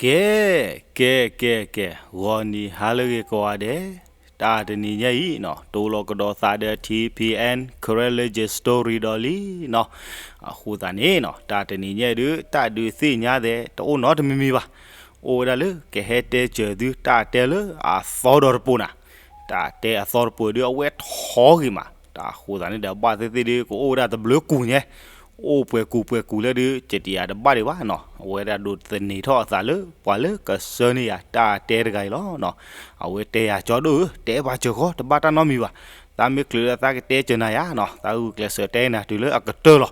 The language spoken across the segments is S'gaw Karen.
ကဲ, ကဲ ကဲ ကဲ, ဂီၤနံၤဟါလၢအဂ့ၤကိးဂၤဒဲး, တၢ်တနံၤညါအံၤနီၤ တိၢ်လီၤကဒီးသးဒီး ထံၣ်ဖံၣ်အဲၣ် Karen Legend Story ဒီးလံနီၤ. အဃိသတးန့ၣ်နီၤ တၢ်တနံၤညါဒုး တၢ်ဒုးသ့ၣ်ညါသဲး တအိၣ်နီတမံၤမံၤဘၣ်. အိၣ်ဝဲဒၣ်လၢကဟဲတဲစၢၤသု တၢ်တဲလၢအသီဒီးတပိၤနၤ, တၢ်တဲအသီတပိၤဒုး အဝဲထီဂ့ၤမး. တၢ်အဃိသတးန့ၣ်ဒီး ဘၣ်သ့ၣ်သ့ၣ်ဒုး ကအိၣ်ဝဲဒၣ်တဘျုးကူာ်ညါ, အိၣ်ပှဲၤကူာ်ပှဲၤကူာ်လၢဒုး ကတံာ်ယၤတဘၣ်ဒံးဘၣ်နီၤ. အဝဲဒၣ်ဒိးသန့ၤထီၣ်အသးလၢ ပှၤလၢကဆှၢန့ၢ်ယၤတၢ်တဲတဂၤအံၤလီၤနီၤ. အဝဲတဲယၤ ကၠီဒိၣ်ဧၢ, တဲဘၣ်စၢၤဃီ တဘၣ်တၢ်နီတမံၤဘၣ်. သးမ့ၢ်ချုးလၢသးကတဲစၢၤနၤယၤနီၤ, သးဂုာ်ကျဲးစၢးတဲနၤတုၤလၢအကတၢၢ်လီၤ.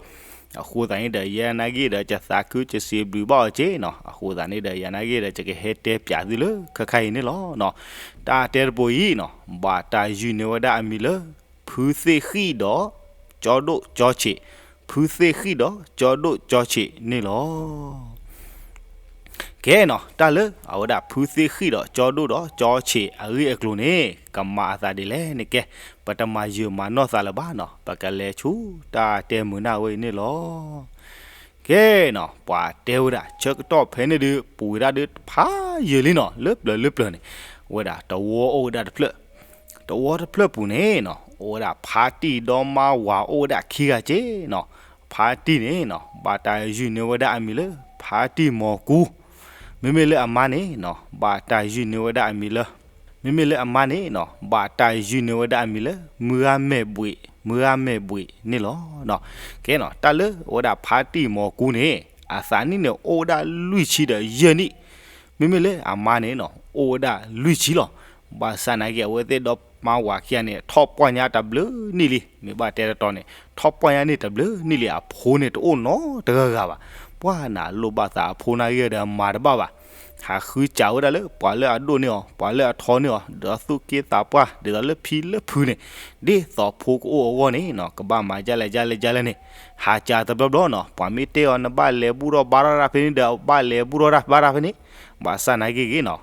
အဃိသတးန့ၣ်ဒီး ယဲနာ်က့ဒီး ယသးခုယစံးဘျုးဘၣ်အီၤက့နီၤ. အဃိသတးန့ၣ်ဒီး ယဲနာ်က့ဒီး ယကဟဲတဲပျးသုလၢခဲခါအံၤန့ၣ်လီၤနီၤ. တၢ်တဲတပိၤအံၤနီၤ ဘၣ်တၢ်ယုၢ်န့ၢ်ဝဲဒၣ်အမံၤလၢ ဖုသ့ၣ်ဃံၣ်ဒီး ကၠီဒိၣ်ကၠီဆံး, ဖုသ့ၣ်ဃံၣ်ဒီး ကၠီဒိၣ်ကၠီဆံးန့ၣ်လီၤ. ကဲနီၤ တၢ်လၢအဝဲဒၣ်ဖုသ့ၣ်ဃံၣ်ဒီး ကၠီဒိၣ်ဒီးကၠီဆံးအဂ့ၢ်အကျိၤန့ၣ် ကမၤအသးဒ်လဲၣ်န့ၣ်ကဲ, ပတမၤယၢၤမၤနီၢ်သးလၢၤဘၣ်နီၤ, ပကလဲၤဆူတၢ်တဲမုာ်နၢ်ဝဲအံၤန့ၣ်လီၤ. ကဲနီၤ ပှၤတဲဝဲဒၣ် ဆၢကတီၢ်ဖဲန့ၣ်ဒုး ပူၤဝဲဒၣ်ဒုးဖးယံာ်လံနီၤ, လၢပျၢၤလၢပျၢၤန့ၣ်, ဝဲဒၣ်တဝီအိၣ်ဝဲဒၣ်တဖျၢၣ်, တဝီတဖျၢၣ်ပူၤန့ၣ်နီၤ အိၣ်ဝဲဒၣ်ဖါတံၢ်ဒီးမါဝၤအိၣ်ဝဲဒၣ်ခံဂၤက့နီၤ. ဖါတံၢ်န့ၣ်နီၤ ဘၣ်တၢ်ယုၢ်န့ၢ်ဝဲဒၣ်အမံၤလၢ ဖါတံၢ်မီၤကူ, မ့မ့ၢ်လၢအမါန့ၣ်နီၤ ဘၣ်တၢ်ယုၢ်န့ၢ်ဝဲဒၣ်အမံၤလၢ မ့မ့ၢ်လၢအမါန့ၣ်နီၤ ဘၣ်တၢ်ယုၢ်န့ၢ်ဝဲဒၣ်အမံၤလၢ မုၢ်ဂၤမဲာ်ဘှံး, မုၢ်ဂၤမဲာ်ဘှံးန့ၣ်လီၤ. ကဲနီၤ တၢ်လၢအဝဲဒၣ်ဖါတံၢ်မီၤကူန့ၣ် အသးနံၣ်န့ၣ်အိၣ်ဝဲဒၣ်လွံၢ်ဆံဒီးယဲၢ်နံၣ်, မ့မ့ၢ်လၢအမါန့ၣ်နီၤ အိၣ်ဝဲဒၣ်လွံၢ်ဆံလီၤ. ဘၣ်ဆၣ်နာ်က့ အဝဲသ့ၣ်ဒီမါဝၤခံဂၤန့ၣ် ထီၣ်ပှၢ်ညါတဘျုးနံၣ်လံ, မ့ၢ်ဘၣ်တဲတတီၤန့ၣ် ထီၣ်ပှၢ်ညါန့ၣ်တဘျုးနံၣ်လံ အဖိန့ၣ်တအိၣ်နီတဂၤဂၤဘၣ်. ပှၤနလိၣ်ဘၣ်သးအဖိနာ်ဂ့ၤဒီးမၤတဘၣ်ဘၣ်. ဟးဃုစးဝဲဒၣ်လၢ ပှၤလၢအဒိၣ်န့ၢ်အီၤ ပှၤလၢအထီန့ၢ်အီၤ ဒီးသူၣ်က့သးပှၢ် ဒ်သိးလၢဖံလၢဖုန့ၣ်, ဒ်သိးဖိကအိၣ်အဂီၢ်န့ၣ်နီၤ ကဘၣ်မၤဒ်လဲၣ်ဒ်လဲၣ်ဒ်လဲၣ်န့ၣ်, ဟးစးတဘျီဘျီနီၤ ပှၤမ့ၢ်တဲအီၤ နဘၣ်လဲၤဘူၣ်ထီၣ်ဘါထီၣ်တၢ်ဖဲန့ၣ်ဒီး ဘၣ်လဲၤဘူၣ်ထီၣ်တၢ်ဘါတၢ်ဖဲန့ၣ်, ဘၣ်ဆၣ်နာ်က့ဂ့ၤနီၤ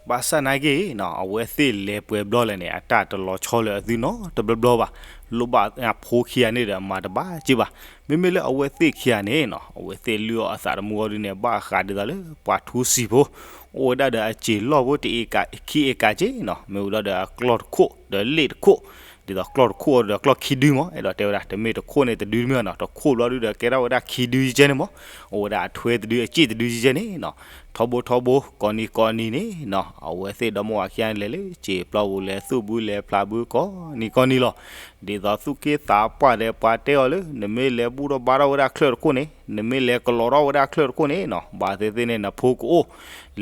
ဘၣ်ဆၣ်နာ်က့နီၤ အဝဲသ့ၣ်လဲၤပှဲၤဘျီလဲၣ်န့ၣ် အတၢ်တလီၤဆီလၢအသုနီတဘျီဘျီဘၣ်. လိၣ်ဘၣ်အဖိခံဂၤန့ၣ်ဒီးမၤတဘၣ်က့ဘၣ်. မ့မ့ၢ်လၢအဝဲသ့ၣ်ခံဂၤန့ၣ်နီၤ အဝဲသ့ၣ်လုၢ်အီၣ်အသးတမူအီၤဒုန့ၣ် ဘၣ်ဃးဒ်သိးလၢပှၤထူစံာ်ဖိ, အိၣ်ဝဲဒၣ်ဒီးအစ့ၤလီၢ်ဖိတအ့ကး ခံအ့ကးက့နီၤ မ့ၢ်ဝံၤဒီးအကျီၢ်တခိၣ် ဒီးလ့ၣ်တခိၣ်, ဒ်သိးကျီၢ်တခိၣ်ဒီးကျီၢ်ခံဒုမး အဲၣ်ဒိးတဲဝဲဒၣ် တမ့ၢ်တခိၣ်န့ၣ်တဒုတမ့ၢ်ဘၣ်နီၤ တခိၣ်ဘျီဒုဒီးကဲထီၣ်ဝဲဒၣ်ခံဒုယကဲန့ၣ်မး, အိၣ်ဝဲဒၣ်အထွဲတဒုအစ့ၤတဒုယကဲန့ၣ်နီၤ. ထီဘိထီဘိ ကိးနံၤကိးနံၤန့ၣ်နီၤ အဝဲသ့ၣ်ဒီမါဝၤခံဂၤန့ၣ် လဲၤလၢစ့ၤပျီပူၤ လဲၤသူၣ်ဘုလဲၤဖျးဘု ကိးနံၤကိးနံၤလီၤ. ဒ်သိးသူၣ်က့သးပှၢ်ဒီးပှၤတဲအီၤလၢ နမ့ၢ်လဲၤဘူၣ်ထီၣ်ဘါထီၣ်ဝဲဒၣ်ချၢၣ်တခိၣ်န့ၣ် နမ့ၢ်လဲၤကလီၤထီၣ်ဝဲဒၣ်ချၢၣ်တခိၣ်န့ၣ်နီၤ ဘၣ်သ့ၣ်သ့ၣ်န့ၣ် နဖိကအိၣ်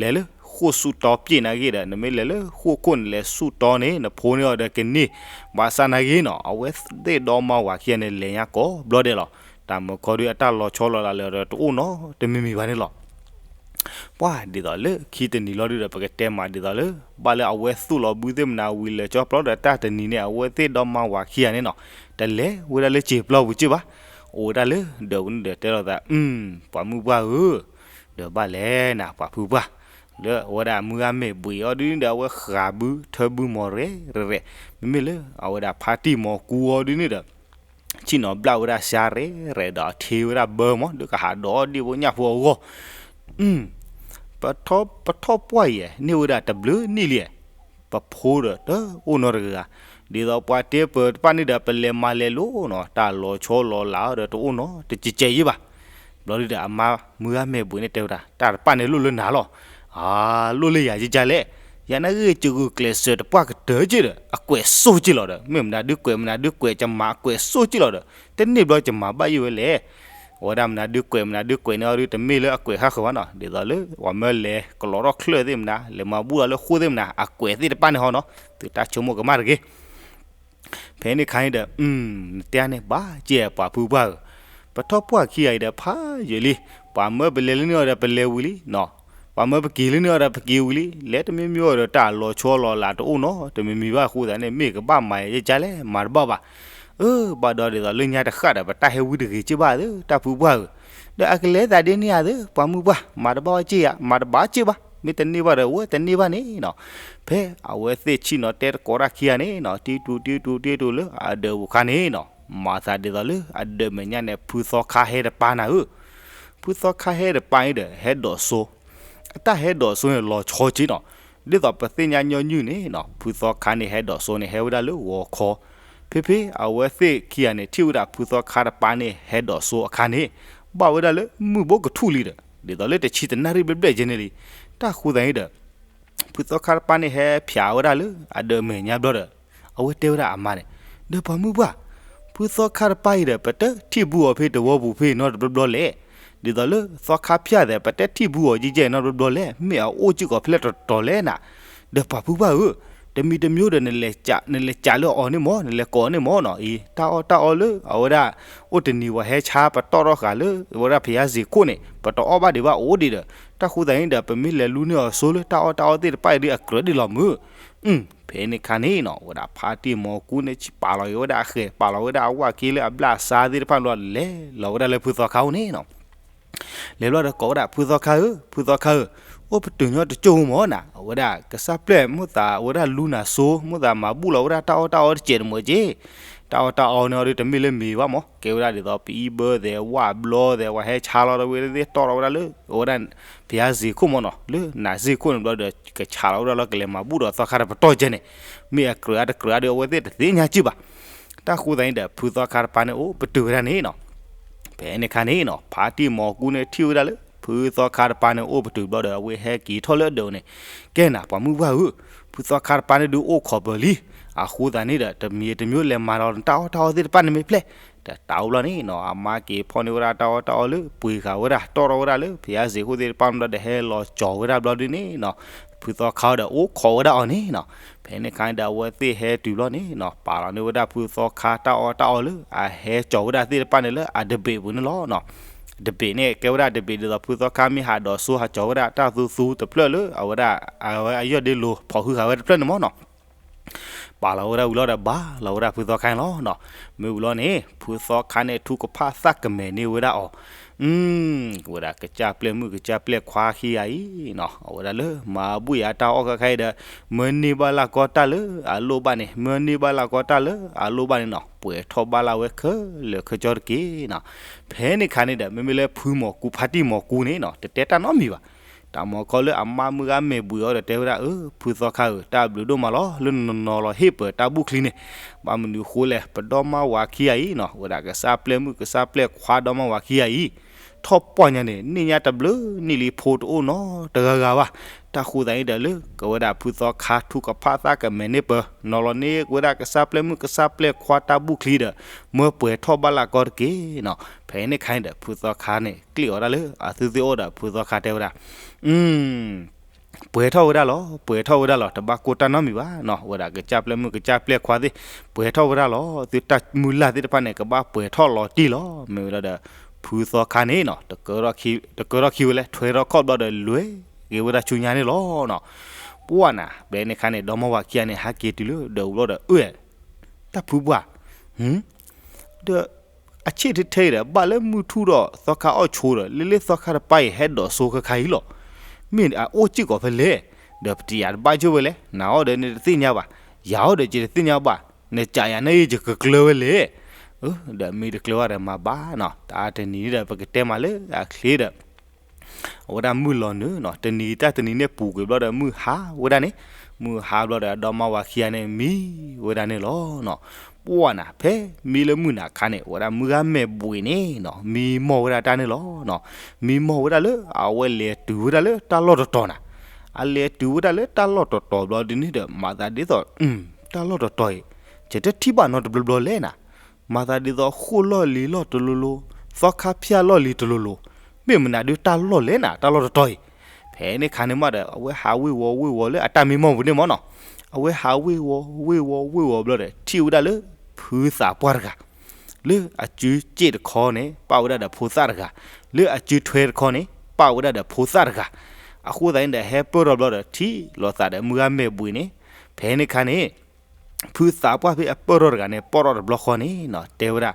လဲၤလၢဃိၣ်ဆူၣ်တီပျ့ၣ်နာ်က့ဒီး နမ့ၢ်လဲၤလၢဃိၣ်ခိၣ်န့ၣ် လဲၤဆူၣ်တီန့ၣ် နဖိန့ၢ်အီၤဒီးကန့ၢ်. ဘၣ်ဆၣ်နာ်က့နီၤ အဝဲသ့ၣ်ဒီမါဝၤခံဂၤန့ၣ် လဲၤညါကိးဘျီဒဲးလီၤ. တၢ်မုၢ်ခီဒုး အတၢ်လီၤဆီလီၤလးလၢာ်ဒီးတအိၣ်နီတမံၤမံၤဘၣ်န့ၣ်လီၤ. ပှၤဒ်သိးလၢခံတနံၤလီၤဒုဒီး ပကတဲမးဒ်သိးလၢ ဘၣ်လၢအဝဲသူၣ်လီၤဘုသ့ၣ်မနုၤ ဝံၤလၢာ်ကၠီဖျီဒီး တၢ်တနံၤန့ၣ် အဝဲသ့ၣ်ဒီမါဝၤခံဂၤန့ၣ်နီၤ တလဲၤဝဲဒၣ်လၢစ့ၤပျီပူၤက့ဘၣ်. အိၣ်ဝဲဒၣ်လၢဒၢးပူၤန့ၣ်ဒီးတဲလိာ်သး အု ပှၤမုၢ်ပှၢ်ဧၢ, ဒီးဘၣ်လဲၣ်နၤ ပှၤဖုပှၢ်, လၢအဝဲဒၣ်မုၢ်ဂၤမဲာ်ဘှံးအီၤဒုန့ၣ်ဒီး အဝဲဃးဘုထၢဘုမီၤရဲၣ်ရဲၣ်, မ့မ့ၢ်လၢအဝဲဒၣ်ဖါတံၢ်မီၤကူအီၤဒုန့ၣ်ဒီး ဆ့ၣ်နီၤဘျၣ်ဝဲဒၣ်စှၤရဲၣ်ရဲၣ်ဒီး ထ့ဝဲဒၣ်ဘၢမး ဒုးကဟးဒီးဒ့ၣ်ဖိညၣ်ဖိအဂီၢ်, ပထီၣ်ပှၢ်အံၤ န့ၢ်ဝဲဒၣ်တဘျုးနံၣ်လံ, ပဖိဒီးတအိၣ်နီတဂၤဂၤ, ဒ်သိးပှၤတဲပၢၤတဖၣ်န့ၣ်ဒီး ပလဲၤမၤလဲၤလိၤနီၤ တၢ်လီၤဆီလီၤလးဒီးတအိၣ်နီတကဲးကဲးယ့ၢ်ဘၣ်. ဘျီဒုဒီးအမါမုၢ်ဂၤမဲာ်ဘှံးန့ၣ်တဲဝဲဒၣ် တၢ်တဖၣ်န့ၣ်လိၣ်လၢနၤလီၤ. အၢ လိၣ်လၢယၤယကလဲၣ်, ယၤနာ်ဂ့ၢ် ယဂုာ်ကျဲးစၢးတပှၢ်ကတၢၢ်က့ဒီး အကွဲးစိက့လီၤဒီး မ့ၢ်မနုၤဒုးကွဲး မနုၤဒုးကွဲး ယမၤအကွဲးစိက့လီၤဒီး တန့ၢ်ဘျီယမၤဘၣ်ယိၣ်ဝဲလဲၣ်. အဝဲဒၣ်မနုၤဒုးကွဲး မနုၤဒုးကွဲးန့ၣ်အီၤဒုး တမ့ၢ်လၢအကွဲးဃၣ်ဃၢၤဘၣ်နီၤ, ဒ်သိးလၢပှၤမၢလဲၤကလီၤထီၣ်ချၢၣ်သ့ၣ်မနုၤ လဲၤမၤဘူၣ်ဒီးလၢဃိၣ်သ့ၣ်မနုၤ အကွဲးသ့ၣ်တဖၣ်န့ၣ်ဟီနီၤ, သုတၢ်ဆိကမိၣ်ကမၣ်တဂ့ၤ. ဖဲန့ၣ်ခါန့ၣ်ဒီး နတဲန့ၣ်ဘၣ်ကဲ ပှၤဖုပှၢ်ဧၢ, ပထီၣ်ပှၢ်ခံဂၤအံၤဒီးဖးယံာ်လံ, ပှၤမၢပလဲၤလၢန့ၣ်အီၤဒီးပလဲၤဝံၤလံနီၤ, ပှၤမၢပက့ၤလၢန့ၣ်အီၤဒီးပက့ၤဝံၤလံ, လဲၤတမံၤမံၤအီၤဒီးတၢ်လီၤဆီလီၤလးတအိၣ်နီတမံၤမံၤဘၣ်အဃိသတးန့ၣ် မ့ၢ်ကဘၣ်မၤယကလဲၣ် မၤတဘၣ်ဘၣ်. အၢ ဘၣ်ဒီးဒ်သိးလၢညါတဃၣ်ဒီး ပတၢ်ဟဲဝံတဂ့ၤက့ဘၣ်သၢ တၢ်ဖုပှၢ်ဧၢ, ဒီးအကလဲၤသးဒ်န့ၣ်ဧါသၢ ပှၤမုၢ်ပှၢ် မၤတဘၣ်ဝဲက့ဧါ မၤတဘၣ်က့ဘၣ်, မ့ၢ်တန့ၢ်ဘၣ်ဒီးဝဲတန့ၢ်ဘၣ်န့ၣ်နီၤ. ဖဲအဝဲသ့ၣ်ဆ့ၣ်နီၤတဲတကိးတၢ်ခံဂၤန့ၣ်နီၤ တံတူတံတူတံတူလၢအဒၢးပူၤခါန့ၣ်နီၤ, မၤသးဒ်သိးလၢအဒၢးမဲာ်ညါန့ၣ် ဖုသီခါဟဲတပၤနၤဧၢ, ဖုသီခါဟဲတပၤအံၤဒီး ဟဲဒိးစိ အတၢ်ဟဲဒိးစိန့ၣ်လီၤဆီက့နီၤ. ဒ်သိးပသ့ၣ်ညါညီနုၢ်န့ၣ်နီၤ ဖုသီခါန့ၣ်ဟဲဒိးစိန့ၣ် ဟဲဝဲဒၣ်လၢဂီၤခီ, ဖဲဖဲအဝဲသ့ၣ်ခံဂၤန့ၣ် ထံၣ်ဝဲဒၣ်ဖုသီခါတပၤန့ၣ် ဟဲဒိးစိအခါန့ၣ် ဘၣ်ဝဲဒၣ်လၢမုၢ်ဘိကထူၣ်လံဒီး ဒ်သိးလၢတဆံတနၣ်ရံၣ်ဘျဲၣ်ဘျဲၣ်ကဲန့ၣ်လံ. တၢ်ဃိသတးန့ၣ်ဒီး ဖုသီခါတပၤန့ၣ် ဟဲဖျါဝဲဒၣ်လၢအဒၢးမဲာ်ညါဘျီဒီး အဝဲတဲဝဲဒၣ်အမါန့ၣ်, ဒီးပှၤမုၢ်ပှၢ်, ဖုသီခါတပၤအံၤဒီး ပတထံၣ်ဘူးအီၤဖဲတဝီပူၤဖဲနီတဘျီဘျီလဲၣ်. ဒ်သိးလၢသီခါဖၠၣ်သဲး ပတထံၣ်ဘူးအီၤယဲၢ်ယဲၢ်နီတဘျီဘျီလဲၣ်, မ့ၢ်အအိၣ်စ့ၢ်ကီးဖဲလဲၣ်တတီၤလဲၣ်နၤ. ဒီးပှၤဖုပှၢ်ဧၢ, တမံၤတမံၤဒီး နလဲၤစးလၢအီၤန့ၣ်မၢ်, နလဲၤကိးအီၤန့ၣ်မၢ်နီၤအံၤ, တၢ်အီၣ်တၢ်အီလၢအဝဲဒၣ် အိၣ်တနံၤပှၤဟဲဆါပတီၢ်ထီၣ်ဃာ်လၢ အဝဲဒၣ်ဘုရားဈေးခုန့ၣ် ပတအီၣ်ဘၣ်ဒံးဘၣ်အိၣ်ဒံးဒီး, တၢ်ဃိသတးန့ၣ်ဒီး ပမ့ၢ်လဲၤလူန့ၢ်အီၤစိလၢတၢ်အီၣ်တၢ်အီသ့ၣ်တဖၣ်အံၤဒ်အကြၢးဒံးလီၤမုၢ်. ဖဲန့ၣ်ခါန့ၣ်နီၤ ဝဲဒၣ်ဖါတံၢ်မီၤကူန့ၣ် ပာ်လီၤက့ၤဝဲဒၣ်အဃဲၤ ပာ်လီၤဝဲဒၣ်အဝၣ်က့လၢအဘျၣ်အစါသ့ၣ်တဖၣ်ဘျီ လဲၤလီၤဝဲဒၣ်လၢဖုသီခါအိၣ်န့ၣ်နီၤ. လဲၤဘျီဒီးကိးဝဲဒၣ်ဖုသီခါဧၢ, ဖုသီခါဧၢ, အိၣ်ပတုာ်ညီတကၠိၢ်မၢ်နၤ, အဝဲဒၣ်ကစၢ်ပျဲၢ်မိၣ်သး အဝဲဒၣ်လူနၤစိ မိၣ်သးမၤဘူၣ်လီၤဝဲဒၣ်တၢ်အီၣ်တၢ်အီတစဲးတမၢၤက့. တၢ်အီၣ်တၢ်အီန့ၣ်အီၤဒီး တမ့ၢ်လၢမ့ၤဘၣ်မၢ်, ကဲဝဲဒၣ်ဒ်သိး ပအံဘၢသဲး ဝၣ်ဘျီသဲး ပှၤဟဲဆါလီၤဝဲသ့ၣ် တီၢ်လီၤဝဲဒၣ်လၢ အဝဲဒၣ် ဘုရားဈေးခုမၢ်နီၤ, လၢနၤဈေးခုန့ၣ်ဘျီဒီး ကဆးလီၤဝဲဒၣ်လၢကလဲၤမၤဘူၣ်ဒီးသီခါတပတီၢ်ကဲန့ၣ်, မ့ၢ်အကြၢးအါတကြၢးအါဒီး အဝဲသ့ၣ်တသ့ၣ်ညါက့ၢ်ဘၣ်. တၢ်ဃိသတးန့ၣ်ဒီး ဖုသီခါတပၤန့ၣ်အိၣ်ပတုာ်ဝဲဒၣ်န့ၣ်နီၤ. ဖဲန့ၣ်ခါန့ၣ်နီၤ ဖါတံၢ်မီၤကူန့ၣ်ထံၣ်ဝဲဒၣ်လၢ ဖုသီခါတပၤန့ၣ်အိၣ်ပတုာ်ဘျီဒီး အဝဲဟဲက့ၤထီၣ်လၢအဒၢးန့ၣ်, ကဲနၤ ပှၤမုၢ်ပှၢ်ဧၢ, ဖုသီခါတပၤန့ၣ်ဒုးအိၣ်ခိးပၢၤလံ. အဃိသတးန့ၣ်ဒီး တမံၤတမံၤလဲၤမၤဒီးတၢ်အီၣ်တၢ်အီသ့ၣ်တဖၣ်န့ၣ်မ့ၢ်ဖျဲၣ်, ဒီးတၢ်အိၣ်ဘျီန့ၣ်နီၤ အမါက့ၤဖီၣ်န့ၢ်ဝဲဒၣ်တၢ်အီၣ်တၢ်အီလၢပှ့ၤဃာ်ဝဲဒၣ် တီၢ်ထီၣ်ဝဲဒၣ်လၢ ဘုရားဈေးခုသ့ၣ်တဖၣ်ဘျီဒီး ဟဲလီၤကၠီၤဝဲဒၣ်ဘျီဒုန့ၣ်နီၤ, ဖုသီခါဒီးအိၣ်ခိးဝဲဒၣ်အီၤန့ၣ်နီၤ. ဖဲန့ၣ်ခါန့ၣ်ဒီး အဝဲသ့ၣ်ဟဲတုၤဘျီန့ၣ်နီၤ ပာ်လီၤန့ၢ်ဝဲဒၣ်ဖုသီခါတၢ်အီၣ်တၢ်အီလၢအဟဲကၠီၤဝဲဒၣ်သ့ၣ်တဖၣ်န့ၣ်လၢအတဘ့ၣ်ပူၤန့ၣ်လီၤ. တဘ့ၣ်န့ၣ် ကဲဝဲဒၣ်တဘ့ၣ်ဒ်သိး ဖုသီခါမ့ၢ်ဟးဒိးစိဟးကၠီၤဝဲဒၣ်တၢ်သူသူတဖျၢၣ်လၢ အဝဲဒၣ် အဝဲအယီၢ်ဒ့လိၤဖီၣ်ဃုာ်ဃာ်ဝဲတဖျၢၣ်န့ၣ်မၢ်နီၤ. ပာ်လီၤဝဲဒၣ်ဝံၤလီၤဒီး ဘၣ်လီၤဝဲဒၣ်ဖုသီခါန့ၣ်လီၤနီၤ. မ့ၢ်ဝံၤလီၤန့ၣ် ဖုသီခါန့ၣ် ထုကဖၣ်သးကမဲာ်န့ၢ်ဝဲဒၣ်အီၤ, ဝဲဒၣ်ကစၢ်ပျဲၢ်မုၣ်ကစၢ်ပျဲၢ်ခွါခံဂၤအံၤနီၤ အဝဲဒၣ်လၢမၤဘူၣ်ယၤတၢ်အီၣ်ခါခါအံၤဒီး မၢန့ၢ်ဘၣ်လၢကီတၢ်လၢအလိၣ်ဘၣ်န့ၣ်, မၢန့ၢ်ဘၣ်လၢကီတၢ်လၢအလိၣ်ဘၣ်န့ၣ်နီၤ ပှဲၤထီၣ်ဘၣ်လၢဝဲခဲလၢာ်ခဲဆ့တက့ၢ်နီၤ. ဖဲန့ၣ်ခါန့ၣ်ဒီး မ့မ့ၢ်လၢဖုမီၤကူ ဖါတံၢ်မီၤကူန့ၣ်နီၤ တတဲတၢ်နီတမံၤဘၣ်. တၢ်မၤခီလၢအမါမုၢ်ဂၤမဲာ်ဘှံးအီၤဒီးတဲဝဲဒၣ် အၢ ဖုသီခါဧၢ, တၢ်ဘျုးဒိၣ်မးလီၤ လၢနနီၤလီၤဟ့ၣ်ပၢၤတၢ်ဘူၣ်ချံန့ၣ်, ဘၣ်မနုၤဃိလဲၣ် ပဒီမါဝၤခံဂၤအံၤနီၤ ဝဲဒၣ်ကစၢ်ပျဲၢ်မုၣ်ကစၢ်ပျဲၢ်ခွါဒီမါဝၤခံဂၤအံၤ ထီၣ်ပှၢ်ညါန့ၣ် န့ၢ်ညါတဘျုးနံၣ်လံ ဖိတအိၣ်နီတဂၤဂၤဘၣ်. တၢ်ဃိသတးန့ၣ်ဒီး လၢကဝဲဒၣ်ဖုသီခါထုကဖၣ်သးကမဲာ်န့ၢ်ပၢၤ နီၤလီၤန့ၢ်ဝဲဒၣ်ကစၢ်ပျဲၢ်မုၣ်ကစၢ်ပျဲၢ်ခွါတၢ်ဘူၣ်ချံဒီး မၢပှဲၤထီၣ်ဘၣ်လၢကီတက့ၢ်နီၤ. ဖဲန့ၣ်ခါန့ၣ်ဒီး ဖုသီခါန့ၣ် ကျ့ၣ်အီၤဒၣ်လၢအသုသ့ၣ်အိၣ်ဒီး ဖုသီခါတဲဝဲဒၣ် ပှဲၤထီၣ်ဝဲဒၣ်လီၤ, ပှဲၤထီၣ်ဝဲဒၣ်လီၤ, တဘၣ်ကိၢ်တၢ်နီတမံၤဘၣ်နီၤ, ဝဲဒၣ်ကစၢ်ပျဲၢ်မုၣ်ကစၢ်ပျဲၢ်ခွါသ့ၣ်, ပှဲၤထီၣ်ဝဲဒၣ်လီၤ, သုတၢ်မုၢ်လၢ်သ့ၣ်တဖၣ်န့ၣ် ကဘၣ်ပှဲၤထီၣ်လီၤတံၢ်လီၤ. မ့ၢ်ဝဲဒၣ်ဒီး ဖုသီခါန့ၣ်နီၤ တကၢထီၣ်ခံဝဲလဲၣ် ထွဲထီၣ်ခီၣ်ဘျီဒီး လဲၤက့ၤဝဲဒၣ်ဆူညါန့ၣ်လီၤနီၤ. ပှၢ်နၤ ဖဲန့ၣ်ခါန့ၣ် ဒီမါဝၤခံဂၤန့ၣ် ဟဲက့ၤတုၤလၢဒၢးအူဘျီဒီး အၢ တၢ်ဖုပှၢ်, ဒီး အဆ့ၣ်ထဲထဲအံၤဒီး ဘၣ်လၢမုၢ်ထူၣ်ဒီးသီခါအီၣ်ဆိဒီး လၢလၢသီခါတပၤအံၤ ဟဲဒိးစိခဲခါအံၤလီၤ. မ့ၢ်အအိၣ်စ့ၢ်ကီးဖဲလဲၣ်, ဒီးပတယၤတဘၣ်ဆိဝဲလဲၣ်, နၤအီၣ်ဒီးနတသ့ၣ်ညါဘၣ်, ယၤအီၣ်ဒီးယတသ့ၣ်ညါဘၣ်, နကးယၤန့ၣ်ယကကျၢၤဝဲလဲၣ်. ဒီးမ့ၢ်တကျၢၤဘၣ်ဒီးမၤဘၣ်နီၤ, တၢ်တနံၤန့ၣ်ဒီး ပကတဲမးလၢအချ့ဒီး အဝဲဒၣ်မုၢ်လီၤနုာ်နီၤ, တနံၤတၢ်တနံၤန့ၣ်ပူၤကွံာ်ဘျီဒီး မုၢ်ဟါဝဲဒၣ်န့ၣ်, မုၢ်ဟါဘျီဒီး အဒီမါဝၤခံဂၤန့ၣ်မံဝဲဒၣ်န့ၣ်လီၤနီၤ. ပှၢ်နၤ ဖဲမံလၢမုၢ်နၤခါန့ၣ် အဝဲဒၣ်မုၢ်ဂၤမဲာ်ဘှံးန့ၣ်နီၤ မံမီၢ်ဝဲဒၣ်တၢ်န့ၣ်လီၤနီၤ. မံမီၢ်ဝဲဒၣ်လၢအဝဲလဲၤတုၤဝဲဒၣ်လၢတၢ်လီၢ်တတီၤနၤ, အလဲၤတုၤဝဲဒၣ်လၢတၢ်လီၢ်တတီၤဘျီဒ်န့ၣ်ဒီး မၤသးဒ်သိး တၢ်လီၢ်တတီၤအံၤ ယတထံၣ်ဘၣ်နီတဘျီဘျီလဲၣ်နၤ, မၤသးဒ်သိးဃိၣ်လီၢ်လံၤလီၢ်တလိၤလိၤ, သီခါဖၠၣ်လီၢ်လံၤတလိၤလိၤ, မ့ၢ်မနုၤဒုးတၢ်လီၢ်လဲၣ်နၤ တၢ်လီၢ်တတီၤအံၤ. ဖဲန့ၣ်ခါန့ၣ်မးဒီး အဝဲဟးဝ့ၤဝီၤဝ့ၤဝီၤလၢအတၢ်မံမီၢ်ပူၤန့ၣ်မးနီၤ, အဝဲဟးဝ့ၤဝီၤဝ့ၤဝီၤဝ့ၤဝီၤဘျီဒီး ထံၣ်ဝဲဒၣ်လၢ ဖုသးပှၢ်တဂၤ လၢအစုစ့ၣ်တခီန့ၣ် ပၣ်ဝဲဒၣ်ဒီးဖိသၣ်တဂၤ, လၢအစုထွဲတခီန့ၣ် ပၣ်ဝဲဒၣ်ဒီးဖိသၣ်တဂၤ. အဃိသတးန့ၣ်ဒီး ဟဲပၢၢ်ထီၣ်ဘျီဒီး ထံၣ်လိာ်သးဒီးမုၢ်ဂၤမဲာ်ဘှံးန့ၣ်, ဖဲန့ၣ်ခါန့ၣ် ဖုသးပှၢ်ဖဲအပၢၢ်ထီၣ်တဂၤန့ၣ် ပီၣ်ထီၣ်တဘျီဃီန့ၣ်နီၤ တဲဝဲဒၣ်,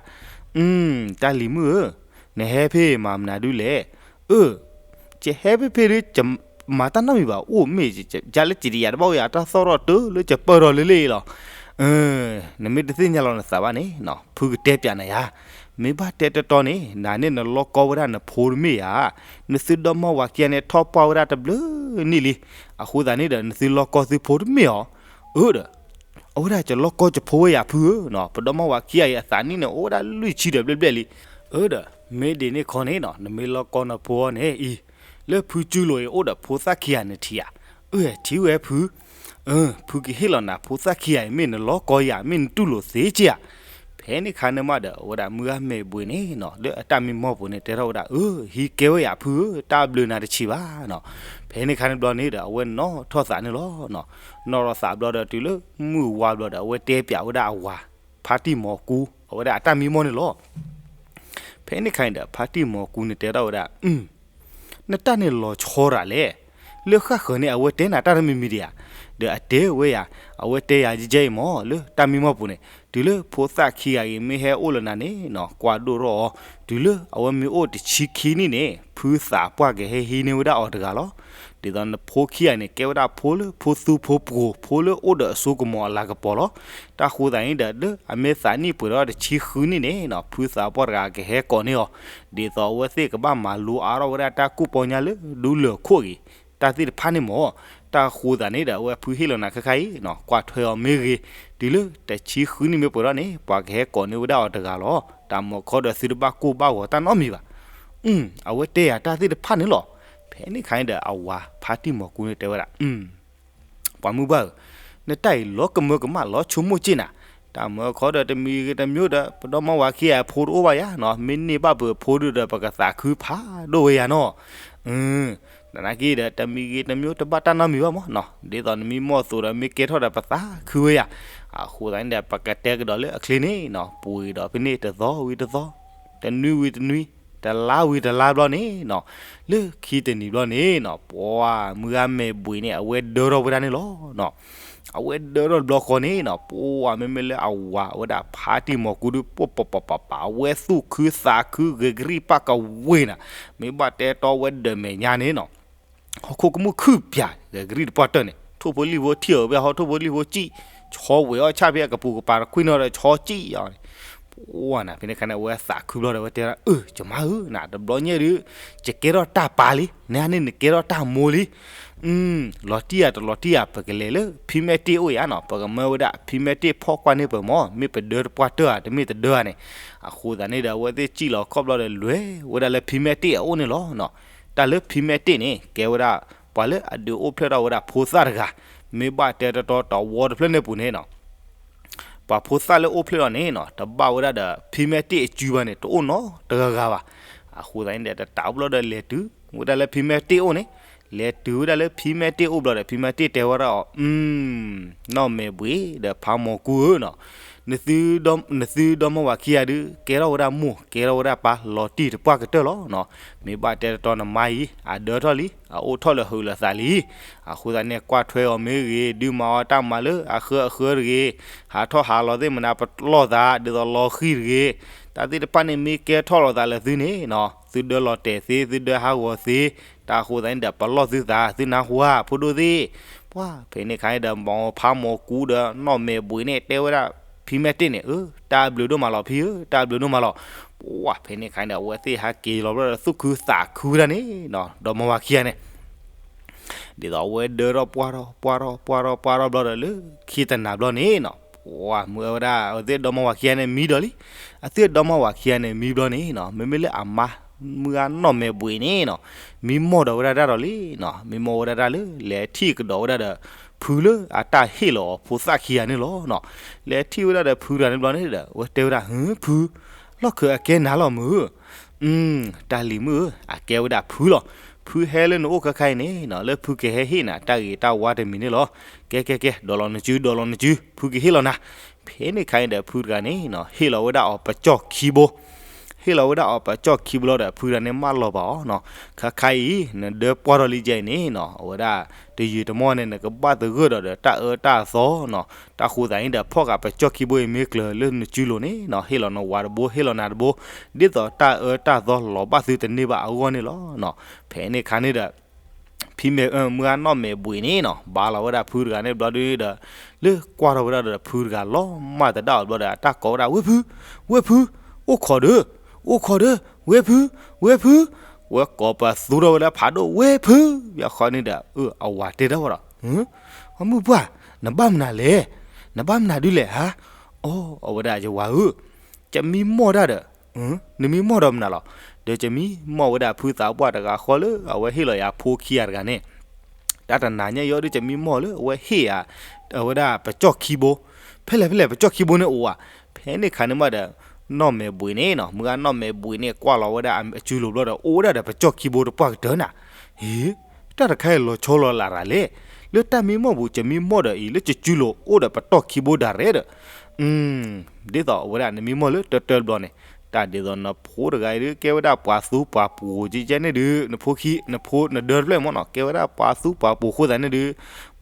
တၢ်လံၤမုၣ်ဧၢ, နဟဲဖဲမၤမနုၤဒုးလဲၣ်. အၢ ယဟဲဖဲဖဲဒုး ယမၤတၢ်နီတမံၤဘၣ်, အိၣ်မ့ၢ်ယၤလၢယတယာ်တဘၣ်ဝဲယၤ တၢ်သီၣ်ထီၣ်တုၤလၢယပၢၢ်ထီၣ်လၢလၢလီၤ. နမ့ၢ်တသ့ၣ်ညါလီၤနသးဘၣ်န့ၣ် ဖုကတဲပၠးနၤယၤ, မ့ၢ်ဘၣ်တဲတတီန့ၣ် နၤန့ၣ်နလီၢ်ကီဝဲဒၣ်နဖိတမ့ၢ်ဧါ. နသုဒီမါဝၤခံဂၤန့ၣ် ထီၣ်ပှၢ်ဝဲဒၣ်တဘျုးနံၣ်လံ. အဃိသတးန့ၣ်ဒီး နသုလီၢ်ကီသုဖိတမ့ၢ်ဧါ. အၢဒီး အဝဲဒၣ်ယလီၢ်ကီယဖိဝဲယၤဖုဧၢနီၤ. ပဒီမါဝၤခံဂၤအံၤအသးနံၣ်န့ၣ် အိၣ်ဝဲဒၣ်လွံၢ်ဆံဒီးဘျဲၣ်ဘျဲၣ်လံ. အၢဒီး မ့ၢ်ဒ်န့ၣ်ခီန့ၣ်နီၤ နမ့ၢ်လီၢ်ကီနဖိအံၤန့ၣ်အံၤ လၢဖုကၠူလိၤအံၤအိၣ်ဒီးဖိသၣ်ခံဂၤနထံၣ်ဧါ. အၢ ထံၣ်ဝဲဖု. အၢ ဖုကဟ့ၣ်လီၤနၤဖိသၣ်ခံဂၤအံၤ မ့ၢ်နလီၢ်ကီယၤ မ့ၢ်နတူၢ်လိာ်သ့က့ဧါ. ဖဲန့ၣ်ခါန့ၣ်မးဒီး အဝဲဒၣ်မုၢ်ဂၤမဲာ်ဘှ့းန့ၣ်နီၤ လၢအတၢ်မံမီၢ်ပူၤန့ၣ် တဲထီၣ်ဝဲဒၣ် အၢ ဟံးကဲဝဲယၤဖုဧၢ တၢ်ဘျုးနၤတဆံးဘၣ်နီၤ. ဖဲန့ၣ်ခါန့ၣ်ဘျီန့ၣ်ဒီး အဝဲနီၣ်ထီၣ်သးန့ၣ်လီၤ. နီၣ်ထီၣ်သးဘျီဒီး တုၤလၢမုၢ်ဝါဘျီဒီး အဝဲတဲပၠးဝဲဒၣ်အဝၤ ဖါတံၢ်မီၤကူ အဝဲဒၣ်အတၢ်မံမီၢ်န့ၣ်လီၤ. ဖဲန့ၣ်ခါန့ၣ်ဒီး ဖါတံၢ်မီၤကူန့ၣ်တဲထီၣ်ဝဲဒၣ် နတၢ်န့ၣ်လီၤဆီရၤလဲၣ်. လၢဃၣ်ဃၢၤန့ၣ် အဝဲတဲနၤတၢ်တမံၤမံၤဒံးဧါ. ဒီးအတဲဝဲယၤ, အဝဲတဲယၤယဲအံၤမး လၢတၢ်မံမီၢ်ပူၤန့ၣ် တုၤလၢဖိသၣ်ခံဂၤအံၤမ့ၢ်ဟဲအိၣ်လၢနၤန့ၣ်နီၤ ကွၢ်ဒိၣ်ထီၣ်အီၤ, တုၤလၢအဝဲမ့ၢ်အိၣ်တဆံခံနံၣ်န့ၣ် ဖုသးပှၢ်ကဟဲဟံးန့ၢ်ဝဲဒၣ်အီၤတဂၤလီၤ. ဒ်သိးနဖိခံဂၤန့ၣ် ကဲဝဲဒၣ်ဖိလၢဖိသူဖိပှိၤ ဖိလၢအိၣ်ဒီးအစိကမီၤအလၤကပီၤလီၤ. တၢ်ဃိသးန့ၣ်ဒီး လၢအမ့ၢ်သးနံၣ်ပှဲၤထီၣ်တဆံဃုနံၣ်န့ၣ်နီၤ ဖုသးပှၢ်တဂၤကဟဲကိးန့ၢ်အီၤ, ဒ်သိးအဝဲသ့ၣ်ကဘၣ်မၤလိအါထီၣ်ဝဲဒၣ်တၢ်ကူၣ်ပီညါလၢဒူလၢာ်ခိၣ်ဂ့ၤ တၢ်သ့ၣ်တဖၣ်န့ၣ်မး. တၢ်ဃိသးန့ၣ်ဒီး အဝဲဖုဟ့ၣ်လီၤနၤခဲခါအံၤနီၤ ကွၢ်ထွဲအီၤမ့ၢ်ဂ့ၤ, တုၤလၢတဆံဃုနံၣ်မ့ၢ်ပှဲၤထီၣ်န့ၣ် ပှၤကဟဲကိးန့ၢ်ဝဲဒၣ်အီၤတဂၤလီၤ. တၢ်မၤခီဒီးသုတဘၣ်ကိၢ်ဘၣ်ဂီၤတၢ်နီတမံၤဘၣ်. အဝဲတဲယၤတၢ်သ့ၣ်တဖၣ်န့ၣ်လီၤ. ဖဲန့ၣ်ခါန့ၣ်ဒီး အဝၤဖါတံၢ်မီၤကူန့ၣ်တဲဝဲဒၣ် ပှၤမုၢ်ဘၣ်ဧၢ, နတၢ်အံၤလီၤကမၢကမၣ်လီၤဆိကမိၣ်က့ၢ်နၤ, တၢ်မၤခီဒီးတမံၤဂ့ၤတမံၤဒီး ပဒီမါဝၤခံဂၤအဖိတအိၣ်ဘၣ်ယၤနီၤ, မ့ၢ်န့ၢ်ဘၣ်ပှၤဖိဒုဒီး ပကသးခုဖးဒိၣ်ဝဲယၤနီၤ. သနာ်က့ဒီး တမံၤဂ့ၤတမံၤတဘၣ်တၢ်နီတမံၤဘၣ်မးနီၤ, ဒ်သိးနမံမီၢ်အသိးဒီး မ့ၢ်ကဲထီၣ်ဒီးပသးခုဝဲယၤ. အဃိသတးန့ၣ်ဒီး ပကတဲကဒီးလၢအချ့န့ၣ်နီၤ, ပှ့ၤဒီးဖဲန့ၣ်တသီဝံၤတသီ, တနွံဝံၤတနွံ, တလါဝံၤတလါဘျီန့ၣ်နီၤ, လၢခံတနံၤဘျီန့ၣ်နီၤ ပှၤမုၢ်ဂၤမဲာ်ဘှ့းန့ၣ် အဝဲဒၢထီၣ်ဝဲဒၣ်န့ၣ်လီၤ. အဝဲဒၢထီၣ်တဘျီဃီန့ၣ်နီၤ ပှၤမ့မ့ၢ်လၢအဝၤဝဲဒၣ်ဖါတံၢ်မီၤကူဒုး ပှၤပှၤပှၤပှၤ အဝဲသူၣ်ခုသးခုဂဲၤကရံၣ်ပၢ်ကဝ့ၤနၤ, မ့ၢ်ဘၣ်တဲတီဝဲဒၢးမဲာ်ညါန့ၣ်နီၤ ဟီၣ်ခိၣ်ကမူၣ်ခုၣ်ပၠး ဂဲၤကရံၣ်တပှၢ်တၢၢ်န့ၣ် ထိၣ်ဖိလံၣ်ဖိထံၣ်အီၤဝဲဟီၣ်ထိၣ်ဖိလံၣ်ဖိစံၣ်, ဆီဝဲၤအီၣ်ဆၣ်ဖဲအကပူၤကပၤတခွံနီၤဒီး ဆီစံၣ်အီၤန့ၣ်, ပှၤနၤဖဲန့ၣ်ခါန့ၣ် အဝဲသးခုဘျီဒီး အဝဲတဲဒၣ် အၢ ယမါဧၢ နၤတဘျီညါဒုး ယကဲထီၣ်တၢ်ပၢ်လံ, နၤန့ၣ်နကဲထီၣ်တၢ်မိၢ်လံ. လီၤတံၢ်ဧါတလီၤတံၢ်ဧါ ပကလဲၤလၢဖံမဲာ်တ့ၢ်အိၣ်ဧါနီၤ, ပကမၢဝဲဒၣ်ဖံမဲာ်တ့ၢ်ဖီၣ်ကွၢ်န့ၢ်ပှၤမး မ့ၢ်ပဒၢတပှၢ်တၢၢ်ဧါ တမ့ၢ်တဒၢဧါန့ၣ်. အဃိသတးန့ၣ်ဒီး အဝဲသ့ၣ်စံၣ်လီၤခီၣ်ဘျီဒီး လဲၤဝဲဒၣ်လၢဖံမဲာ်တ့ၢ်အအိၣ်န့ၣ်လီၤနီၤ. တၢ်လၢဖံမဲာ်တ့ၢ်န့ၣ် ကဲဝဲဒၣ် ပှၤလၢအဒုးအိၣ်ဖျဲၣ်ထီၣ်ဝဲဒၣ်ဖိသၣ်တဂၤ, မ့ၢ်ဘၣ်တဲတတီတဝီတဖျၢၣ်န့ၣ်ပူၤန့ၣ်နီၤ ပှၤဖိသၣ်လၢအိၣ်ဖျဲၣ်ထီၣ်န့ၣ်နီၤ တဘၣ်ဝဲဒၣ်ဒီးဖံမဲာ်တ့ၢ်အစုဘၣ်န့ၣ် တအိၣ်နီတဂၤဂၤဘၣ်. အဃိသတးန့ၣ်ဒီး တတးဘျီဒီးလဲၤတုၤဝဲဒၣ်လၢဖံမဲာ်တ့ၢ်အိၣ်န့ၣ်, လဲၤတုၤဝဲဒၣ်လၢဖံမဲာ်တ့ၢ်အိၣ်ဘျီဒီး ဖံမဲာ်တ့ၢ်တဲဝဲဒၣ်အီၤ, နီၢ်မဲာ်ဘှ့းဒီးဖါမီၤကူဧၢနီၤ, နသုဒီမါဝၤခံဂၤဒုး ကဲထီၣ်ဝဲဒၣ်မိၢ် ကဲထီၣ်ဝဲဒၣ်ပၢ် လီၤတံၢ်တပှၢ်ကတၢၢ်လီၤနီၤ. မ့ၢ်ဘၣ်တဲတတီနမါအံၤ အဒၢထီၣ်လံ အအိၣ်ထီၣ်လၢဟုးလၢသးလံ. အဃိသတးန့ၣ် ကွၢ်ထွဲအီၤမ့ၢ်ဂ့ၤ, ဒုးမၤအီၤတၢ်မၤလၢအဃၢအဃၢတဂ့ၤ, ဟးထီၣ်ဟးလီၤသ့ၣ်မနုၤ ပလီၢ်သး ဒ်သိးလီၤဃံၢ်တဂ့ၤ, တၢ်သ့ၣ်တဖၣ်န့ၣ် မ့ၢ်ကဲထီၣ်လိာ်သးလၢသုန့ၣ်နီၤ သုဒၢလီၤတဲာ်သ့ သုဒၢဟးဂီၤသ့, တၢ်အဃိသတးန့ၣ်ဒီး ပလီၢ်သုသး သုနၢ်ဟူဧါ ဖိဒိၣ်သ့ၣ်. ပှၤဖဲန့ၣ်ခါန့ၣ်ဒီး မ့ၢ်ဖါမီၤကူဒီး နီၢ်မဲာ်ဘှ့းန့ၣ် တဲဝဲဒၣ် ဖံမဲာ်တ့ၢ်န့ၣ်, အၢ တၢ်ဘျုးဒိၣ်မးလီၤဖံဧၢ, တၢ်ဘျုးဒိၣ်မးလီၤ. ပှၤဖဲန့ၣ်ခါန့ၣ်ဒီး အဝဲသ့ၣ်ဟးက့ၤလီၤဘျီဒီး သူၣ်ခုသးခုဝဲဒၣ်န့ၣ်နီၤ ဒီမါဝၤခံဂၤန့ၣ် ဒ်သိးအဝဲဒၢထီၣ်ပှၢ်ထီၣ်ပှၢ်ထီၣ်ပှၢ်ထီၣ်ပှၢ်ထီၣ်ဘျီဒီး လၢခံတနၤဘျီန့ၣ်နီၤ ပှၤမ့ၢ်ဝဲဒၣ် အဝဲသ့ၣ်ဒီမါဝၤခံဂၤန့ၣ်မံဒီးလံ. အသ့ၣ်ဒီမါဝၤခံဂၤန့ၣ်မံဘျီန့ၣ်နီၤ မ့မ့ၢ်လၢအမါ မုၢ်ဂၤနီၢ်မဲာ်ဘှ့းန့ၣ်နီၤ မံမီၢ်ဒီးဝဲဒၣ်တၢ်ဒီးလံနီၤ, မံမီၢ်ဝဲဒၣ်တၢ်လၢ လဲၤထံၣ်ကဒီးဝဲဒၣ်ဒီး ဖုလၢအတၢ်ဟ့ၣ်လီၤအီၤဖိသၣ်ခံဂၤန့ၣ်လီၤနီၤ. လဲၤထံၣ်ဝဲဒၣ်ဒီးဖုတဂၤန့ၣ်ဘျီန့ၣ်ဒီး အဝဲတဲဝဲဒၣ် ဟု ဖု လီၢ်ခၢအကဲနၤလီၤမုၢ်ဧၢ, တၢ်လံၤမုၣ်ဧၢ အကဲဝဲဒၣ်ဖုလီၤ. ဖုဟဲလၢနအိၣ်ခဲခါအံၤန့ၣ်နီၤ လၢဖုကဟဲဟ့ၣ်နၤ တၢ်ဂ့ၤတၢ်ဝါတမံၤန့ၣ်လီၤ. ကဲကဲကဲ ဒီးလီၤနစု ဒီးလီၤနစု ဖုကဟ့ၣ်လီၤနၤ. ဖဲန့ၣ်ခါအံၤဒီး ဖုတဂၤန့ၣ်နီၤ ဟ့ၣ်လီၤဝဲဒၣ်အီၤပကၠီၣ်ခံဘိ ဟ့ၣ်လီၤဝဲဒၣ်အီၤပကၠီၣ်ခံဘိလီၤဒီး ဖုတဂၤန့ၣ်မၢလီၤဘၣ်အီၤနီၤ. ခဲခါအံၤ နဒၢပှၢ်ထီၣ်လံယဲအံၤန့ၣ်နီၤ အဝဲဒၣ် တယုာ်တမီၢ်န့ၣ် နကဘၣ်သဂၢၢ်ဒီးဒီးတၢ်အၢတၢ်သီနီၤ. တၢ်ဃိသတးန့ၣ်ဒီး ဖီၣ်ဃာ်ပကၠီၣ်ခံဘိအံၤမ့ၢ်ကျၢၤလၢနစုလိၤန့ၣ်နီၤ ဟ့ၣ်လီၤနဝၤတဘိ ဟ့ၣ်လီၤနၤတဘိ ဒ်သိးတၢ်အၢတၢ်သီလီၤဘၣ်သုတန့ၢ်ဘၣ်အဂီၢ်န့ၣ်လီၤနီၤ. ဖဲန့ၣ်ခါန့ၣ်ဒီး ဖံမဲာ် မုၢ်ဂၤနီၢ်မဲာ်ဘှ့းန့ၣ်နီၤ ဘါလီၤဝဲဒၣ်ဖုတဂၤန့ၣ်ဘျီဒုဒီး လၢကွၢ်ထီၣ်ဝဲဒၣ်ဒီးဖုတဂၤလီၤမၢ်သဒၣ်အီၤဘျီဒီး အတၢ်ကိးဝဲဒၣ် ဝ့ၢ်ဖု, ဝ့ၢ်ဖု, အိၣ်ခိးဒုး, အိၣ်ခိးဒုး, ဝဲဖု, ဝဲဖု, ဝဲကိးပသူထီၣ်ဝဲလၢဖးဒိၣ် ဝဲဖု, ဘၣ်ဃီန့ၣ်ဒီး အဝၤတဲတၢ်ဝဲဒီး, အမုၢ်ပှၢ်, နဘၣ်မနုၤလဲၣ်, နဘၣ်မနုၤဒုးလဲၣ်ဧါ, အိ အဝဲဒၣ်ယဝၤဧၢ, ကမံမီၢ်တၢ်ဒီး, နမံမီၢ်ဒီးမနုၤလီၤ, ဒီးကမံမီၢ်ဝဲဒၣ်ဖုသးပှၢ်တဂၤဃီလၢ အဝဲဟ့ၣ်လီၤယၤဖိခံဂၤတဂၤန့ၣ် တၢ်တနၤညါအံၤဒီး ကမံမီၢ်လၢအဝဲဟ့ၣ်ဧါ, အဝဲဒၣ်ပကၠီၣ်ခံဘိ, ဖဲလဲၣ်ဖဲလဲၣ် ပကၠီၣ်ခံဘိန့ၣ်အိၣ်ဧါ, ဖဲန့ၣ်ခါန့ၣ်မးဒီး, နီၢ်မဲာ်ဘှံးန့ၣ်နီၤ, မုၢ်ဂၤနီၢ်မဲာ်ဘှံးန့ၣ် ကွၢ်လီၤဝဲဒၣ်အစုလိၤဘျီဒီး အိၣ်ဝဲဒၣ်ဒီးပကၠီၣ်ခံဘိတပှၢ်ကတၢၢ်နၤ, ဟ့, တၢ်တခါအံၤလီၤဆီလီၤလးရၤလဲၣ်, လၢတၢ်မံမီၢ်ပူၤ ကမံမီၢ်ဒီးအံၤ လၢကစုလိၤအိၣ်ဒီးပကၠီၣ်ခံဘိဒၣ်ရဲဒီး, ဒ်သိးအဝဲဒၣ်နမံမီၢ်လၢတၢတၢတဘျီန့ၣ်, တၢ်ဒ်သိးနဖိတဂၤအံၤဒုး ကဲဝဲဒၣ်ပှၤသူပှၤပှိၤကဲကဲန့ၣ်ဒုး, နဖိခံ, နဖိနဒၢတဖျၢၣ်မ့ၢ်နီၤ, ကဲဝဲဒၣ်ပှၤသူပှၤပှိၤအဃိသတးန့ၣ်ဒုး,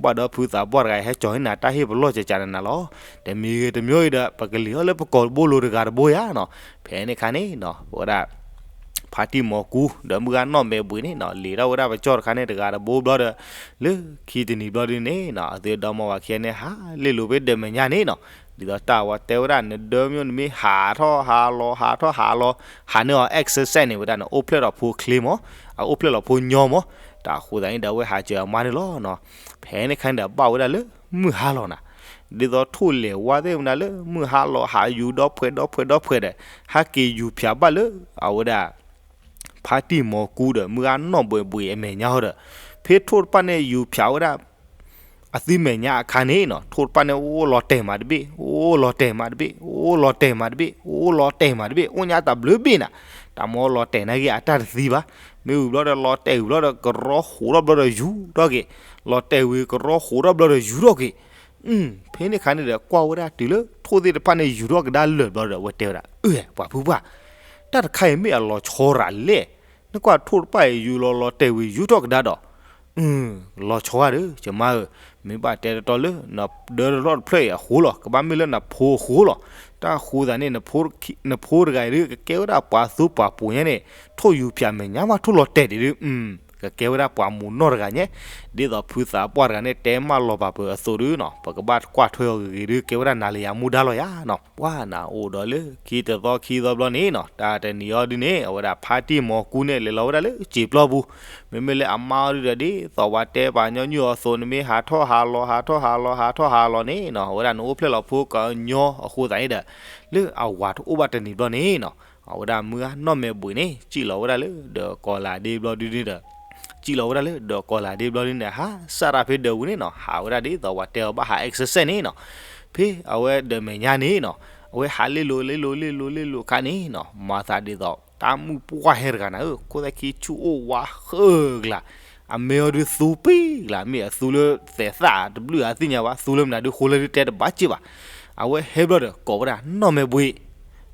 ဘၣ်ဒီးဖုသးပှၢ်တဂၤအံၤ ဟဲကၠီၤဟ့ၣ်နၤတၢ်ဟ့ၣ်ပလီၢ်ကကးနနၤလီၤ, တမံၤဂ့ၤတမံၤဂ့ၤဒီး ပကလံၤထီၣ်လၢပကိာ်တဘိလိၤတဂၤတဘိယါနီၤ, ဖဲန့ၣ်ခါန့ၣ်နီၤ, ဝဲဒၣ် ဖါတံၢ်မီၤကူ ဒီးမုၢ်ဂၤနီၢ်မဲာ်ဘှံးန့ၣ်နီၤ လံၤထီၣ်ဝဲဒၣ်ပကၠီၣ်တခါန့ၣ်တဂၤတဘိဘျီဒီး, လၢခံတနံၤဘျီဒုးန့ၣ်နီၤ အသုဒီမါဝၤခံဂၤန့ၣ် ဟးလ့လိာ်ဖဲဒီးမဲာ်ညါန့ၣ်နီၤ, ဒ်သိးတၢ်ဝဲတဲဝဲဒၣ် နဒၢမ့ၢ်နမ့ၢ်ဟးထီၣ်ဟးလီၤ ဟးထီၣ်ဟးလီၤ, ဟးန့ၢ်အီၤ exercise န့ၣ်ဝဲဒၣ် နအိၣ်ဖျဲၣ်ထီၣ်ဖိချ့မး, အအိၣ်ဖျဲၣ်လီၤဖိညီမး, တၢ်ဃိသတးန့ၣ်ဒီး အဝဲဟးစၢၤအမါန့ၣ်လီၤနီၤ, ဖဲန့ၣ်ခါန့ၣ်ဒီး ဘၣ်ဝဲဒၣ်လၢမုၢ်ဟါလီၤနၤ ဒ်သိးထိၣ်လဲၤဝါသ့ၣ်မနုၤလၢ မုၢ်ဟါလီၤဟးယူၤဒီဖှဲးဒီဖှဲးဒီဖှဲးဒီး ဟဲက့ၤယူၤဖၠးဘၣ်လၢ အဝဲဒၣ် ဖါတံၢ်မီၤကူဒီး မုၢ်ဂၤနီၢ်မဲာ်ဘှံးအမဲာ်ညါဟီဒီး, ဖဲထိၣ်တဖၣ်န့ၣ်ယူၤဖၠးဝဲဒၣ် အသုမဲာ်ညါအခါန့ၣ်နီၤ ထိၣ်တဖၣ်န့ၣ် အိၣ်လီၤတဲာ်မးတဘ့ၣ်, အိၣ်လီၤတဲာ်မးတဘ့ၣ်, အိၣ်လီၤတဲာ်မးတဘ့ၣ်, အိၣ်လီၤတဲာ်မးတဘ့ၣ်, အိၣ်ညါတဘျုးဘ့ၣ်နၤ, တၢ်မ့ၢ်လီၤတဲာ်နာ်က့အတၢ်တသံဘၣ်, မ့ၢ်ဝံၤဘျီဒီးလီၤတဲာ်ဝံၤဘျီဒီး ကရီဃိးထီၣ်ဘျီဒီးယူၤထီၣ်က့ၤ, လီၤတဲာ်ဝံၤကရီဃိးထီၣ်ဘျီဒီးယူၤထီၣ်က့ၤ ဖဲန့ၣ်ခါန့ၣ်ဒီး ကွၢ်ဝဲဒၣ်တုၤလၢထိၣ်သ့ၣ်တဖၣ်န့ၣ် ယူၤထီၣ်ကဒါလၢာ်ဘျီဒီး အဝဲတဲဝဲဒၣ် အၢ ပှၤဖုပှၢ်, တၢ်တခါအံၤမ့ၢ်အလီၤဆီရၤလဲၣ်, နကွၢ်ထိၣ်တဖၣ်အံၤ ယူၤလီၤလီၤတဲာ်ဝံၤယူၤထီၣ်ကဒါဒီး, လီၤဆီဂၤဒီး ယမါဧၢ, မ့ၢ်ဘၣ်တဲတတီလၢ နဒၢတလီၢ်တဖျၢၣ်အံၤအဃိလီၤ, ကဘၣ်မ့ၢ်လၢနဖိအဃိလီၤ, တၢ်ဃိသတးန့ၣ် နဖိတဂၤအံၤဒုး ကကဲဝဲဒၣ်ပှၤသူပှၤပှိၤညါန့ၣ် ထိၣ်ယူၤဖၠးမဲာ်ညါမး ထိၣ်လီၤတဲာ်ဒံးဒုး ကကဲဝဲဒၣ်ပှၤမူးနီၢ်တဂၤညါ, ဒ်သိးဖုသးပှၢ်တဂၤန့ၣ် တဲမးလီၤပာ်ပၢၤအသိးဒုးနီၤ ပကဘၣ်ကွၢ်ထွဲအီၤဂ့ၤဂ့ၤဒုး ကဲဝဲဒၣ်နၤလၢယၤမူဒါလီၤယၤနီၤ, ပှၤနၤအိၣ်ဒီးလၢခံတသီခံသီဘျီန့ၣ်နီၤ တၢ်တနံၤအံၤဒုးန့ၣ် အဝဲဒၣ်ဖါတံၢ်မီၤကူန့ၣ် လဲၤလီၤဝဲဒၣ်လၢစံာ်ပျီပူၤ, မ့မ့ၢ်လၢအမါအံၤဒုးဒီး ဒ်သိးပှၤတဲပှၤညီနုၢ်အီၤအသိး နမ့ၢ်ဟးထီၣ်ဟးလီၤ ဟးထီၣ်ဟးလီၤ ဟးထီၣ်ဟးလီၤန့ၣ်နီၤ အဝဲဒၣ်နအိၣ်ဖျဲၣ်လီၤဖိကညီအဃိသတးန့ၣ်ဒီး လၢအဝၤတအိၣ်ဘၣ်တနံၤဘျီန့ၣ်နီၤ အဝဲဒၣ်မုၢ်ဂၤနီၢ်မဲာ်ဘှံးန့ၣ် စံၣ်လီၤဝဲဒၣ်လၢဒီးကီၤလၤဒ့ဘျီဒုးန့ၣ်ဒီး စံၣ်လီၤဝဲဒၣ်လၢဒီးကီၤလၤဒ့ဘျီဒုးန့ၣ် ဟးစၢ်တၢ်ဖဲဒၢးဝံၤန့ၣ်နီၤ ဟးဝဲဒၣ်ဒ်သိးပှၤတဲအီၤဘၣ်ဟး exercise န့ၣ်နီၤ, ဖဲအဝဲဒီးမဲာ်ညါန့ၣ်နီၤ အဝဲဟးလ့လိာ်လ့လိာ်လ့လိာ်လ့လိာ်အခါန့ၣ်နီၤ မၤသးဒ်သိး တၢ်မုၢ်ပှၢ်ဟဲတဂၤနၤဧၢ ခိၣ်သၣ်ခံဆူၣ်အိၣ်ဝါဃၢကျါ, အမဲာ်အီၤဒုးသူပံကျါ မ့ၢ်အသူလၢသဲးသၣ်တဘျုးဧါသ့ၣ်ညါဘၣ် သူလၢမနုၤဒုးဃိလၢဒုးတဲတဘၣ်စ့ၢ်ဘၣ်, အဝဲဟဲဘျီဒီးကိးဝဲဒၣ်နီၢ်မဲာ်ဘှံး,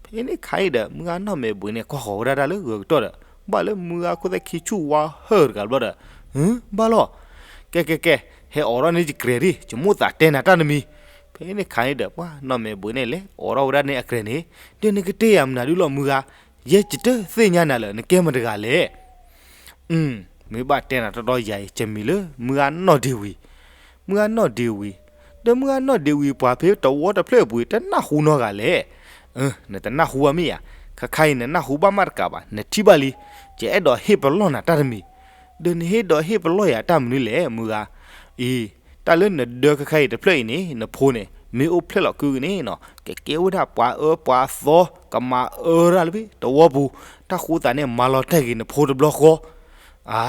ဖဲန့ၣ်ခါအံၤဒီး မုၢ်ဂၤနီၢ်မဲာ်ဘှံးန့ၣ် ကွၢ်ဃီၤဝဲဒၣ်တၢ်လၢဂၢၤကတီၢ်ဒီး ဘၣ်လၢမုၢ်ဂၤခိၣ်သၣ်ခံဆူၣ်ဝါဃၢတဂၤဘျီဒီး, ဘၣ်လီၤ, ကဲကဲကဲ, ဟဲအိးထီၣ်န့ၢ်ယကြဲးဒံး ယမိၣ်သးတဲနၤတၢ်တမံၤ, ဖဲန့ၣ်ခါအံၤဒီး ပှၤနီၢ်မဲာ်ဘှံးန့ၣ်လဲၤအိးထီၣ်ဝဲဒၣ်န့ၢ်အကြဲးန့ၣ်, ဒီးနကတဲယၤမနုၤဒုးလီၤမုၢ်ဂၤ, ယဲယတသ့ၣ်ညါနၤလၢနကဲမတၤတဂၤလဲၣ် မ့ၢ်ဘၣ်တဲနၤတီတီယၤအံၤ ယမံၤလၢမုၢ်ဂၤနီၢ်ဒ့ဝံၤ, မုၢ်ဂၤနီၢ်ဒ့ဝံၤ, ဒီးမုၢ်ဂၤနီၢ်ဒ့ဝံၤ ပှၤဖဲတဝီတဖျၢၣ်အပူၤ တနၢ်ဟူနီတဂၤလဲၣ်, နတနၢ်ဟူဘၣ်မ့ၢ်ဧါ, ခါခါအံၤနနၢ်ဟူဘၣ်မးတကးဘၣ် နထံၣ်ဘၣ်လံ, ယအဲၣ်ဒိးဟ့ၣ်ပလီၢ်နၤတၢ်တမံၤ, ဒီးနဟ့ၣ်ဒိးဟ့ၣ်ပလီၢ်ယၤတၢ်မနုၤလဲၣ် မုၢ်ဂၤ, အံၤ, တၢ်လၢနဒၢခါခါအံၤတဖျၢၣ်အံၤန့ၣ် နဖိန့ၣ် မ့ၢ်အိၣ်ဖျဲၣ်လီၤကုကန့ၣ်နီၤ ကကဲဝဲဒၣ်ပှၤအၢပှၤသီ ကမၤအၢတၢ်လၢဖဲတဝီပူၤ, တၢ်ဃိသးန့ၣ် မၤလီၤတဲာ်က့ၤနဖိတဘျီဃီ, အါ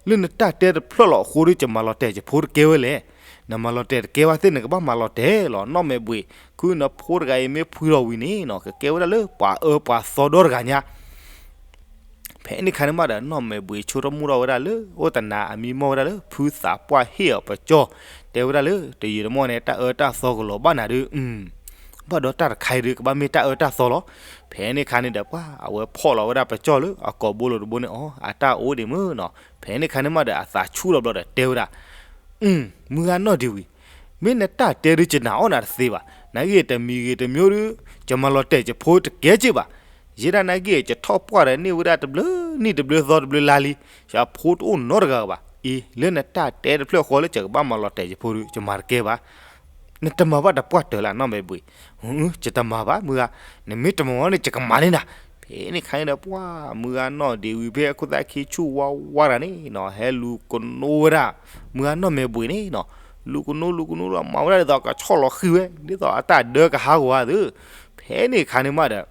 လၢနတၢ်တဲတဖျၢၣ်လီၤအဃိဒီး ယမၤလီၤတဲာ်ယဖိတကဲဝဲလဲၣ်, နမၤလီၤတဲာ်တကဲဝဲသ့ၣ် နကဘၣ်မၤလီၤတဲာ်လီၤ နီၢ်မဲာ်ဘှံး, ခုနဖိတဂၤအံၤမ့ၢ်ဖှံလီၤဝံၤန့ၣ်နီၤ ကကဲဝဲဒၣ်လၢပှၤအၢပှၤသီဒီတဂၤညါ ဖဲန့ၣ်ခါန့ၣ်မးဒီး နီၢ်မဲာ်ဘှံးဆိကမိၣ်ထီၣ်ဝဲဒၣ်လၢ အိၣ်တနၤအမံမီၢ်ဝဲဒၣ်လၢ ဖုသးပှၢ်ဟ့ၣ်အီၤပကၠီၣ်, တဲဝဲဒၣ်လၢ တယံာ်တမီၢ်န့ၣ် တၢ်အၢတၢ်သီကလီၤဘၣ်နၤဒုး, ဘၣ်ဒီးတၢ်တခါအံၤဒုး ကဘၣ်မ့ၢ်တၢ်အၢတၢ်သီလီၤ. ဖဲန့ၣ်ခါန့ၣ်ဒီး ပှၤအဝဲဖီၣ်လီၤဝဲဒၣ်ပကၠီၣ်လၢအကိာ်ဘိလိၤတဘိန့ၣ်အီၤ အတၢ်အိၣ်ဒံးမုၢ်နီၤ, ဖဲန့ၣ်ခါန့ၣ်မးဒီး အသးဆူၣ်လီၤဘျီဒီးတဲဝဲဒၣ် မုၢ်ဂၤနီၢ်ဒ့ဝံၤ, မ့ၢ်နတၢ်တဲဒုး ယနာ်အီၣ်နၤတသ့ဘၣ်, နာ်က့တမံၤဂ့ၤတမံၤဒုး ယမၤလီၤတဲာ်ယဖိတကဲက့ၢ်ဘၣ်, ယဲဒၣ်နာ်က့ ယထီၣ်ပှၢ်ဒီးန့ၢ်ဝဲဒၣ်တဘျုးနံၣ်တဘျုးသီတဘျုးလါလံ, ယဖိတအိၣ်နီတဂၤဘၣ်, အံၤ လၢနတၢ်တဲတဖျၢၣ်ဃီလၢ ယကဘၣ်မၤလီၤတဲာ်ယဖိဒုး ယမၤတကဲဘၣ်. နတမၤဘၣ်တပှၢ်တၢၢ်လၢနီၢ်မဲာ်ဘှံး. ယတမၤဘၣ် မုၢ်ဂၤ, နမ့ၢ်တမၤဝဲန့ၣ် ယကမၤန့ၢ်နၤ. ဖဲန့ၣ်ခါန့ၣ်ဒီး ပှၢ်မုၢ်ဂၤနီၢ်ဒ့ဝံၤ ဖဲအခိၣ်သၣ်ခံဆူၣ်ဝါဝါတဂၤန့ၣ်နီၤ ဟဲလူၤကနိဝဲဒၣ် မုၢ်ဂၤနီၢ်မဲာ်ဘှံးန့ၣ်နီၤ. လူၤကနိလူၤကနိဒီး မၤဝဲဒၣ်ဒ်သိးကဆီၣ်လီၤဃံၤဝဲ ဒ်သိးအတၢ်ဒၢကဟးဂီၤဧါသု. ဖဲန့ၣ်ခါန့ၣ်မးဒီး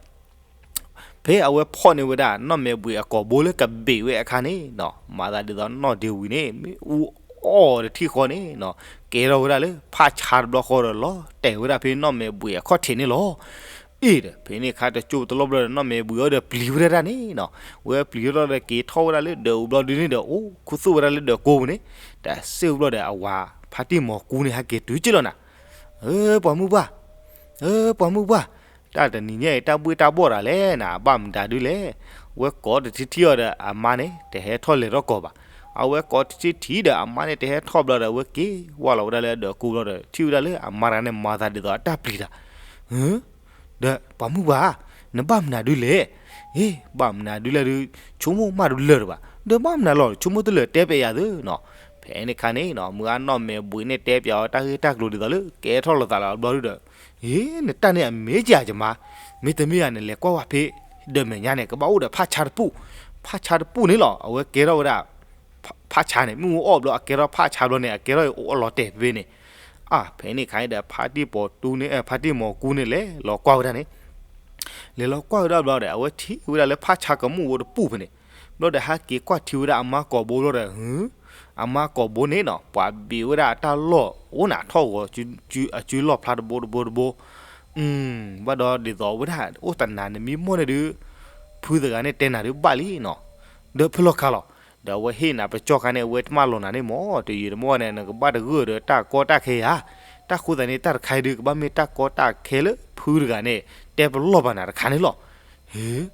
ဖဲအဝဲဖီၣ်န့ၢ်ဝဲဒၣ်နီၢ်မဲာ်ဘှံးအကိာ်ဘိလၢကဘ့ၣ်ဝဲအခါန့ၣ်နီၤ မၤသးဒ်သိးနီၢ်ဒ့ဝံၤန့ၣ် မ့ၣ်အူအီၣ်တထံၣ်ဃီန့ၣ်နီၤ ကဲထီၣ်ဝဲဒၣ်လၢဖးဆါတဘျီဃီဒီး လီၤတဲာ်ဝဲဒၣ်ဖဲနီၢ်မဲာ်ဘှံးအခီၣ်ထံးန့ၣ်လီၤ. အ့ၣ်ဒီး ဖဲန့ၣ်ခါတကၠိတလီၢ်ဘျီဒီး နီၢ်မဲာ်ဘှံးအံၤဒီးပျံၤဝဲဒၣ်န့ၣ်နီၤ. ဝဲပျံၤထီၣ်ဒီးက့ၤထီၣ်ဝဲဒၣ်လၢဒၢးအူဘျီဒုန့ၣ်ဒီး အိၣ်ခူသူၣ်ဝဲဒၣ်လၢဒၢးကိးပူၤန့ၣ်, တစ့ၢ်ဘျီဒီး အဝၤဖါတံၢ်မီၤကူန့ၣ် ဟဲက့ၤတုၤက့ၤလီၤနၤ. ဧၢ ပှၤမုၢ်ပှၢ်, ဧၢ ပှၤမုၢ်ပှၢ်, တၢ်တနံၤညါအံၤ တၢ်ဘှ့ၣ်တၢ်ဘှီၣ်တၢ်လဲၣ်နၤ အဘၣ်မတၤဒုလဲၣ်. ဝဲကိးတထံၣ်ထံၣ်အီၤဒီး အမါန့ၣ် တဟဲထီၣ်လဲၤထီၣ်ကီးဘၣ်. အဝဲကိးတထံၣ်ထံၣ်ဒီး အမါန့ၣ် တဟဲထီၣ်ဘျီဒီး ဝဲက့ၤဝဲလီၤဝဲဒၣ်လၢဒၢးကိးဘျီဒီး ထံၣ်ဝဲဒၣ်လၢအမါတဂၤန့ၣ် မၤသးဒ်သိးအတၢ်ပျံၤတၢ် ဒီးပှၤမုၢ်ပှၢ်, နဘၣ်မနုၤဒုလဲၣ်. ဟ့ၣ် ဘၣ်မနုၤဒုလဲၣ်ဒု, ဆိကမိၣ်မးတလၢာ်တဘၣ်, ဒီးဘၣ်မနုၤလီၤ ဆိကမိၣ်တလၢာ်တဲပျးယၤသုနီၤ. ဖဲန့ၣ်ခါန့ၣ်နီၤ မုၢ်ဂၤနီၢ်မဲာ်ဘှံးန့ၣ်တဲပျးအီၤတၢ်ဂ့ၢ်တၢ်ကျိၤဒ်သိးလၢ ကဲထီၣ်လိာ်သးလီၤဘျီဒုဒီး, ဟ့ၣ် နတၢ်န့ၣ်အမ့ၢ်ကယၤယမါ, မ့တမ့ၢ်ယၤ နလဲၤကွၢ်ဝဲဖဲ ဒီးမဲာ်ညါန့ၣ် ကဘၣ်အိၣ်ဒီးဖးဆါတပူၣ်, ဖးဆါတပူၣ်န့ၣ်လီၤ. အဝဲကဲထီၣ်ဝဲဒၣ် ဖးဆါန့ၣ် မ့ၣ်အူအီၣ်ဘျီ အကဲထီၣ်ဖးဆါဘျီန့ၣ် အကဲထီၣ်အလီၤတဲာ်ဖဲန့ၣ် အါ ဖဲန့ၣ်ခါန့ၣ်ဒီး ဖါတံၢ်ပိာ်တူန့ၣ် ဖါတံၢ်မီၤကူန့ၣ် လဲၤလီၤကွၢ်ဝဲဒၣ်န့ၣ်, လဲၤလီၤကွၢ်ဝဲဒၣ်ဘျီဒီး အဝဲထံၣ်ဝဲဒၣ်လၢဖးဆါကမူၣ်အိၣ်တပူၣ်ဖဲန့ၣ်, ဘျီဒီး ဟဲက့ၤကွၢ်ထံဝဲဒၣ်အမါကိာ်ဘိဘျီဒီး ဟု အမါကိာ်ဘိန့ၣ်နီၤ ပှၤဘ့ၣ်ဝဲဒၣ်အတၢ်လီၢ် အိၣ်နၤထီၣ်ဂီၤ အစုလီၢ်ဖျါတဘိတဘိတဘိ ဘၣ်ဒီးဒ်သိးဝဲဒၣ် အိၣ်တနၤနမံမီၢ်န့ၣ်ဒုး ဖုသဂၤန့ၣ်တဲနၤဒုးဘၣ်လံနီၤ, ဒီးဖဲလီၤခါလီၤ. ဒီးအဝဲဟ့ၣ်နၤပကၠီၣ်ခါန့ၣ် အဝဲတမၣ်လီၤနၤန့ၣ်မၢ် တယံာ်တမီၢ်န့ၣ် နကဘၣ်တဂၢၢ်ဒီးတၢ်ကီတၢ်ခဲဧါ. တၢ်ဃိသတးန့ၣ် တၢ်တခါအံၤဒုး ကဘၣ်မ့ၢ်တၢ်ကီတၢ်ခဲလၢဖုတဂၤန့ၣ် တဲပလီၢ်ဘၣ်နၤတခါန့ၣ်လီၤ. ဟ့ၣ်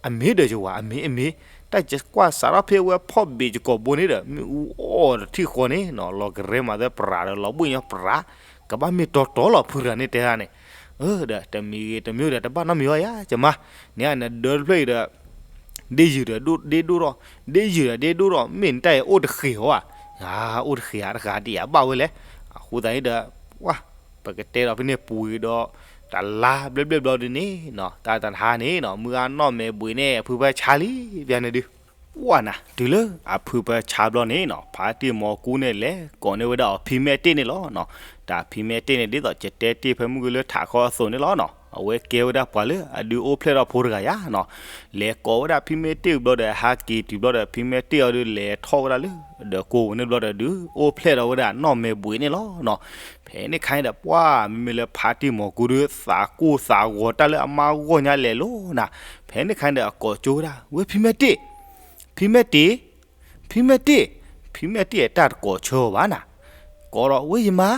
အမ့ၢ်ဒီးယဝၤ အမ့ၢ် အမ့ၢ်, တၢ်ကွၢ်စးထီၣ်ဖဲအဝဲဖီၣ်ဘ့ၣ်ယကိာ်ဘိန့ၣ်ဒီး မ့ၣ်အူအီၣ်တထံၣ်ဃီန့ၣ်နီၤ လီၤကရဲမၤသဲပြးဒီး လီၤဘှံၣ်ညီပြး, ကဘၣ်မ့ၢ်တီတီလီၤ ဖုတဂၤန့ၣ်တဲဒၣ်န့ၣ်, ဒီးတမံၤဂ့ၤတမံၤဒီး တဘၣ်နီတမံၤအီၤယၤ ယမါ, န့ၣ်နဒၢတဖျၢၣ်အံၤဒီး ဒ့ယုာ်ဒီးဒ့ဒိၣ်ထီၣ်, ဒ့ယုာ်ဒီးဒ့ဒိၣ်ထီၣ် မ့ၢ်နတၢ်အံၤအိၣ်တဃ့ၢ်အီၤဧါ, အိၣ်တဃ့ၢ်ဧါတဃ့ၢ်ဧါတယၤဘၣ်ဝဲလဲၣ်. အဃိသတးန့ၣ်ဒီး ပှၢ် ပကတဲဒီးဖဲန့ၣ်ပူၤဒီး တလါဘျဲၣ်ဘျဲၣ်ဘျီဒုန့ၣ်နီၤ တၢ်တဟါန့ၣ်နီၤ မုၢ်ဂၤနီၢ်မဲာ်ဘှံးန့ၣ် အဖုဖၢဆါလံ ပျါန့ၣ်ဒုး ပှၢ်နၤ တုၤလၢအဖုဖၢဆါဘျီန့ၣ်နီၤ ဖါတံၢ်မီၤကူန့ၣ် လဲၤကိးန့ၢ်ဝဲဒၣ်အီၤဖံမဲာ်တ့ၢ်န့ၣ်လီၤနီၤ. တၢ်ဖံမဲာ်တ့ၢ်န့ၣ် ဒ်သိးယတဲတ့ၢ်ဖဲမုၢ်ကလၢထးခီအသိးန့ၣ်လီၤနီၤ အဝဲကဲဝဲဒၣ်ပှၤလၢအဒုးအိၣ်ဖျဲၣ်ထီၣ်ဖိတဂၤယၤနီၤ. လဲၤကိးဝဲဒၣ်ဖံမဲာ်တ့ၢ်ဘျီဒီး ဟးက့ၤတုၤဘျီဒီး ဖံမဲာ်တ့ၢ်အီၤဒုးလဲၤထီၣ်ဝဲဒၣ်လၢ ဒီးကိးန့ၣ်ဘျီဒီးဒုး အိၣ်ဖျဲၣ်ထီၣ်ဝဲဒၣ်နီၢ်မဲာ်ဘှံးန့ၣ်လီၤနီၤ. ဖဲန့ၣ်ခါန့ၣ်ဒီး ပှၢ်မ့မ့ၢ်လၢဖါတံၢ်မီၤကူဒုး သးကိၢ်သးဂီၤတၢ်လၢအမါဂီၢ်ညါလဲၤလိၤနၤ. ဖဲန့ၣ်ခါန့ၣ်ဒီး အကိးကၠိဝဲဒၣ် ဝဲဖံမဲာ်တ့ၢ် ဖံမဲာ်တ့ၢ်, ဖံမဲာ်တ့ၢ်, ဖံမဲာ်တ့ၢ်အတၢ်တကိးဆၢအီၤဘၣ်နၤ. ကိးဒီးဝဲယမါ,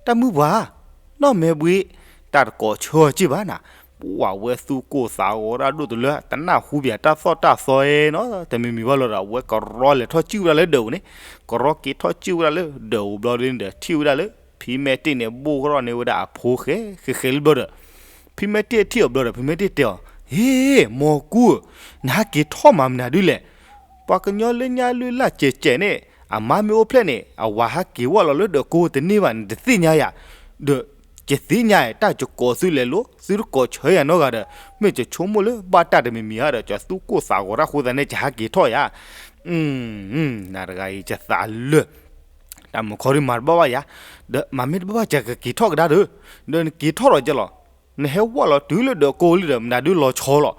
တၢ်မုၢ်ပှၢ်, နီၢ်မဲာ်ဘှံး, တၢ်တကိးဆၢအီၤက့ၢ်ဘၣ်နၤ. ပှၢ်ဝဲသူၣ်ကိၢ်သးဂီၤတၢ်ဒိၣ်တလၢ တနၢ်ဟူပၠးတၢ်သီၣ်တၢ်သီနီတမံၤမံၤဘၣ်လီၤဒီး အဝဲကရီလဲၤထီၣ်ကၠံၣ်ဝဲဒၣ်လၢဒၢးပူၤန့ၣ်, ကရီက့ၤထီၣ်ကၠံၣ်ဝဲဒၣ်လၢဒၢးပူၤဘျီဒုန့ၣ်ဒီး ထံၣ်ဝဲဒၣ်လၢ ဖံမဲာ်တ့ၢ်န့ၣ် ဘိၣ်ကရီန့ၢ်ဝဲဒၣ်အဖိဃဲဃဲဃဲလၢဘျီဒီး ဖံမဲာ်တ့ၢ်ထံၣ်အီၤဘျီဒီး ဖံမဲာ်တ့ၢ်တဲအီၤ, ဟ့ၣ် မီၤကူဧၢ, နဟးက့ၤထီၣ်မၤမနုၤဒ်လဲၣ်. ပှၤကညီလၢညါလၢလၢ်ကဲးကဲးန့ၣ် အမါမ့ၢ်အိၣ်ဖျဲၣ်န့ၣ် အဝၤဟးက့ၤဝဲလီၤလၢဒၢးကိးတန့ၢ်ဘၣ်န့ၣ် တသ့ၣ်ညါယၤ, ဒီးယသ့ၣ်ညါ တၢ်ယကိးသုလဲၤလိၤ သုတကိးဆၢယၤနီတဂၤဒီး မ့ၢ်ယဆိကမိၣ်လၢဘၣ်တၢ်တမံၤမံၤဧါဒီး ယသူၣ်ကိၢ်သးဂီၤတၢ်အဃိသတးန့ၣ် ယဟးက့ၤထီၣ်ယၤ နၤတဂၤအံၤ ယသးလၢာ်, တၢ်မုၢ်ခီဒုးမၤတဘၣ်ဘၣ်ယၤ, ဒီးမၤမ့ၢ်တဘၣ်ဘၣ် ယကက့ၤထီၣ်ကဒါဒီး, ဒီးနက့ၤထီၣ်ဒီးကဲလီၤ, နဟဲဝဲလီၤတုၤလၢဒၢးကိးလံဒီး မနုၤဒုးလီၤဆီလီၤ.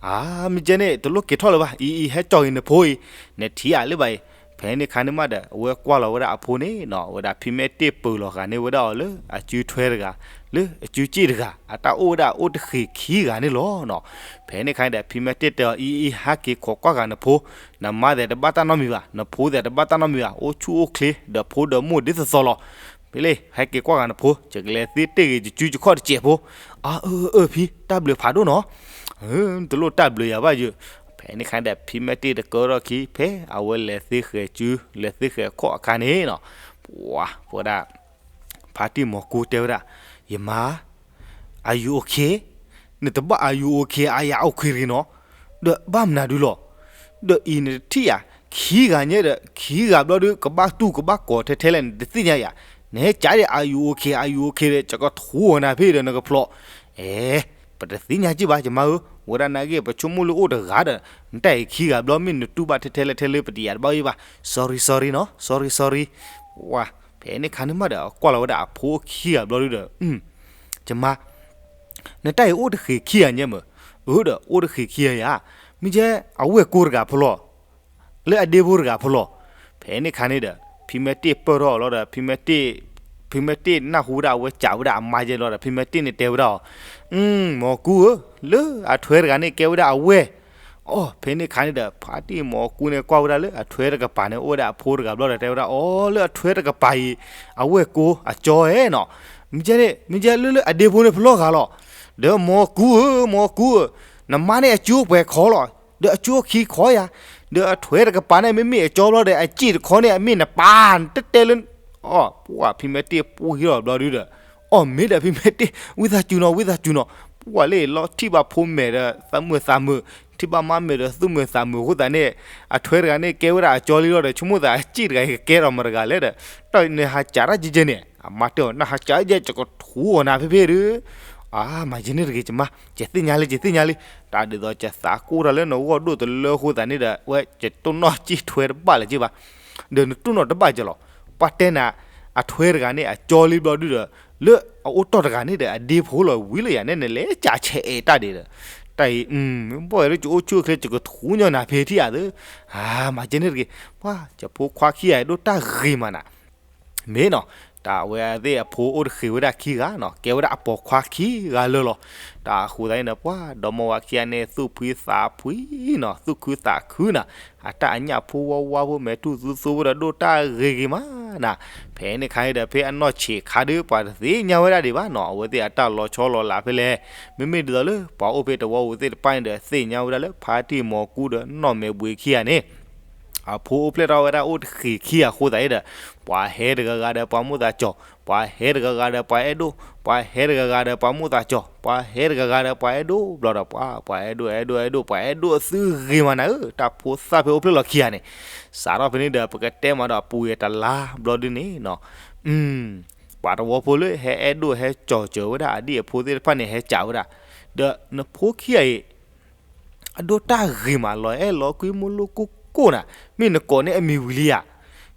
အါ မ့ၢ်ကဲန့ၣ် တလိၣ်က့ၤထီၣ်လၢၤဘၣ်, အံၤအံၤ ဟဲကၠီၣ်က့ၤနဖိအံၤ, နထံၣ်အါလၢၤဘၣ်အံၤ. ဖဲန့ၣ်ခါန့ၣ်မးဒီး အဝဲကွၢ်လီၤဝဲဒၣ်အဖိန့ၣ်နီၤ ဝဲဒၣ်ဖံမဲာ်တ့ၢ်ပၢၤလီၤဂာ်န့ၢ်ဝဲဒၣ်အီၤလၢအစုထွဲတဂၤ, လၢအစုစ့ၣ်တဂၤ, အတၢ်အိၣ်ဝဲဒၣ်အိၣ်တဃ့ၢ်ခံဂၤန့ၣ်လီၤနီၤ. ဖဲန့ၣ်ခါန့ၣ်ဒီး ဖံမဲာ်တ့ၢ်တဲအီၤ အံၤအံၤ ဟဲက့ၤခိးကွၢ်ဂာ်နဖိ, နမါသ့ၣ်တဘၣ်တၢ်နီတမံၤဘၣ်, နဖိသ့ၣ်တဘၣ်တၢ်နီတမံၤဘၣ်, အိၣ်ဆူၣ်အိၣ်ချ့ ဒီးဖိဒီးမိၢ်ဒ်သိးသိးလီၤ. ဖဲလၢ ဟဲက့ၤကွၢ်ဂာ်နဖိ, ယကလဲၤသ့တ့ၢ်ဂ့ၤယစုယခီၣ်တစဲးဖိ. အၢ အၢ အၢ ဖံ, တၢ်ဘျုးဖးဒိၣ်နီၤ. တလိၣ်တၢ်ဘျုးယၤဘၣ်ယိၤ. ဖဲန့ၣ်ခါဒီး ဖံမဲာ်တ့ၢ်တကၢထီၣ်ခံ ဖဲအဝဲလဲၤသ့ဃဲၤစု လဲၤသ့ဃဲၤခီၣ်အခါန့ၣ်နီၤ, ပှၤ ပဝဲဒၣ် ဖါတံၢ်မီၤကူတဲဝဲဒၣ်, ယမါ are you okay? နတဘၣ် are you okay အါယၤ okay တဂ့ၤနီၤ. ဒီးဘၣ်မနုၤဒုလီၤ. ဒီးအံၤနတထံၣ်ယၤ ခံဂၤညါဒီး ခံဂၤဘျီဒုး ကဘၣ်တူၢ်ကဘၣ်ကီၤထဲထဲလဲၣ် နတသ့ၣ်ညါယၤ. နဟဲကးဒံး are you okay, are you okay ဒီး ယကထူအီၤနၤဖဲဒီးနကဖျိး, အဲ, ပတသ့ၣ်ညါက့ၢ်ဘၣ် ယမါဧၢ, ဝဲဒၣ်နာ်က့ ပဆိကမိၣ်လၢအိၣ်တဂၤဒီး နတၢ်အံၤခံဂၤဘျီ မ့ၢ်နတူၢ်ဘၣ်ထဲထဲလဲၣ်ထဲလဲၣ် ပတယာ်တဘၣ်အံၤဘၣ်, sorry sorry နီၤ sorry sorry, ဝါ, ဖဲန့ၣ်ခါန့ၣ်မးဒီး ကွၢ်လီၤဝဲဒၣ်အဖိခံဂၤဘျီဒုဒီး, ယမါ နတၢ်အံၤအိၣ်တဃ့ၢ်ခံဂၤညါမ့ၢ်, အၢဒီး အိၣ်တဃ့ၢ်ခံဂၤယၤ, မ့ၢ်ကဲ အဝဲၢ်ကိတဂၤဖိလီၤ, လၢအဒ့ဖိတဂၤဖိလီၤ, ဖဲန့ၣ်ခါန့ၣ်ဒီး ဖံမဲာ်တ့ၢ်ပၢၢ်ထီၣ်အီၤလီၤဒီး ဖံမဲာ်တ့ၢ်, ဖံမဲာ်တ့ၢ်နၢ်ဟူဝဲဒၣ်အဝဲစံးဝဲဒၣ်အမါယဲလီၤဒီး ဖံမဲာ်တ့ၢ်န့ၣ်တဲဝဲဒၣ်အီၤ, မ်အကူဧၢ, လၢအထွဲတဂၤန့ၣ်ကဲဝဲဒၣ်အဝဲၢ်, အိ ဖဲန့ၣ်ခါန့ၣ်ဒီး ဖါတံၢ်မ်အကူန့ၣ်ကွၢ်ဝဲဒၣ်လၢအထွဲတကပၤန့ၣ် အိၣ်ဝဲဒၣ်အဖိတဂၤဘျီဒီးတဲဝဲဒၣ်အီၤ လၢအထွဲတကပၤအံၤ အဝဲၢ်ကိအကၠီဧါနီၤ, မ့ၢ်ကဲန့ၣ် မ့ၢ်ကဲလၢလၢအဒ့ဖိန့ၣ်ဖျီဂၤလီၤ, ဒီးမ်အကူဧၢ မ်အကူဧၢ, နမါန့ၣ်အကၠိပှဲၤခီလီၤ, ဒီးအကၠိခံခီယၤ, ဒီးအထွဲတကပၤန့ၣ် မ့မ့ၢ်အကၠီဘျီဒီး အစ့ၣ်တခီန့ၣ် အမ့ၢ်နပၢ် နတတဲလၢ အိ ပှၤဖံမဲာ်တ့ၢ်ပှ့ၤထီၣ်ဘျီဒုဒီး, အိ မ့ၢ်ဒီးဖံမဲာ်တ့ၢ် ဝံသးစူၤနီၤ ဝံသးစူၤနီၤ, ပှၤလၢလီၤထံၣ်ဘၣ်ဖိမဲာ်ဒီးသးမုာ်သးမုာ်, ထံၣ်ဘၣ်မါမဲာ်ဒီးသူၣ်မုာ်သးမုာ်အဃိသတးန့ၣ်, အထွဲတဂၤန့ၣ်ကဲဝဲဒၣ်အကၠီလံလီၤဒီး ဆိကမိၣ်သးအစ့ၣ်တဂၤအံၤကကဲထီၣ်မတၤတဂၤလဲၣ်ဒီး, တၢ်နဟးကးတၢ်ကဲကဲန့ၣ် အမါတဲအီၤ နဟးကးယဲ ယကထူအီၤနၤဖဲဖဲဒု အါ မၤယဲန့ၣ်တဂ့ၤ ယမါ, ယသ့ၣ်ညါလံ ယသ့ၣ်ညါလံ, တၢ်ဒ်သိးယသးကိၢ်တၢ်လၢနဂီၢ်ဒိၣ်တလၢအဃိသတးန့ၣ်ဒီး ဝဲယတိၢ်နီၣ်စ့ၣ်ထွဲတဘၣ်လၢၤက့ၢ်ဘၣ်, ဒီးနတိၢ်နီၣ်တဘၣ်ကလီၤ, ပှၤတဲနၤ, အထွဲတဂၤန့ၣ် အကၠီလံဘျီဒုဒီး, လၢအအိၣ်တီၢ်တဂၤန့ၣ်ဒီး အဒ့ဖိလီၤဝံၤလၢယၤန့ၣ် နလဲၤကးဆဲးအဲးတၢ်ဒံးဒီး, တၢ်အံၤ, ဘီၣ်ဝဲလၢယအိၣ်ဆူၣ်အိၣ်ချ့ ယကထူညီနၤဖဲထံၣ်ဧါသၢ, အါ မၤယဲန့ၣ်တဂ့ၤ, ပှၤ ယဖိခွါခံဂၤဒိၣ်တၢ်ဂ့ၤမးနၤ မ့ၢ်နီၤ, တၢ်အဝဲသ့ၣ်အဖိအိၣ်တဃ့ၢ်ဝဲဒၣ်ခံဂၤနီၤ, ကဲဝဲဒၣ်အပိာ်ခွါခံဂၤလၢာ်လီၤ, တၢ်အဃိသတးန့ၣ်ဒီး ပှၤဒီမါဝၤခံဂၤန့ၣ် သူၣ်ဖှံသးဖှံနီၤ, သူၣ်ခုသးခုနၤ, အတၢ်အညၣ်ဖိဝါဝါဖိ မဲာ်ထူၣ်သူသိဖိဒီး ဒိၣ်တၢ်ဂ့ၤဂ့ၤမးနၤ, ဖဲန့ၣ်ခါန့ၣ်ဒီး ဖဲအနီၢ်ဆံးခါဒု ပှၤတသ့ၣ်ညါဝဲဒၣ်ဒံးဘၣ်နီၤ, အဝဲသ့ၣ်အတၢ်လီၤဆီလီၤလးဖဲလဲၣ်, မ့မ့ၢ်ဒ်သိးလၢ ပှၤအိၣ်ဖဲတဝီပူၤသ့ၣ်တဖၣ်န့ၣ်ဒီး သ့ၣ်ညါဝဲဒၣ်လၢ ဖါတံၢ်မ်အကူဒီး နီၢ်မဲာ်ဘှံးခံဂၤန့ၣ် အဖိအိၣ်ဖျဲၣ်ထီၣ်ဝဲဒၣ်အိၣ်တဃ့ၢ်ခံဂၤအဃိသတးဒီး, ပှၤဟဲတဂၤဂၤဒီးပှၤမိၣ်သးကၠီၤ, ပှၤဟဲတဂၤဂၤဒီးပှၤအဲၣ်ဒိၣ်, ပှၤဟဲတဂၤဂၤဒီးပှၤမိၣ်သးကၠီၤ, ပှၤဟဲတဂၤဂၤဒီးပှၤအဲၣ်ဒိၣ်ဘျီဒီး ပှၤ ပှၤအဲၣ်ဒိၣ် အဲၣ်ဒိၣ် အဲၣ်ဒိၣ် ပှၤအဲၣ်ဒိၣ်အသုဂ့ၤမးနၤဧၢ, တၢ်ဖိသၣ်ဖဲအိၣ်ဖျဲၣ်လီၤခံဂၤန့ၣ်, စးထီၣ်ဖဲန့ၣ်ဒီး ပကတဲမးဒီးအပူၤဝဲတလါဘျီဒုန့ၣ်နီၤ, ပှၤတဝီဖိလၢဟဲအဲၣ်ဒိၣ်ဟဲကၠီၤစၢၤဝဲဒၣ်အဒံၣ်အဖိသ့ၣ်တဖၣ်န့ၣ် ဟဲကးဝဲဒၣ်, ဒီးနဖိခံဂၤအံၤ အဒိၣ်တၢ်ဂ့ၤမး လီၤအဲၣ်လီၤကွံမိၢ်လိၣ်ကိၢ်ကိၢ်နၤ, မ့ၢ်နကိးန့ၢ်အမံၤဝံၤလံဧါ,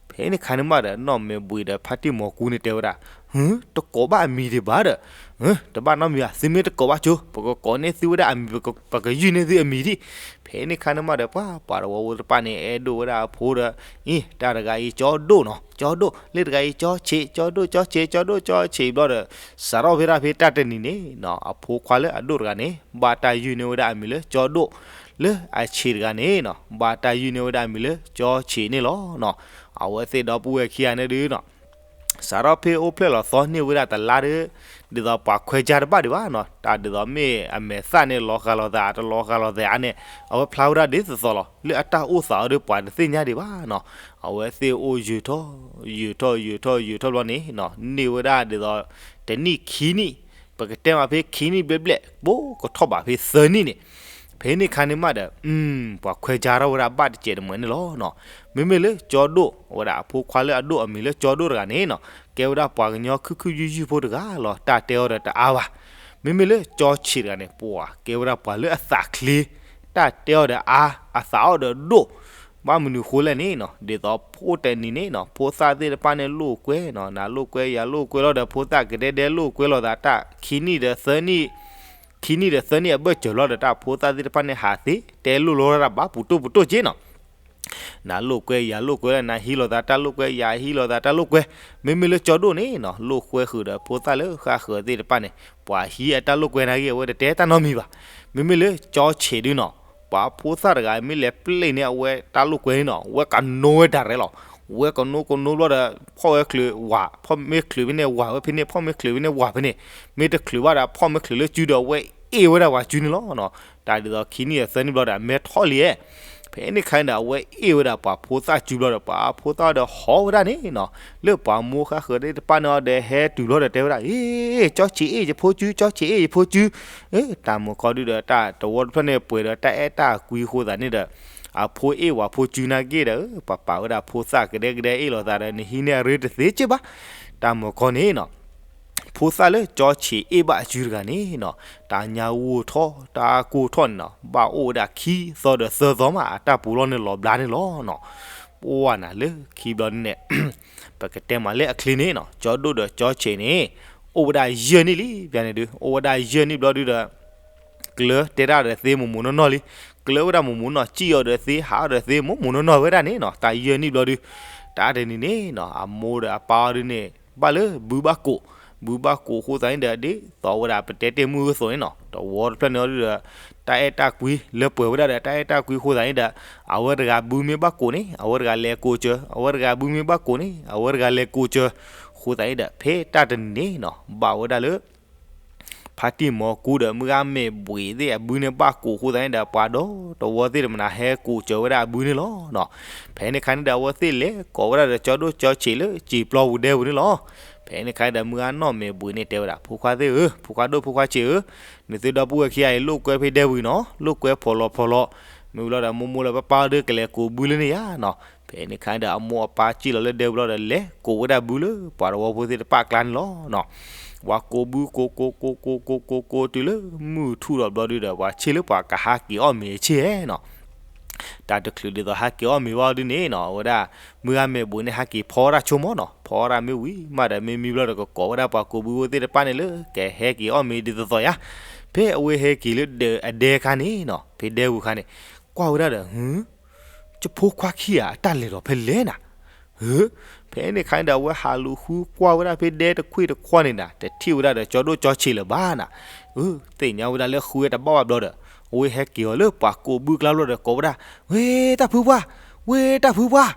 ဖဲန့ၣ်ခါန့ၣ်မးဒီး နီၢ်မဲာ်ဘှံးဒီးဖါတံၢ်မ်အကူန့ၣ်တဲဝဲဒၣ်, ဟု, တကိးဘၣ်အမံၤဒံးဘၣ်ဒီး, ဟု, တဘၣ်နီတမံၤဘၣ်, သုမ့ၢ်တကိးဘၣ်ဆိ, ပကကိးန့ၢ်သုဝဲဒၣ်အမံၤ, ပကယုၢ်န့ၢ်သုအမံၤဒံး, ဖဲန့ၣ်ခါန့ၣ်မးဒီး ပှၤ ပှၤတဝီဖိတဖၣ်န့ၣ် အဲၣ်ဒိၣ်ဝဲဒၣ်အဖိဒီး, အံၤ တၢ်တဂၤအံၤကၠီဒိၣ်နီၤ, ကၠီဒိၣ်, လၢတဂၤအံၤကၠီဆံး, ကၠီဒိၣ် ကၠီဆံး ကၠီဒိၣ် ကၠီဆံးဘျီဒီး, စးထီၣ်ဖဲဒၣ်ဖဲတၢ်တနံၤန့ၣ်နီၤ, အဖိခွါလၢအဒိၣ်တဂၤန့ၣ် ဘၣ်တၢ်ယုၢ်န့ၢ်ဝဲဒၣ်အမံၤလၢကၠီဒိၣ်, လၢအဆံးတဂၤန့ၣ်နီၤ ဘၣ်တၢ်ယုၢ်န့ၢ်ဝဲဒၣ်အမံၤလၢကၠီဆံးန့ၣ်လီၤနီၤ, အဝဲသ့ၣ်ဒီပုၢ်ဝဲၢ်ခံဂၤန့ၣ်ဒုနီၤ စးထီၣ်ဖဲအိၣ်ဖျဲၣ်လီၤသီန့ၢ်ဝဲဒၣ်တလါဒီး, ဒ်သိးပှၤခွဲးကၢတဘၣ်ဒံးဘၣ်နီၤ, တၢ်ဒ်သိးမ့ၢ်အမဲာ်သၣ်န့ၣ် လီၤဃာ်လီၤသး တလီၤဃာ်လီၤသးအါန့ၣ်, အဝဲဖျါဝဲဒၣ်ဒ်သိးသိးလီၤ, လၢအတၢ်အိၣ်သးအီၤဒီး ပှၤတသ့ၣ်ညါဒံးဘၣ်နီၤ, အဝဲသ့ၣ်အိၣ်ယုာ်ထီၣ်, ယုာ်ထီၣ် ယုာ်ထီၣ် ယုာ်ထီၣ်ဘျီန့ၣ်နီၤ, န့ၢ်ဝဲဒၣ်ဒ်သိး တနံၣ်ခံနံၣ်, ပကတဲမးဖဲခံနံၣ်ဘျဲၣ်ဘျဲၣ် ဘိကထီၣ်ဘးဖဲသၢနံၣ်န့ၣ်, ဖဲန့ၣ်ခါန့ၣ်မးဒီး, ပှၤခွဲးကၢထီၣ်ဝဲဒၣ်ဘၣ်တစဲးတမှဲၤန့ၣ်လီၤနီၤ, မ့မ့ၢ်လၢကၠီဒိၣ် အဝဲဒၣ်အဖိခွါလၢအဒိၣ်အမံၤလၢကၠီဒိၣ်တဂၤန့ၣ်နီၤ, ကဲဝဲဒၣ်ပှၤကညီခုၣ်ခုၣ်ယုၢ်ယုၢ်ဖိတဂၤလီၤ, တၢ်တဲအီၤဒီးတအါဘၣ်, မ့မ့ၢ်လၢကၠီဆံးတဂၤန့ၣ် ပှၤကဲဝဲဒၣ်ပှၤလၢအသးချ့, တၢ်တဲအီၤဒီးအါ, အသးအီၤဒီးဒိၣ်, ဘၣ်မနုၤဃိလဲၣ်န့ၣ်နီၤ, ဒ်သိးဖိတနံၤန့ၣ်နီၤ ဖိသၣ်သ့ၣ်တဖၣ်န့ၣ်လိာ်ကွဲနီၤ, နၤလိာ်ကွဲယၤလိာ်ကွဲလီၤဒီး ဖိသၣ်ကဒဲဒဲလိာ်ကွဲလိာ်သးတၢ် ခံနံၣ်ဒီးသၢနံၣ်, ခံနံၣ်ဒီးသၢနံၣ်အဘၢၣ်စၢၤလီၤဒီး တၢ်ဖိသၣ်သ့ၣ်တဖၣ်န့ၣ်ဟးသ့ တဲလိာ်လိာ်တၢ်ဘၣ်ပူၤတိၢ်ပူၤတိၢ်က့နီၤ နၤလိာ်ကွဲယၤလိာ်ကွဲလီၤ, နၤဟံးလိာ်သးတၢ်လိာ်ကွဲ ယၤဟံးလိာ်သးတၢ်လိာ်ကွဲ, မ့မ့ၢ်လၢကၠီဒိၣ်န့ၣ်နီၤ လိာ်ကွဲဃုာ်ဒီးဖိသၣ်လၢဃၣ်ဃၢၤသ့ၣ်တဖၣ်န့ၣ် ပှၤဟံးအတၢ်လိာ်ကွဲနာ်က့ အဝဲတတဲတၢ်နီတမံၤဘၣ်. မ့မ့ၢ်လၢကၠီဆံးဒုနီၤ ပှၤဖိသၣ်တဂၤမ့ၢ်လဲၤပျဲၢ်န့ၢ်အဝဲတၢ်လိာ်ကွဲန့ၣ်နီၤ ဝဲကနိဝဲဒၣ်ရဲၣ်လီၤ. ဝဲကနိကနိဘျီဒီး ဖီၣ်ဝဲချုးဝၤ, ဖီၣ်မ့ၢ်ချုးဖဲန့ၣ်ဝၤဝဲဖဲန့ၣ်, ဖီၣ်မ့ၢ်ချုးဖဲန့ၣ်ဝၤဖဲန့ၣ်, မ့ၢ်တချုးဘၣ်ဒီး ဖီၣ်မ့ၢ်ချုးလၢစုဒီး အဝဲအ့ၣ်ဝဲဒၣ်ပှၤစုန့ၣ်လီၤ. တၢ်ဒ်သိးခံနံၣ်ဒီးသၢနံၣ်ဘျီဒီး အမဲထီၣ်လံဧါ. ဖဲန့ၣ်ခါန့ၣ်ဒီး အဝဲအ့ၣ်ဝဲဒၣ်ပှၤဖိသၣ်စုဘျီဒီး ပှၤဖိသၣ်ဒီးဟီၣ်ဝဲဒၣ်န့ၣ်နီၤ, လၢပှၤမိၢ်ဃၣ်ဃၢၤသ့ၣ်တဖၣ်န့ၣ်ဒီး ဟဲတုၤဘျီဒီးတဲဝဲဒၣ်, အ့, ကၠီဆံးအ့ၣ်ယဖိစု, ကၠီဆံးအ့ၣ်ယဖိစု. တၢ်မုၢ်ခီဒုဒီး တၢ်တဝီတဖျၢၣ်န့ၣ်ပှဲၤဒီး တၢ်အဲၣ်တၢ်ကွံအဃိသတးန့ၣ်ဒီး အဖိအ့ၣ်ဝၤဖိစုနာ်က့ဒီး ပပာ်ဝဲဒၣ်ဖိသၣ်ကဒဲကဒဲအ့ၣ်လိာ်သးဒီး နဟံးန့ၢ်အရ့တသ့က့ၢ်ဘၣ်. တၢ်မုၢ်ခီန့ၣ်နီၤ ဖိသၣ်လၢကၠီဆံးအ့ၣ်ဘၣ်အစုတဂၤန့ၣ်နီၤ တၢ်ညါဂိၢ်ထီၣ် တၢ်ကိၢ်ထီၣ်န့ၣ်နီၤ ဘၣ်အိၣ်ဝဲဒၣ်ခံသီဒီးသၢသီမး အတၢ်ပူၤလီၢ်န့ၣ်လီၤဘျါန့ၣ်လီၤနီၤ. ပှၢ်နၤလၢခံဘျီဒုန့ၣ် ပကတဲမးလၢအချ့န့ၣ်နီၤ ကၠီဒိၣ်ဒီးကၠီဆံးန့ၣ် အိၣ်ဝဲဒၣ်ယဲၢ်နံၣ်လံ ပျါန့ၣ်ဒု အိၣ်ဝဲဒၣ်ယဲၢ်နံၣ်ဘျီဒုဒီး ကျၢၤတဲတၢ်ဒီးသ့မိၢ်မိၢ်နီၢ်နီၢ်လံ. ကျၢၤဝဲဒၣ်မိၢ်မိၢ်နီၢ် စံၣ်အီၤဒီးသ့ ဟးအီၤဒီးသ့ မိၢ်မိၢ်နီၢ်နီၢ်ဝဲဒၣ်န့ၣ်နီၤ တၢ်ယဲၢ်နံၣ်ဘျီဒု တၢ်တနံၤန့ၣ်နီၤ အမိၢ်ဒီးအပၢ်အီၤဒုန့ၣ် ဘၣ်လၢဘုဘၣ်ကိး ဘုဘၣ်ကိးအဃိသတးန့ၣ်ဒီး ဒ်သိးဝဲဒၣ်ပတဲတ့ၢ်မုၢ်အသိးန့ၣ်နီၤ တဝီတဖျၢၣ်န့ၣ်အီၤဒုဒီး တၢ်အဲၣ်တၢ်ကွံလၢပှဲၤဝဲဒၣ်ဒီး တၢ်အဲၣ်တၢ်ကွံအဃိသတးန့ၣ်ဒီး အဝဲတဂၤဘုမ့ၢ်ဘၣ်ကိးန့ၣ် အဝဲတဂၤလဲၤကိးစၢၤ အဝဲတဂၤဘုမ့ၢ်ဘၣ်ကိးန့ၣ် အဝဲတဂၤလဲၤကိးစၢၤ အဃိသတးန့ၣ်ဒီး ဖဲတၢ်တနံၤန့ၣ်နီၤ ဘၣ်ဝဲဒၣ်လၢ ဖါတံၢ်မီၤကူဒီး မုၢ်ဂၤမဲာ်ဘှံးသ့ၣ်အဘုန့ၣ် ဘၣ်ကိးအဃိသတးန့ၣ်ဒီး ပှၤဒီတဝီသ့ၣ်တဖၣ်န့ၣ် ဟဲကိးစၢၤဝဲဒၣ်အဘုန့ၣ်လီၤနီၤ. ဖဲန့ၣ်အခါန့ၣ်ဒီး အဝဲသ့ၣ်လဲၤကိးဝဲဒၣ်ဒီး ကၠီဒိၣ်ကၠီဆံးလၢစံာ်ပျီပူၤဒဲပူၤန့ၣ်လီၤ. ဖဲန့ၣ်အခါန့ၣ်ဒီး မုၢ်ဂၤနီၢ်မဲာ်ဘှံးန့ၣ်တဲဝဲဒၣ် ဖိခွါသ့ၣ်ဧၢ, ဖိခွါဒိၣ်ဖိခွါဆံးဧၢ, နသုဒီပုၢ်ဝဲၢ်ခံဂၤအံၤ လိာ်ကွဲဖဲဒဲပူၤအံၤနီၤ, လိာ်ကွဲဖီၣ်လီၤဖီၣ်လီၤ, မ့ၢ်ဝံၤလီၤဒီးမိၢ်မိၢ်လၢပၢ်ပၢ်အီၤဒုးကလဲၤကိးဘုလၢန့ၣ်ယါနီၤ. ဖဲန့ၣ်အခါန့ၣ်ဒီး အမိၢ်အပၢ်စံၣ်လီၤလၢဒဲပူၤလီၤဒီး လဲၤကိးဝဲဒၣ်ဘုလၢပှၤတဝီဖိသ့ၣ်တဖၣ်အကျါန့ၣ်လီၤနီၤ. ပှၤကိးဘုကိးကိးကိးကိးကိးကိးကိး တုၤလၢမုၢ်ထူၣ်ဒီးဘျီဒုဒီး ပှၤဆ့ၣ်လၢပှၤကဟးက့ၤအီၣ်မ့ၤအဆ့ၣ်နီၤ. တၢ်တချုးဒ်သိးဟးက့ၤအီၣ်မ့ၤဘၣ်ဒုန့ၣ်နီၤ အဝဲဒၣ် မုၢ်ဂၤမဲာ်ဘှံးန့ၣ် ဟးက့ၤဖီဝဲဒၣ်ဆိကမိၣ်နီၤ, ဖီဝဲဒၣ်မ့ၢ်ဝံၤမးဒီး မ့ၢ်မံဘျီဒီး ကကိးဝဲဒၣ်ပှၤကိးဘုဖိသ့ၣ်တဖၣ်န့ၣ်လၢ ကဟဲက့ၤအီၣ်မ့ၤဒ်သိးသိးယါ. ဖဲအဝဲဟဲက့ၤလၢအဒဲအခါန့ၣ်နီၤ, ဖဲဒဲပူၤအခါန့ၣ် ကွၢ်ဝဲဒၣ်ဒီး ယဖိခွါခံဂၤအတၢ်လဲၤဒီးဖဲလဲၣ်နၤ. ဖဲန့ၣ်အခါန့ၣ်ဒီး အဝဲဟးလူၤဃုကွၢ်ဝဲဒၣ်ဖဲဒဲတခွ့ၣ်တခွါန့ၣ်ဒီး တထံၣ်ဝဲဒၣ်ဒီးကၠီဒိၣ်ကၠီဆံးလၢၤဘၣ်နၤ. သ့ၣ်ညါဝဲဒၣ်လၢဃုဝဲတဘၣ်ဘၣ်ဘျီဒီး အဝဲဟဲက့ၤအီၤလၢပှၤကိးဘုအကျါဘျီဒီး ကိးဝဲဒၣ်, ဝဲတၢ်ဖုပှၢ်, ဝဲတၢ်ဖုပှၢ်,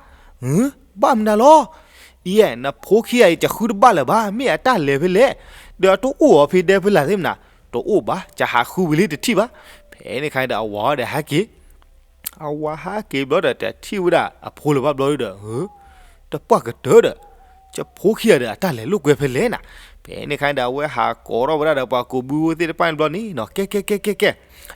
ဘၣ်မနုၤလီၤ. အံၤ နဖိခံဂၤအံၤ တဃုတဘၣ်လၢၤဘၣ်, မ့ၢ်အတၢ်လဲၤဖဲလဲၣ်, ဒီးတအိၣ်အီၤဖဲဒဲဖဲလဲၣ်သ့ၣ်မနၤ. တအိၣ်ဘၣ်, ကဟးဃုဝံၤလံတထံၣ်ဘၣ်. ဖဲန့ၣ်အခါန့ၣ်ဒီး အဝၤဒီးဟဲက့ၤ အဝၤဟးက့ၤဘျီဒီး တထံၣ်ဝဲဒၣ်အဖိလၢၤဘၣ်ဘျီဒီး တပှၢ်ကတၢၢ်ဒီး ယဖိခံဂၤဒီးအတၢ်လဲၤလိာ်ကွဲဖဲလဲၣ်နၤ. ဖဲန့ၣ်အခါန့ၣ်ဒီး အဝဲဟးကိးထီၣ်ဝဲဒၣ်ဒီးပှၤကိးဘုဝဲသ့ၣ်တဖၣ်န့ၣ်ဘျီန့ၣ်နီၤ, ကဲကဲကဲကဲကဲ,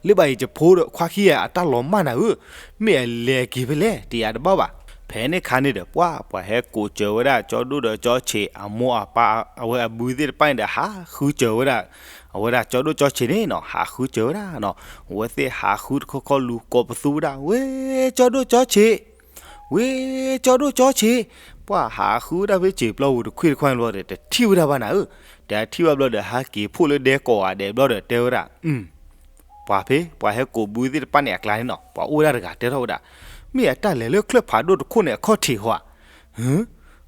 လၢဘၣ်အံၤ ယဖိဒီးခွါခံဂၤအတၢ်လီၤမၢ်နၤဧၢ, မ့ၢ်အလဲၤက့ၤဖဲလဲၣ် တယၤတဘၣ်ဘၣ်. ဖဲန့ၣ်အခါန့ၣ်ဒီး ပှၤ ပှၤဟဲကိးစၢၤဝဲဒၣ် ကၠီဒိၣ်ဒီးကၠီဆံးအမိၢ်အပၢ် အဝဲအဘုသ့ၣ်တဖၣ်န့ၣ်ဒီး ဟးဃုစၢၤဝဲဒၣ် အဝဲဒၣ်ကၠီဒိၣ်ကၠီဆံးန့ၣ်နီၤ, ဟးဃုစၢၤဝဲဒၣ်နီၤ. အဝဲသ့ၣ်ဟးဃုတခီခီလူၤကိးပသူဝဲဒၣ်, ဝဲ ကၠီဒိၣ်ကၠီဆံး, ဝဲ ကၠီဒိၣ်ကၠီဆံး, ပှၤဟးဃုဝဲဒၣ်ဖဲစံာ်ပျီပူၤတခွ့ၣ်တခွါန့ၣ်ဘျီဒီး တထံၣ်ဝဲဒၣ်ဘၣ်နၤဧၢ, တထံၣ်ဘၣ်ဘျီဒီး ဟဲက့ၤဖှိၣ်လၢဒဲကိးဂၤဒဲးဘျီဒီး တဲဝဲဒၣ် ပှၤဖဲ ပှၤဟဲကိးဘုသ့ၣ်တဖၣ်န့ၣ်အကျါန့ၣ်နီၤ, ပှၤအိၣ်ဝဲဒၣ်တဂၤတဲထီၣ်ဝဲဒၣ်, မ့ၢ်အတၢ်လဲၤလၢချၢၣ်ဖးဒိၣ်တခိၣ်န့ၣ်အခီၣ်ထံးဧါ.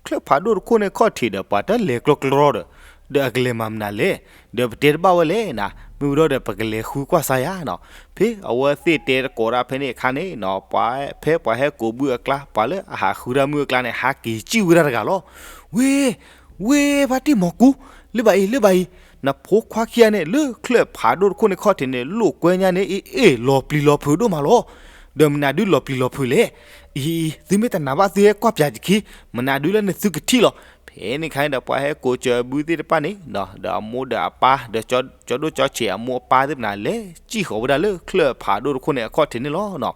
ချၢၣ်ဖးဒိၣ်တခိၣ်န့ၣ်အခီၣ်ထံးဒီး ပှၤတလဲၤကျီကျီဒီး ဒီးအကလဲၤမၤမနုၤလဲၣ်, ဒီးပတဲတဘၣ်ဝဲလဲၣ်နၤ, မ့ၢ်ဝံၤဒီး ပကလဲၤဃုကွၢ်စါယါနီၤ. ဖဲအဝဲသ့ၣ်တဲတကိးဒၣ်ဖဲန့ၣ်အခါန့ၣ်နီၤ, ဖဲပှၤဟဲကိးဘုအကျါ ပှၤလၢအဟးဃုတၢ်မုၢ်အကျါန့ၣ် ဟးက့ၤစံၣ်ဝဲဒၣ်တဂၤလီၤ. ဝ့ ဝ့ ဖါတံၢ်မီၤကူ, လၢဘၣ်အံၤ လၢဘၣ်အံၤ, နဖိခွါခံဂၤန့ၣ် လၢချၢၣ်ဖးဒိၣ်တခိၣ်န့ၣ်ခီၣ်ထံးန့ၣ် လိာ်ကွဲညါန့ၣ် အ့ၣ် အ့ၣ် လီၤပျံၤလီၤဖုးဒိၣ်မးလီၤ. ဒီးမနုၤဒုလီၤပျံၤလီၤဖုးလဲၣ်. အံၤ အံၤ သုမ့ၢ်တနာ်ဘၣ် သုဟဲကွၢ်ပၠးယခံ, မနုၤဒုလၢနသုကထံၣ်လီၤ. ဖဲန့ၣ်အခါန့ၣ်ဒီး ပှၤဟဲကိးစၢၤအဘုသ့ၣ်တဖၣ်န့ၣ် ဒီးအမိၢ်ဒီးအပၢ် ဒီးကၠီဒိၣ်ကၠီဆံးအမိၢ်အပၢ်သ့ၣ်မနၤ လဲၤစံၣ်ဃီၤဝဲဒၣ်လၢချၢၣ်ဖးဒိၣ်တခိၣ်န့ၣ်အခီၣ်ထံးန့ၣ်လီၤနီၤ.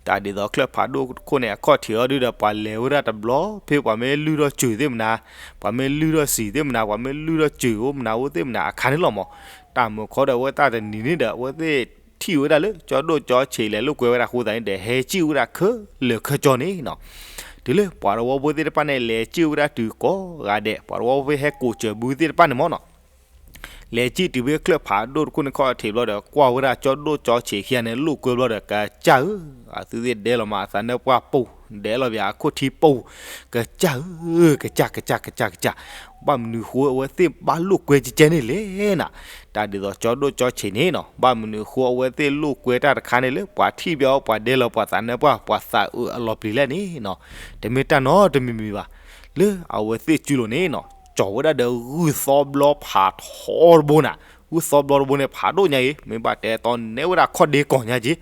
တၢ်ဒ်သိးချၢၣ်ဖးဒိၣ်တခိၣ်န့ၣ်အခီၣ်ထံးအီၤဒုဒီး ပှၤလဲၤဝဲဒၣ်တဘျီ ဖဲပှၤမ့ၢ်လုၢ်ထီၣ်စၢၤသ့ၣ်မနၤ, ပှၤမ့ၢ်လုၢ်ထီၣ်စံာ်သ့ၣ်မနၤ, ပှၤမ့ၢ်လုၢ်ထီၣ်စၢၤအိၣ်မနၤအိၣ်သ့ၣ်မနၤအခါန့ၣ်လီၤမး. တၢ်မုၢ်ခီဒီး အဝဲသ့ၣ်တနံၤန့ၣ်ဒီး အဝဲသ့ၣ်ထံၣ်ဝဲဒၣ်လၢ ကၠီဒိၣ်ကၠီဆံးလဲၤလိာ်ကွဲဝဲဒၣ်အဃိသတးန့ၣ်ဒီး ဟဲစံၣ်ဝဲဒၣ်ခဲလၢာ်ခဲဆ့န့ၣ်နီၤ. တုၤလၢပှၤတဝီဖိသ့ၣ်တဖၣ်န့ၣ် လဲၤစံၣ်ဝဲဒၣ်တုၤကိးဂၤဒဲး ပှၤတဝီဖိဟဲကိးစၢၤဘုသ့ၣ်တဖၣ်န့ၣ်မးနီၤ. လဲၤစံၣ်တုၤဖဲချၢၣ်ဖးဒိၣ်တခိၣ်န့ၣ်ခီၣ်ထံးဘျီဒီး ကွၢ်ဝဲဒၣ်ကၠီဒိၣ်ကၠီဆံးခံဂၤန့ၣ် လိာ်ကွဲဘျီဒီး ကစၢ်ဧၢ, အသုသ့ၣ်ဒဲးလီၤမးအသးနၢပှၢ်ပူၤ, ဒဲးလီၤဘၣ်အခိၣ်ထံပူၤ, ကစၢ်ဧၢ, ကစၢ် ကစၢ် ကစၢ် ကစၢ်, ဘၣ်မနုၤဃိအဝဲသ့ၣ်ဘၣ်လိာ်ကွဲကဲကဲန့ၣ်လဲၣ်နၤ. တၢ်ဒ်သိးကၠီဒိၣ်ကၠီဆံးန့ၣ်နီၤ, ဘၣ်မနုၤဃိအဝဲသ့ၣ်လိာ်ကွဲတၢ်တခါန့ၣ်လၢ ပှၤထံၣ်ဘၣ်အီၤ ပှၤဒဲးလီၤပှၤသးနၢပှၢ် ပှၤသးအုးအလီၤပျံၤလဲၣ်န့ၣ်နီၤ. တမ့ၢ်တၢ်နီတမံၤမံၤဘၣ်. လၢအဝဲသ့ၣ်စုလိၤန့ၣ်နီၤ, ကၠီဝဲဒၣ်ဒီးဂုၢ်သီဘျီဖးထီတဘိနၤ, ဂုၢ်သီဘျီတဘိန့ၣ် ဖးဒိၣ်ညါအံၤ မ့ၢ်ဘၣ်တဲတီနဲၣ်ဝဲဒၣ်ခီၣ်ဒ့ကီၢ်ညါက့ၤ.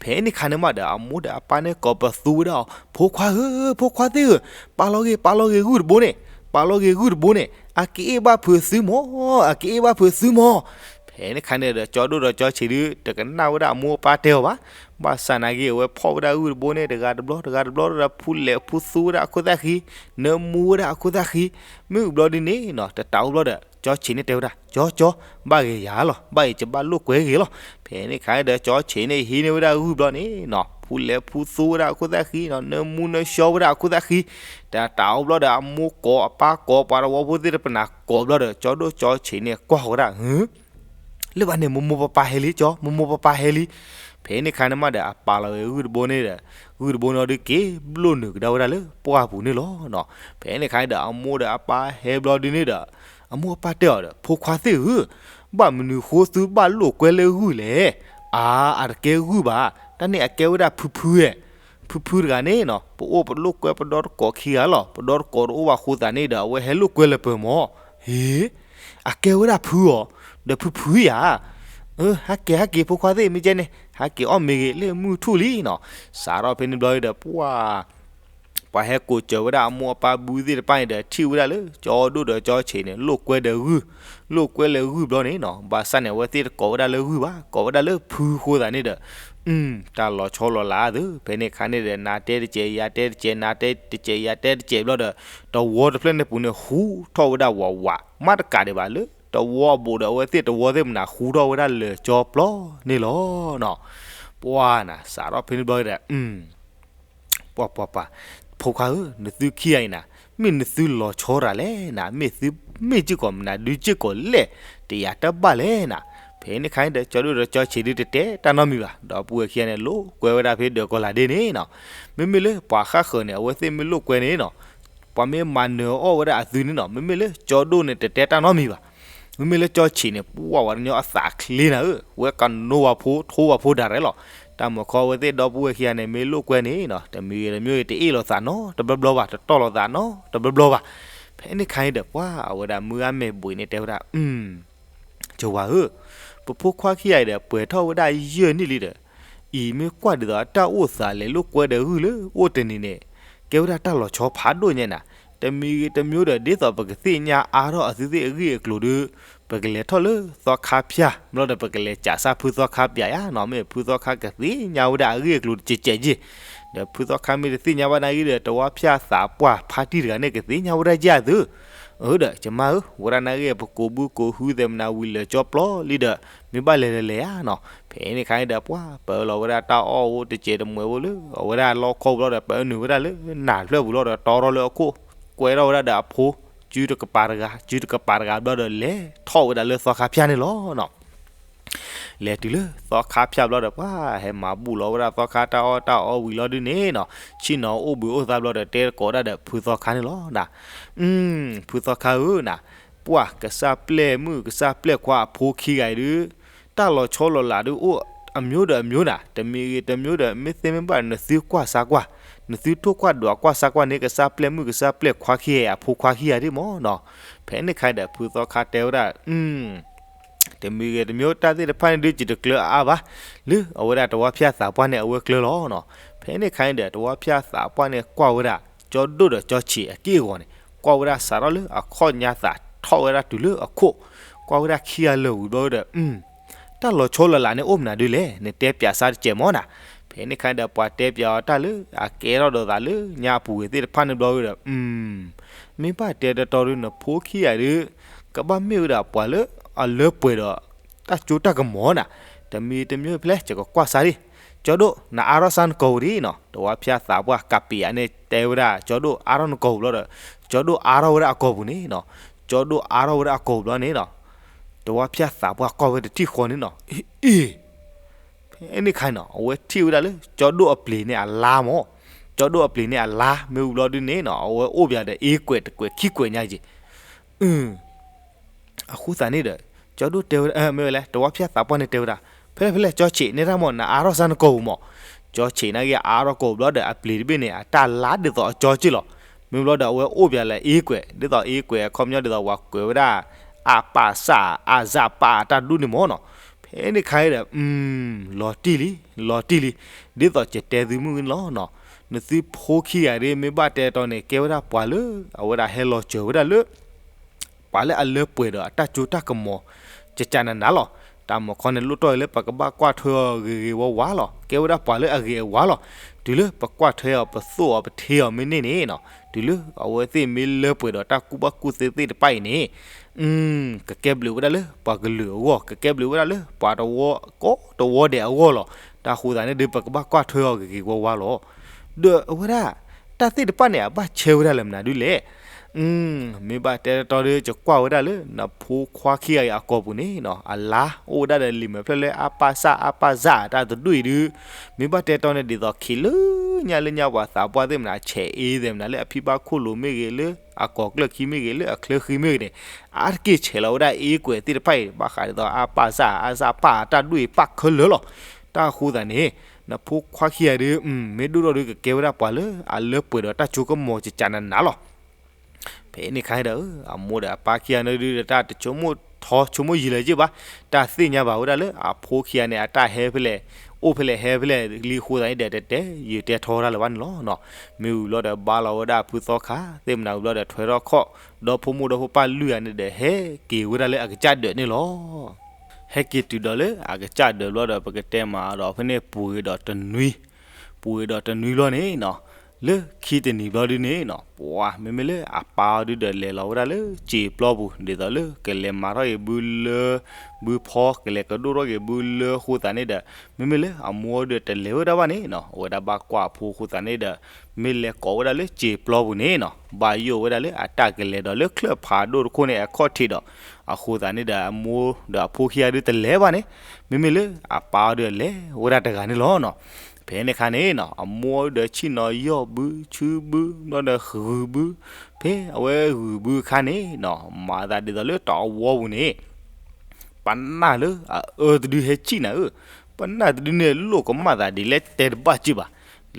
ဖဲန့ၣ်ခါန့ၣ်မးဒီး အမိၢ်ဒီးအပၢ်န့ၣ် ကိးပသူဝဲဒၣ်အီၤ, ဖိခွါဧၢ, ဖိခွါသ့ၣ်ဧၢ, ပာ်လီၤဂ့ၤ ပာ်လီၤဂ့ၤဂုၢ်တဘိန့ၣ်, ပာ်လီၤဂ့ၤဂုၢ်တဘိန့ၣ်, အကအ့ၣ်ဘၣ်ဖုးသုမီၤ, အကအ့ၣ်ဘၣ်ဖုးသုမီၤ. ဖဲ ဖဲန့ၣ်ခါန့ၣ်ဒီး ကၠီဒိၣ်ဒီးကၠီဆံးဒုး တကနၣ်ဝဲဒၣ်အမိၢ်အပၢ်တဲအီၤဘၣ်. ဘၣ်ဆၣ်နာ်က့ အဝဲဖီၣ်ဝဲဒၣ်ဂုၢ်တဘိန့ၣ် တဂၤတဘျီ တဂၤတဘျီဒီး ဖူလဲၤဖူသူဝဲဒၣ်အခိၣ်သၣ်ဃံ, နၢမူဝဲဒၣ်အခိၣ်သၣ်ဃံ, မ့ၢ်ဝံၤဘျီဒုးန့ၣ်နီၤ တတးအိၣ်ဘျီဒီး ကၠီဆံးန့ၣ်တဲဝဲဒၣ် ကၠီ ကၠီ, ဘၣ်ဂ့ၤယၤလီၤ, ဘၣ်အံၤယဘၣ်လိာ်ကွဲဂ့ၤလီၤ. ဖဲန့ၣ်ခါဒီး ကၠီဆံးန့ၣ် ဟံးန့ၢ်ဝဲဒၣ်ဂုၢ်ဘျီန့ၣ်နီၤ ဖူလဲၤဖူသူဝဲဒၣ်အခိၣ်သၣ်ဃံနီၤ နၢမူနၢဆှီဝဲဒၣ်အခိၣ်သၣ်ဃံ, တတးအိၣ်ဘျီဒီး အမိၢ်ကိး အပၢ်ကိး ပှၤသဝီဖိသ့ၣ်တဖၣ်န့ၣ်ကိးဘျီဒီး ကၠီဒိၣ်ကၠီဆံးန့ၣ် ကွၢ်ဃီၤဝဲဒၣ် လၢဘၣ်န့ၣ် မိၢ်မိၢ်ပၢ်ပၢ်ဟဲလံ ကၠီ, မိၢ်မိၢ်ပၢ်ပၢ်ဟဲလံ. ဖဲန့ၣ်ခါန့ၣ်မးဒီး အပာ်လီၤဝဲဂုၢ်တဘိန့ၣ်ဒီး ဂုၢ်တဘိန့ၣ်ဒုးက့ၤဘျိၣ်နုာ်ကဒါဝဲဒၣ်လၢပှၢ်ပူၤန့ၣ်လီၤနီၤ. ဖဲန့ၣ်ခါန့ၣ်ဒီး အမိၢ်ဒီးအပၢ်ဟဲဘျီဒုးန့ၣ်ဒီး အမိၢ်အပၢ်တဲအီၤဒီး ဖိခွါသ့ၣ်ဧၢ, ဘၣ်မနုၤဃိသုဘၣ်လိာ်ကွဲလၢဂုၢ်လဲၣ်. အါ, အတကဲဂုၢ်ဘၣ်, တၢ်န့ၣ်အကဲဝဲဒၣ်ဖုဖုဧါ. ဖုဖုတဂၤန့ၣ်နီၤ ပအိၣ်ပလိာ်ကွဲပဒီတကိးခံဂၤလီၤ. ပဒီတကိးတအိၣ်ဘၣ်ဃိသးန့ၣ်ဒီး အဝဲဟဲလိာ်ကွဲလၢပှဲၤမၢ်. ဟ့, အကဲဝဲဒၣ်ဖုဧါ, ဒီးဖုဖုဧါ. ဟဲက့ၤ ဟဲက့ၤ ဖိခွါသ့ၣ် မ့ၢ်ကဲန့ၣ် ဟဲက့ၤအီၣ်မ့ၤဂ့ၤ လၢမုၢ်ထူၣ်လံနီၤ. စးထီၣ်ဖဲန့ၣ်ဘျီဒီး ပှၤ ပှၤဟဲကိးစၢၤဝဲဒၣ်အမိၢ်အပၢ်ဘုသ့ၣ်တဖၣ်န့ၣ်ဒီး ထံၣ်ဝဲဒၣ်လၢ ကၠီဒိၣ်ဒီးကၠီဆံးန့ၣ် လိာ်ကွဲဒီးဂုၢ်, လိာ်ကွဲလၢဂုၢ်ဘျီန့ၣ်နီၤ. ဘၣ်ဆၣ်န့ၣ် အဝဲသ့ၣ်တကိးဝဲဒၣ်လၢဂုၢ်ဘၣ်, ကိးဝဲဒၣ်လၢဖုဃိသးန့ၣ်ဒီး တၢ်လီၤဆီလီၤလးသု. ဖဲန့ၣ်ခါန့ၣ်ဒီး နၤတဲတစဲး ယၤတဲတစဲး နၤတဲတစဲး ယၤတဲတစဲးဘျီဒီး တဝီတဖျၢၣ်န့ၣ်ပူၤန့ၣ် ဟူထီၣ်ဝဲဒၣ်ဝးဝး, မ့ၢ်တကးဒံးဘၣ်လၢ တဝီအဘူးဒီး အဝဲသ့ၣ်တဝီသ့ၣ်မနၤ ဟူထီၣ်ဝဲဒၣ်လၢာ်ကၠီပျီန့ၣ်လီၤနီၤ. ပှၤနၤ စးထီၣ်ဖဲန့ၣ်ဘျီဒီး ပှၤ ပှၤ ပှၤ ဖိခွါဧၢ, နသုခံဂၤအံၤနၤ မ့ၢ်နသုလီၤဆီတၢ်လဲၣ်နၤ, မ့ၢ်သု မ့ၢ်စ့ၢ်ကီးမနုၤဒုးစ့ၢ်ကီးလဲၣ်, တယာ်တဘၣ်လဲၣ်နၤ. ဖဲန့ၣ်ခါန့ၣ်ဒီး ကၠီဒိၣ်ဒီးကၠီဆံးဒုးတတဲတၢ်နီတမံၤဘၣ်, ဒီပုၢ်ဝဲၢ်ခံဂၤန့ၣ် လိာ်ကွဲဝဲဒၣ်ဖဲဒၢးကီၤလၤဒ့န့ၣ်နီၤ. မ့မ့ၢ်လၢပှၤဃၣ်ဃၢၤန့ၣ် အဝဲသ့ၣ်မ့ၢ်လိာ်ကွဲန့ၣ်နီၤ ပှၤမ့ၢ်မၤနၢၤအီၣ်ဝဲဒၣ်အသုန့ၣ်နီၤ, မ့မ့ၢ်လၢကၠီဒိၣ်န့ၣ် တတဲတၢ်နီတမံၤဘၣ်. မ့မ့ၢ်လၢကၠီဆံးန့ၣ် ပှၤဝဲတညီအသးချ့နၤဧၢ, ဝဲကနိဝဲဖိ ထိဝဲဖိဒၣ်ရဲၣ်လီၤ. တၢ်မၤခီအဝဲသ့ၣ်ဒီပုၢ်ဝဲၢ်ခံဂၤန့ၣ် မ့ၢ်လိာ်ကွဲန့ၣ်နီၤ တမံၤဂ့ၤတမံၤဂ့ၤ တအ့ၣ်လိာ်သးနီတဘျီဘျီဘၣ်, တတီၢ်လိာ်သးနီတဘျီဘျီဘၣ်. ဖဲန့ၣ်ခါန့ၣ်ဒီး ပှၤအဝဲဒၣ်မုၢ်ဂၤမဲာ်ဘှံးန့ၣ်တဲဝဲဒၣ် ယဝၤဧၢ, ပဖိခွါခံဂၤအံၤဒီး ပှဲၤထီၣ်ဝဲဒၣ်ယဲၢ်နံၣ်လံဒီး, အံၤမ့ၢ်ကွၢ်ဒ်သိးအတၢ်အိၣ်သးလဲၤလိာ်ကွဲဒီးဂုၢ်လၢအိၣ်တနံၤန့ၣ်, ကဲဝဲဒၣ်တၢ်လီၤဆီဖးဒိၣ်ညါနၤ. တမံၤဂ့ၤတမံၤဒီး ဒ်သိးပကသ့ၣ်ညါအါထီၣ်အသုသ့ၣ်အဂ့ၢ်အကျိၤဒီး ပကလဲၤထီၣ်လၢသီခါဖၠၣ် ဘျီဒီး ပကလဲၤစးစၢ်ဖုသီခါပၠးယါနီၤ, မ့ၢ်ဖုသီခါကသ့ၣ်ညါဝဲဒၣ်အဂ့ၢ်အကျိၤတစဲးစဲးက့ၢ်. ဒီးဖုသီခါမ့ၢ်တသ့ၣ်ညါဘၣ်နာ်က့ဒီး တဝါဖၠၣ်သးပှၢ်ဖါတံၢ်တဂၤန့ၣ် ကသ့ၣ်ညါဝဲဒၣ်ယဲၢ်သု အၢဒီး ယမါဧၢ, ဝဲဒၣ်နာ်က့ ပကိးဘုကိးဟုသဲးမနၤဝံၤလၢာ်ကၠီပျီလံဒီး မ့ၢ်ဘၣ်လဲၤလဲၤလဲၤဧါနီၤ. ဖဲန့ၣ်ခါန့ၣ်ဒီး ပှၤပၢလီၤဝဲဒၣ်တၢ်အီၣ်အိၣ်တစဲးတမှဲးဖိလၢ အဝဲဒၣ်လီခီဘျီဒီး ပၢနုာ်ဝဲဒၣ်လၢနၢ်ဖျၢၣ်ပူၤလီၤဒီး တီထီၣ်လၢအခိၣ်, ကွဲထီၣ်ဝဲဒၣ်ဒီးအဖိ စုတကပၤတဂၤ စုတကပၤတဂၤဘျီဒီး လဲၤထီၣ်ဝဲဒၣ်လၢသီခါဖၠၣ်န့ၣ်လီၤနီၤ. လဲၤတုၤလၢသီခါဖၠၣ်ဘျီဒီး ပှၤဟဲမၤဘူၣ်လီၤဝဲဒၣ်သီခါတၢ်အီၣ်တၢ်အီဝံၤလီၤဒုးန့ၣ်နီၤ, ဆ့ၣ်နီၤအိၣ်ဘှံးအိၣ်သါဘျီဒီး တဲတကိးဒၣ်ဒီးဖုသီခါန့ၣ်လီၤ. ဖုသီခါဧၢနၤ, ပှၤကစၢ်ပျဲၢ်မုၣ်ကစၢ်ပျဲၢ်ခွါအဖိခံဂၤအံၤဒုး တၢ်လီၤဆီလီၤလးဒုးအိၣ်အမျိုးဒီးအမျိုးနၤ, တမံၤဂ့ၤတမျိုးဒီး မ့ၢ်သ့မ့ၢ်ဘၣ် နသုကွၢ်စၢ်ကွၢ်, နသုထိၣ်ကွၢ်ဒွးကွၢ်စၢ်ကွၢ်န့ၣ် ကစၢ်ပျဲၢ်မုၣ်ကစၢ်ပျဲၢ်ခွါခံဂၤအံၤအဖိခွါခံဂၤဒ်မၢ်နီၤ. ဖဲန့ၣ်ခါဒီး ဖုသီခါတဲဝဲဒၣ် တမံၤဂ့ၤတမျိုး တၢ်သ့ၣ်တဖၣ်န့ၣ်ဒုး ယတကျၢၤအါအါဘၣ်, လၢအဝဲဒၣ်တဝါဖၠၣ်သးပှၢ်န့ၣ် အဝဲကျၢၤလီၤနီၤ. ဖဲန့ၣ်ခါန့ၣ်ဒီး တဝါဖၠၣ်သးပှၢ်န့ၣ် ကွၢ်ဝဲဒၣ် ကၠီဒိၣ်ဒီးကၠီဆံးအက့ၢ်အဂီၤန့ၣ် ကွၢ်ဝဲဒၣ်စးထီၣ်လၢအခီၣ်ညါသးထီၣ်ဝဲဒၣ်တုၤလၢအခိၣ်, ကွၢ်ဝဲဒၣ်ခံဂၤလၢာ်ဝံၤဘျီဒီး တၢ်လီၤဆီလီၤလးန့ၣ်အိၣ်မနုၤဒုးလဲၣ်, နတဲပၠးစၢ်တစဲးမၢ်နၤ. ဖဲန့ၣ်ခါဒီး ပှၤတဲပၠးအီၤတၢ်လၢအကဲထီၣ်ဒီးသးလၢညါအပူၤဝဲသ့ၣ်တဖၣ်န့ၣ်ဘျီဒီး မ့ၢ်ဘၣ်တဲတတီၤဒုး နဖိခံဂၤဒုး ကဘၣ်မ့ၢ်ဝဲဒၣ်ပှၤလၢအလၢပှဲၤဒီး တၢ်စိတၢ်ကမီၤနၤ, တမံၤတမံၤဖဲလဲၣ် ယကကွၢ်စၢ်ဒံး, ကၠီဒိၣ် နအါထီၣ်စၢ်နကိာ်ပူၤဒံးနီၤ. တဝါဖၠၣ်သးပှၢ်ကးပံးယၤန့ၣ် တဲဝဲဒၣ်ကၠီဒိၣ်အါထီၣ်နကိာ်ပူၤဘျီဒီး ကၠီဒိၣ်အါထီၣ်ဝဲဒၣ်အကိာ်ပူၤန့ၣ်နီၤ, ကၠီဒိၣ်အါထီၣ်ဝဲဒၣ်အကိာ်ပူၤဘျီန့ၣ်နီၤ, တဝါဖၠၣ်သးပှၢ်ကွၢ်ဝဲတထံၣ်ဃီန့ၣ်နီၤ, အ့ အ့ ဖဲန့ၣ်ခါနီၤ အဝဲထံၣ်ဝဲဒၣ်လၢ ကၠီဒိၣ်အပျ့ၤန့ၣ်အလါမၢ်, ကၠီဒိၣ်အပျ့ၤန့ၣ်အလါ မ့ၢ်ဝံၤဘျီဒုးန့ၣ်နီၤ အဝဲအိၣ်ပၠးဒီးအ့ကွဲးတကွဲးခံကွဲးညါက့ၤ အဃိသတးန့ၣ်ဒီး ကၠီဒိၣ်တဲဝဲ မ့ၢ်ဝဲလဲၣ် တဝါဖၠၣ်သးပှၢ်န့ၣ်တဲဝဲဒၣ် ဖဲလဲၣ်ဖဲလဲၣ် ကၠီဆံးန့ၢ်တၢ်မၢ် နအါထီၣ်စၢ်နကိာ်ပူၤမၢ်, ကၠီဆံးနာ်က့အအါထီၣ်ကိာ်ပူၤဘျီဒီး အပျ့ၤတဘ့ၣ်န့ၣ် အတၢ်လါဒ်သိးအကၠီက့ၢ်လီၤ. မ့ၢ်ဘျီဒီးအဝဲအိၣ်ပၠးလၢအ့ကွဲး ဒ်သိးအ့ကွဲးအခီပညီဒ်သိးပှၤကွဲးဝဲဒၣ် အပၢ်စၢ် အစၢ်ပၢ်အတၢ်ဒူၣ်န့ၣ်မၢ်နီၤ. ဖဲန့ၣ်ခါဒီး လီၤတံၢ်လံ လီၤတံၢ်လံ ဒ်သိးယတဲသုမုၢ်ဂ့ၤန့ၣ်လီၤနီၤ. နသုဖိခံဂၤဒ်မ့ၢ်ဘၣ်တဲတီၤန့ၣ် ကဲဝဲဒၣ်ပှၤလၢ အဝဲဒၣ်ဟဲလီၤစၢၤဝဲဒၣ်လၢ ပှၤလၢအလၢပှဲၤဒီးအတၢ်စိတၢ်ကမီၤ ကကနနၤလီၤ. တၢ်မၤခီန့ၣ်လိၣ်ထီၣ်အီၤလၢပကဘၣ်ကွၢ်ထွဲအီၤဂ့ၤဂ့ၤဝါဝါလီၤ. ကဲဝဲဒၣ်ပှၤလၢအဂ့ၤအဝါလီၤ. တုၤလၢပကွၢ်ထွဲအီၤ ပသိၣ်အီၤ ပထ့အီၤမ့ၢ်န့ၢ်န့ၣ်နီၤ, တုၤလၢအဝဲသ့ၣ်မ့ၢ်လၢပှဲၤဒီးတၢ်ကူၣ်ဘၣ်ကူၣ်သ့သ့ၣ်တဖၣ်အံၤန့ၣ် ကကဲဘျုးဝဲဒၣ်လၢပှၤကလုာ်အဂီၢ်, ကကဲဘျုးဝဲဒၣ်လၢပှၤတဝီကိးတဝီဒဲးအဂီၢ်လီၤ. တၢ်ဃိသတးန့ၣ်ဒီး ပကဘၣ်ကွၢ်ထွဲအီၤဂ့ၤဂ့ၤဝါဝါလီၤ. ဒီးအဝဲဒၣ် တၢ်သ့ၣ်တဖၣ်န့ၣ် အဘၣ်ဆဲဝဲဒၣ်လၢမနုၤဒုလဲၣ်. မ့ၢ်ဘၣ်တဲတီဒီး ယကွၢ်ဝဲဒၣ်လၢ နဖိခွါခံဂၤအံၤအကိာ်ပူၤန့ၣ်နီၤ, အလါအိၣ်ဝဲဒၣ်ဒီးလံာ်မဲာ်ဖျၢၣ်လၢ အပစ အပစ တၢ်တဒူၣ်အံၤဒုး, မ့ၢ်ဘၣ်တဲတီန့ၣ် ဒ်သိးခံးလၢညါလၢညါပှၤသးပှၢ်သ့ၣ်မနုၤ ဆဲးအ့သ့ၣ်မနုၤ လၢအဖံဘၣ်ခိၣ်လိၤမ့ၢ်ဂ့ၤ, လၢအကိာ်ကျၢၢ်ခံမ့ၢ်ဂ့ၤ, လၢအချၢဃံမ့ၢ်ဂ့ၤန့ၣ်, အါတက့ၢ်ဆဲးလီၤဝဲဒၣ်အ့ကွဲးသ့ၣ်တဖၣ်အံၤ ဘၣ်ဃးဒ်သိး အပစ အစပ တၢ်ဒူၣ်အံၤပၣ်ခဲလၢာ်လီၤ. တၢ်ဃိသတးန့ၣ် နဖိခွါခံဂၤဒုး မ့ၢ်ဒိၣ်ထီၣ်ဒုး ကကဲဝဲဒၣ်ပှၤလၢအလၢပှဲၤဒီးတၢ်စိကမီၤကကးနးနးလီၤ. ဖဲန့ၣ်အခါဒီး အမိၢ်ဒီးအပၢ်ခံဂၤန့ၣ်ဒုးဒီး တၢ်တဆိကမိၣ်ထီဆိကမိၣ်ယံာ်လၢၤက့ၢ်ဘၣ်, တၢ်သ့ၣ်ညါဘၣ်ဝဲဒၣ်လၢ အဖိခံဂၤန့ၣ် အတၢ်ဟဲဖဲလဲၣ်, အိၣ်ဖဲလဲၣ်ဟဲဖဲလဲၣ်လံအဃိသတးန့ၣ်ဒီး တတဲယံာ်တဲထီဝဲဒၣ်လၢၤဘၣ်န့ၣ်လီၤ. မ့ၢ်ဝံၤဘျီဒီး ဘါလီၤဝဲဒၣ်ဖုသီခါ သ့ၣ်မနုၤဝံၤဘျီဒီး ထွဲထီၣ်ခီၣ် ဒီဖိမိၢ်ဒီဖိပၢ်လွံၢ်ဂၤန့ၣ်ဒီး ဟဲက့ၤဝဲဒၣ်လၢအကစၢ်ဒၢးန့ၣ်လီၤ. ဟဲက့ၤတုၤဒီးလၢအကစၢ်ဒၢးဘျီဒီး ပကတဲမးဒီး ဖဲန့ၣ်ပှဲၤဒီးတနွံ, ပှဲၤဒီးတနွံဘျီန့ၣ်နီၤ, လၢခံတနံၤဘျီဒုန့ၣ်နီၤ, ပှၤမ့မ့ၢ်လၢအပၢ်အီၤဒုဒီး လဲၤလီၤဝဲဒၣ်လၢစံာ်ပျီပူၤ ဒ်သိးလၢကလဲၤမၤထီၣ်က့ၤဘုလၢ ဘုဖီ ကလဲၤကဒိၣ်ထီၣ်က့ၤဘုလၢအဃိသတးန့ၣ်ဒီး မ့မ့ၢ်လၢအမိၢ်အီၤဒုတလဲၤဝဲဒၣ်ဘၣ်န့ၣ်နီၤ, အဝဲဒၣ်ဘၣ်ကွၢ်အဖိအဃိသတးန့ၣ်ဒီး မ့ၢ်လဲၤကိးဝဲဒၣ်လၢစံာ်ပျီပူၤန့ၣ်နီၤ, ဘၣ်ယိၣ်ဝဲဒၣ်လၢအတၢ်ကလဲၤဒီးလၢချၢၣ်ဖးဒိၣ်တခိၣ်န့ၣ် အခီၣ်ထံးဒီး အဃိသတးန့ၣ်ဒီး အမိၢ်ဒီးအဖိခံဂၤဒုတလဲၤဘၣ်န့ၣ်, မ့မ့ၢ်လၢအပၢ်အီၤဒုလဲၤဝဲဒၣ်တဂၤန့ၣ်လီၤနီၤ. ဖဲန့ၣ်အခါန့ၣ်နီၤ အမိၢ်အီၤဒုဆ့ၣ်နီၤယီၢ်ဘုဆူဘု ဘျီဒီးဂုၤဘု, ဖဲအဝဲဂုၤဘုအခါန့ၣ်နီၤ မၤသးဒ်သိးလၢတၢ်အဝီပူၤန့ၣ် ပနၢ်လၢအအၢတဒုဟဲစံၣ်နၤဧၢ, ပနၢ်တဒုန့ၣ်လိၣ်ကမၣ်သးဒ်လဲၣ်တဲတဘၣ်စံၣ်ဘၣ်,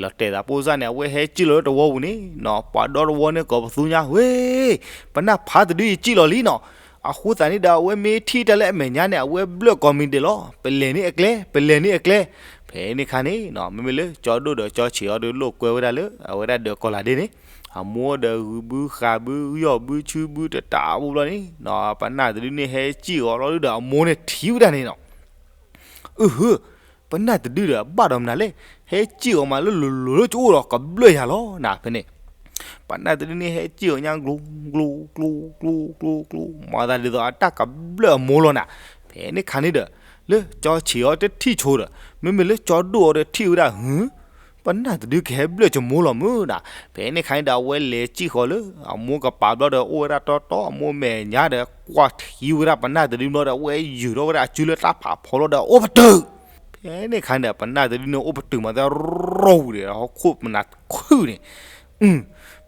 လီၤတဲာ်သးဖိစၢ်န့ၣ် အဝဲဟဲစံၣ်လီၤလၢတဝီပူၤန့ၣ်နီၤ, ပှၤဒီတဝီန့ၣ်ကိးပသူညါ ဝ့ၢ်, ပနၢ်ဖးတဒုအံၤစံၣ်လီၤလံနီၤ, အဃိသတးန့ၣ်ဒီး အဝဲမ့ၢ်ထံၣ်တၢ်လၢအမဲာ်ညါန့ၣ် အဝဲဘျၢၣ်ကိးမံၤဒဲးလီၤ, ပလဲၤန့ၢ်အကျဲ ပလဲၤန့ၢ်အကျဲ. ဖဲန့ၣ်အခါန့ၣ်နီၤ မ့မ့ၢ်လၢကၠီဒိၣ်ဒီးကၠီဆံးအီၤဒုလိာ်ကွဲဝဲဒၣ်လၢ အဝဲဒၣ်ဒီးကီၤလၤဒ့န့ၣ်, အမိၢ်ဒီးဂုၤဘုဃာ်ဘုယီၢ်ဘုဆူဘုတတးအပူၤဘျီန့ၣ်နီၤ, ပနၢ်တဒုန့ၣ်ဟဲစံၣ်အီၤလီၤဒုဒီး အမိၢ်န့ၣ်ထံၣ်ဝဲဒၣ်န့ၣ်နီၤ အဟၢ, ပနၢ်တဒုဒီး ဘၣ်ဒီးမနုၤလဲၣ်, ဟဲစံၣ်အီၤမးလၢလိၤလိၤလၢကအိၣ်ဒီးကဘျၢၣ်ယၤလီၤနၤ ဖဲန့ၣ်, ပနၢ်တဒုန့ၣ်ဟဲစံၣ်အီၤညါ ကျိ ကျိ ကျိ ကျိ ကျိ ကျိ မၤသးဒ်သိးအတၢ်ကဘျၢၣ်အမိၢ်လီၤနၤ. ဖဲန့ၣ်ခါန့ၣ်ဒီး လၢကၠီဆံးအီၤတထံၣ်ဆိဒီး မ့မ့ၢ်လၢကၠီဒိၣ်အီၤဒီးထံၣ်ဝဲဒၣ် ဟု ပနၢ်တဒုကဟဲဘျၢၣ်ကမိၢ်လီၤမုၢ်နၤ. ဖဲန့ၣ်ခါန့ၣ်ဒီး အဝဲလဲၤစံၣ်ဃီၤလၢ အမိၢ်ကပၤဘျီဒီး အိၣ်ဝဲဒၣ်တီတီ အမိၢ်မဲာ်ညါဒီး ကွၢ်ထံဝဲဒၣ်ပနၢ်တဒုဘျီဒီး အဝဲယူၤထီၣ်ဝဲဒၣ်အစုလၢတၢ်ဖးဖီလီၤဒီး အိၣ်ပတုာ်. ဖဲန့ၣ်ခါန့ၣ်ဒီး ပနၢ်တဒုန့ၣ်အိၣ်ပတုာ်မးသဲရီၢ်ဝံၤဒီး ဟီၣ်ခိၣ်ပနၢ်ခုၣ်န့ၣ်,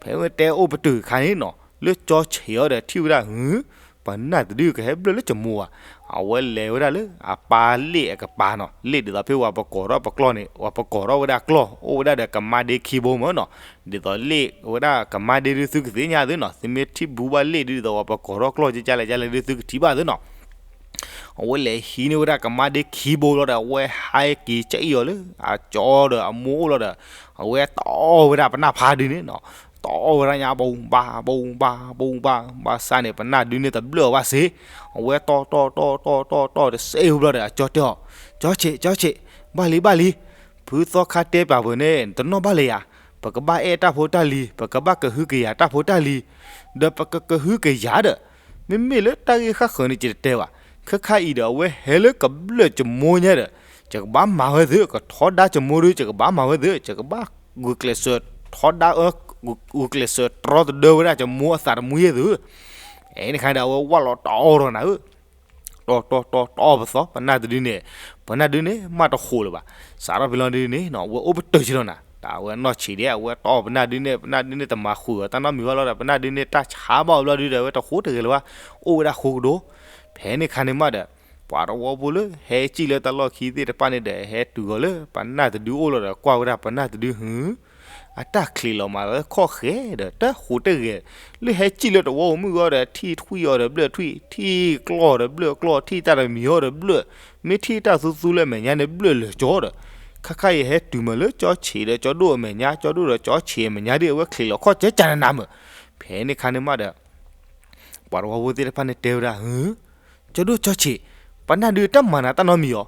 ဖဲဝဲတဲအိၣ်ပတုာ်ခါန့ၣ်နီၤ လၢကၠီဆံးအီၤဒီးထံၣ်ဝဲဒၣ် ဟု ပနၢ်တဒုကဟဲဘျၢၣ်လၢကမိၢ်ဧါ. အဝဲလဲၤဝဲဒၣ်လၢအပၢ်လ့ၣ်အကပၤနီၤ, လ့ၣ်ဒ်သိးဖဲဝဲပကိးထီၣ်ပကျီၢ်န့ၣ် ဝဲပကိးထီၣ်ဝဲဒၣ်ကျီၢ် အိၣ်ဝဲဒၣ်ဒီးကမါဒ့ခံဘိမ့ၢ်နီၤ, ဒ်သိးလ့ၣ်ဝဲဒၣ်ကမါဒ့ဒုသုကသ့ၣ်ညါသုနီၤ, သုမ့ၢ်ထံၣ်ဘုဘၣ်လ့ၣ်ဒုဒ်သိးဝဲပကိးထီၣ်ကျီၢ်ကကလဲၣ်ကလဲၣ်ဒုသုကထံၣ်ဘၣ်သုနီၤ. အဝဲလဲၤဟံးန့ၢ်ဝဲဒၣ်ကမါဒ့ခံဘိလီၤဒီး အဝဲဟဲက့ၤကအံၣ်အီၤလၢ အကၠီဒီးအမိၢ်အိၣ်လီၤဒီး အဝဲတီၢ်ဝဲဒၣ်ပနၢ်ဖးဒုန့ၣ်နီၤ, တီၢ်ဝဲဒၣ်ညါ ဘိဘၣ် ဘိဘၣ် ဘိဘၣ် ဘၣ်ဆၣ်န့ၣ် ပနၢ်ဒုန့ၣ်တဘျၢၣ်အီၤဘၣ်စ့ၢ်, အဝဲတီၢ်တီၢ်တီၢ်တီၢ်တီၢ်တီၢ်တစဲးဖိဘျီဒီး အကၠီတဲအီၤ, ကၠီဆံး ကၠီဆံး, ဘၣ်လံဘၣ်လံ, ဖုသီခါတဲပၠးပှၤန့ၣ် တနီၣ်ဘၣ်လၢၤယၤ, ပကဘၣ်အဲၣ်တၢ်ဖိတၢ်လံၤ ပကဘၣ်ကဟုကယာ်တၢ်ဖိတၢ်လံၤ, ဒီးပကကဟုကယာ်ဒီး မ့မ့ၢ်လၢတၢ်ဂ့ၢ်ဃၣ်ဃၢၤန့ၣ် ယတတဲဘၣ်, ခဲခါအံၤဒီး အဝဲဟဲလၢကဘျၢၣ်ကမိၢ်ညါဒီး ယကဘၣ်မၤဝဲသု, ကထီဒါကမိၢ်ဒု ယကဘၣ်မၤဝဲသု, ယကဘၣ်ဂုာ်ကျဲးစၢးထီဒါအၢ, ဂုာ်ကျဲးစၢးတြီတဒၢဝဲဒၣ်ကမိၢ်အသးတမှံၤယဲၢ်သု. ဖဲန့ၣ်ခါဒီး အဝဲဝၣ်လီၤတီၢ်ထီၣ်နၤဧၢ, တီၢ်တီၢ်တီၢ်တီၢ်ပသီ ပနၢ်တဒုန့ၣ်, ပနၢ်ဒုန့ၣ် မၤတဃိးလၢၤဘၣ်, စးထီၣ်ဖဲလီၤဒုန့ၣ်နီၤ အဝဲအိၣ်ပတုာ်ဆံးလီၤနၤ, တၢ်အဝဲနီၢ်ဆံးဒဲး အဝဲတီၢ်ပနၢ်ဒုန့ၣ် ပနၢ်ဒုန့ၣ်တမၤဃုာ်အီၤတၢ်နီတမံၤဘၣ်လီၤဒီး ပနၢ်ဒုန့ၣ်တၢ်ဆါဘၣ်အီၤဘျီဒုဒီး အဝဲတဃိတဂ့ၤလၢၤဘၣ်, အိၣ်ဝဲဒၣ်ဃိကဒီး. ဖဲန့ၣ်ခါန့ၣ်မးဒီး ပှၤတဝီဖိလၢဟဲစံၣ်လၢတၢ်လီၢ်ခံသ့ၣ်တဖၣ်န့ၣ်ဒီး ဟဲတုၤဃီၤလၢပနၢ်တဒုအိၣ်လီၤဒီး ကွၢ်ဝဲဒၣ်ပနၢ်တဒု ဟု အတၢ်ချံးလီၤမးလၢခီၣ်ဃဲၤဒီး တၢ်ဃိးတဂ့ၤ, လၢဟဲစံၣ်လၢတဝီဖိမုၣ်အဂီၢ်ဒီး ထံၣ်ထွံၣ်အီၤဒီးဘျၢၣ်ထွံၣ်, ထံၣ်ကျီၢ်ဒီးဘျၢၣ်ကျီၢ်, ထံၣ်တၢ်တမံၤအီၤဒီးဘျၢၣ်, မ့ၢ်ထံၣ်တၢ်သူသူလၢမဲာ်ညါန့ၣ် ဘျၢၣ်လၢာ်ကၠီဒီး ခါခါအံၤဟဲတုၤမးလၢကၠီဆံးဒီးကၠီဒိၣ်အမဲာ်ညါ, ကၠီဒိၣ်ဒီးကၠီဆံးအမဲာ်ညါဒ်အဝဲချံးလီၤခီၣ်ကဲကနနၤမး. ဖဲန့ၣ်ခါန့ၣ်မးဒီး ပှၤတဝီဖိသ့ၣ်တဖၣ်န့ၣ်တဲဝဲဒၣ်, ဟု ကၠီဒိၣ်ကၠီဆံး, ပနၢ်ဒုတၢ်မၤနၤတၢ်နီတမံၤအီၤ,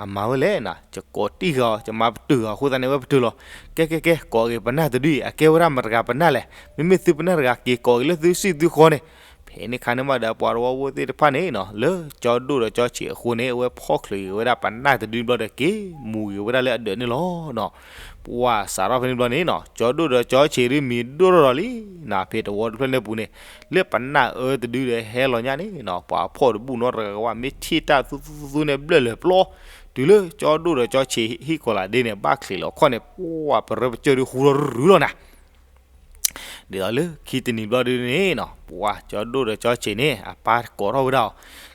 အမၤဝဲလဲၣ်နၤ, ယကိးတံၢ်ဂၤအီၤ, ယမၤပတုာ်ဂၤအဃိသတးန့ၣ် အဝဲပတုာ်လီၤ. ကဲ ကဲ ကဲ ကိးဂ့ၤပနၢ်တဒုအံၤ, အကဲဝဲဒၣ်မတၤတဂၤပနၢ်လဲၣ်, မ့မ့ၢ်သုပနၢ်တဂၤက့ၤကိးဂ့ၤလၢသုစံၣ်သုဃီန့ၣ်. ဖဲန့ၣ်ခါန့ၣ်မးဒီး ပှၤတဝီဖိသ့ၣ်တဖၣ်န့ၣ်နီၤ လၢကၠီဒိၣ်ဒီးကၠီဆံးအဃိန့ၣ် အဝဲဖီၣ်ချုးဂ့ၤဝဲဒၣ်ပနၢ်တဒုဘျီဒီး က့ၤမူၤဂ့ၤဝဲဒၣ်လၢအဒၢးန့ၣ်လီၤ. ပှၤစးထီၣ်ဖဲန့ၣ်ဘျီန့ၣ်နီၤ ကၠီဒိၣ်ဒီးကၠီဆံးဒုမံၤဒိၣ်ထီၣ်ဒီးလံနၤ. ဖဲတဝီတဖျၢၣ်န့ၣ်ပူၤန့ၣ် လၢပနၢ်အၢတဒုဒီးဟဲလီၤညါန့ၣ်နီၤ ပှၤဖီၣ်တဘူၣ်နီတဂၤဝဲ မ့ၢ်ထံၣ်တၢ်သူသူသူသူန့ၣ် ဘျၢၣ်လၢာ်ပျီ, တုၤလၢကၠီဒိၣ်ဒီးကၠီဆံးဟံၣ်ကိးလးဒ့န့ၣ် ဘၣ်ချံးလီၤခီၣ်န့ၣ် ပှၤပရၢပကၢၢ်ဒုးဟူထီၣ်ရုရုလီၤနၤ. ဒ်သိးလၢခံတနံၤဘျီဒုန့ၣ်နီၤ ပှၤကၠီဒိၣ်ဒီးကၠီဆံးန့ၣ် အပၢ်ကိးထီၣ်ဝဲဒၣ်အီၤ,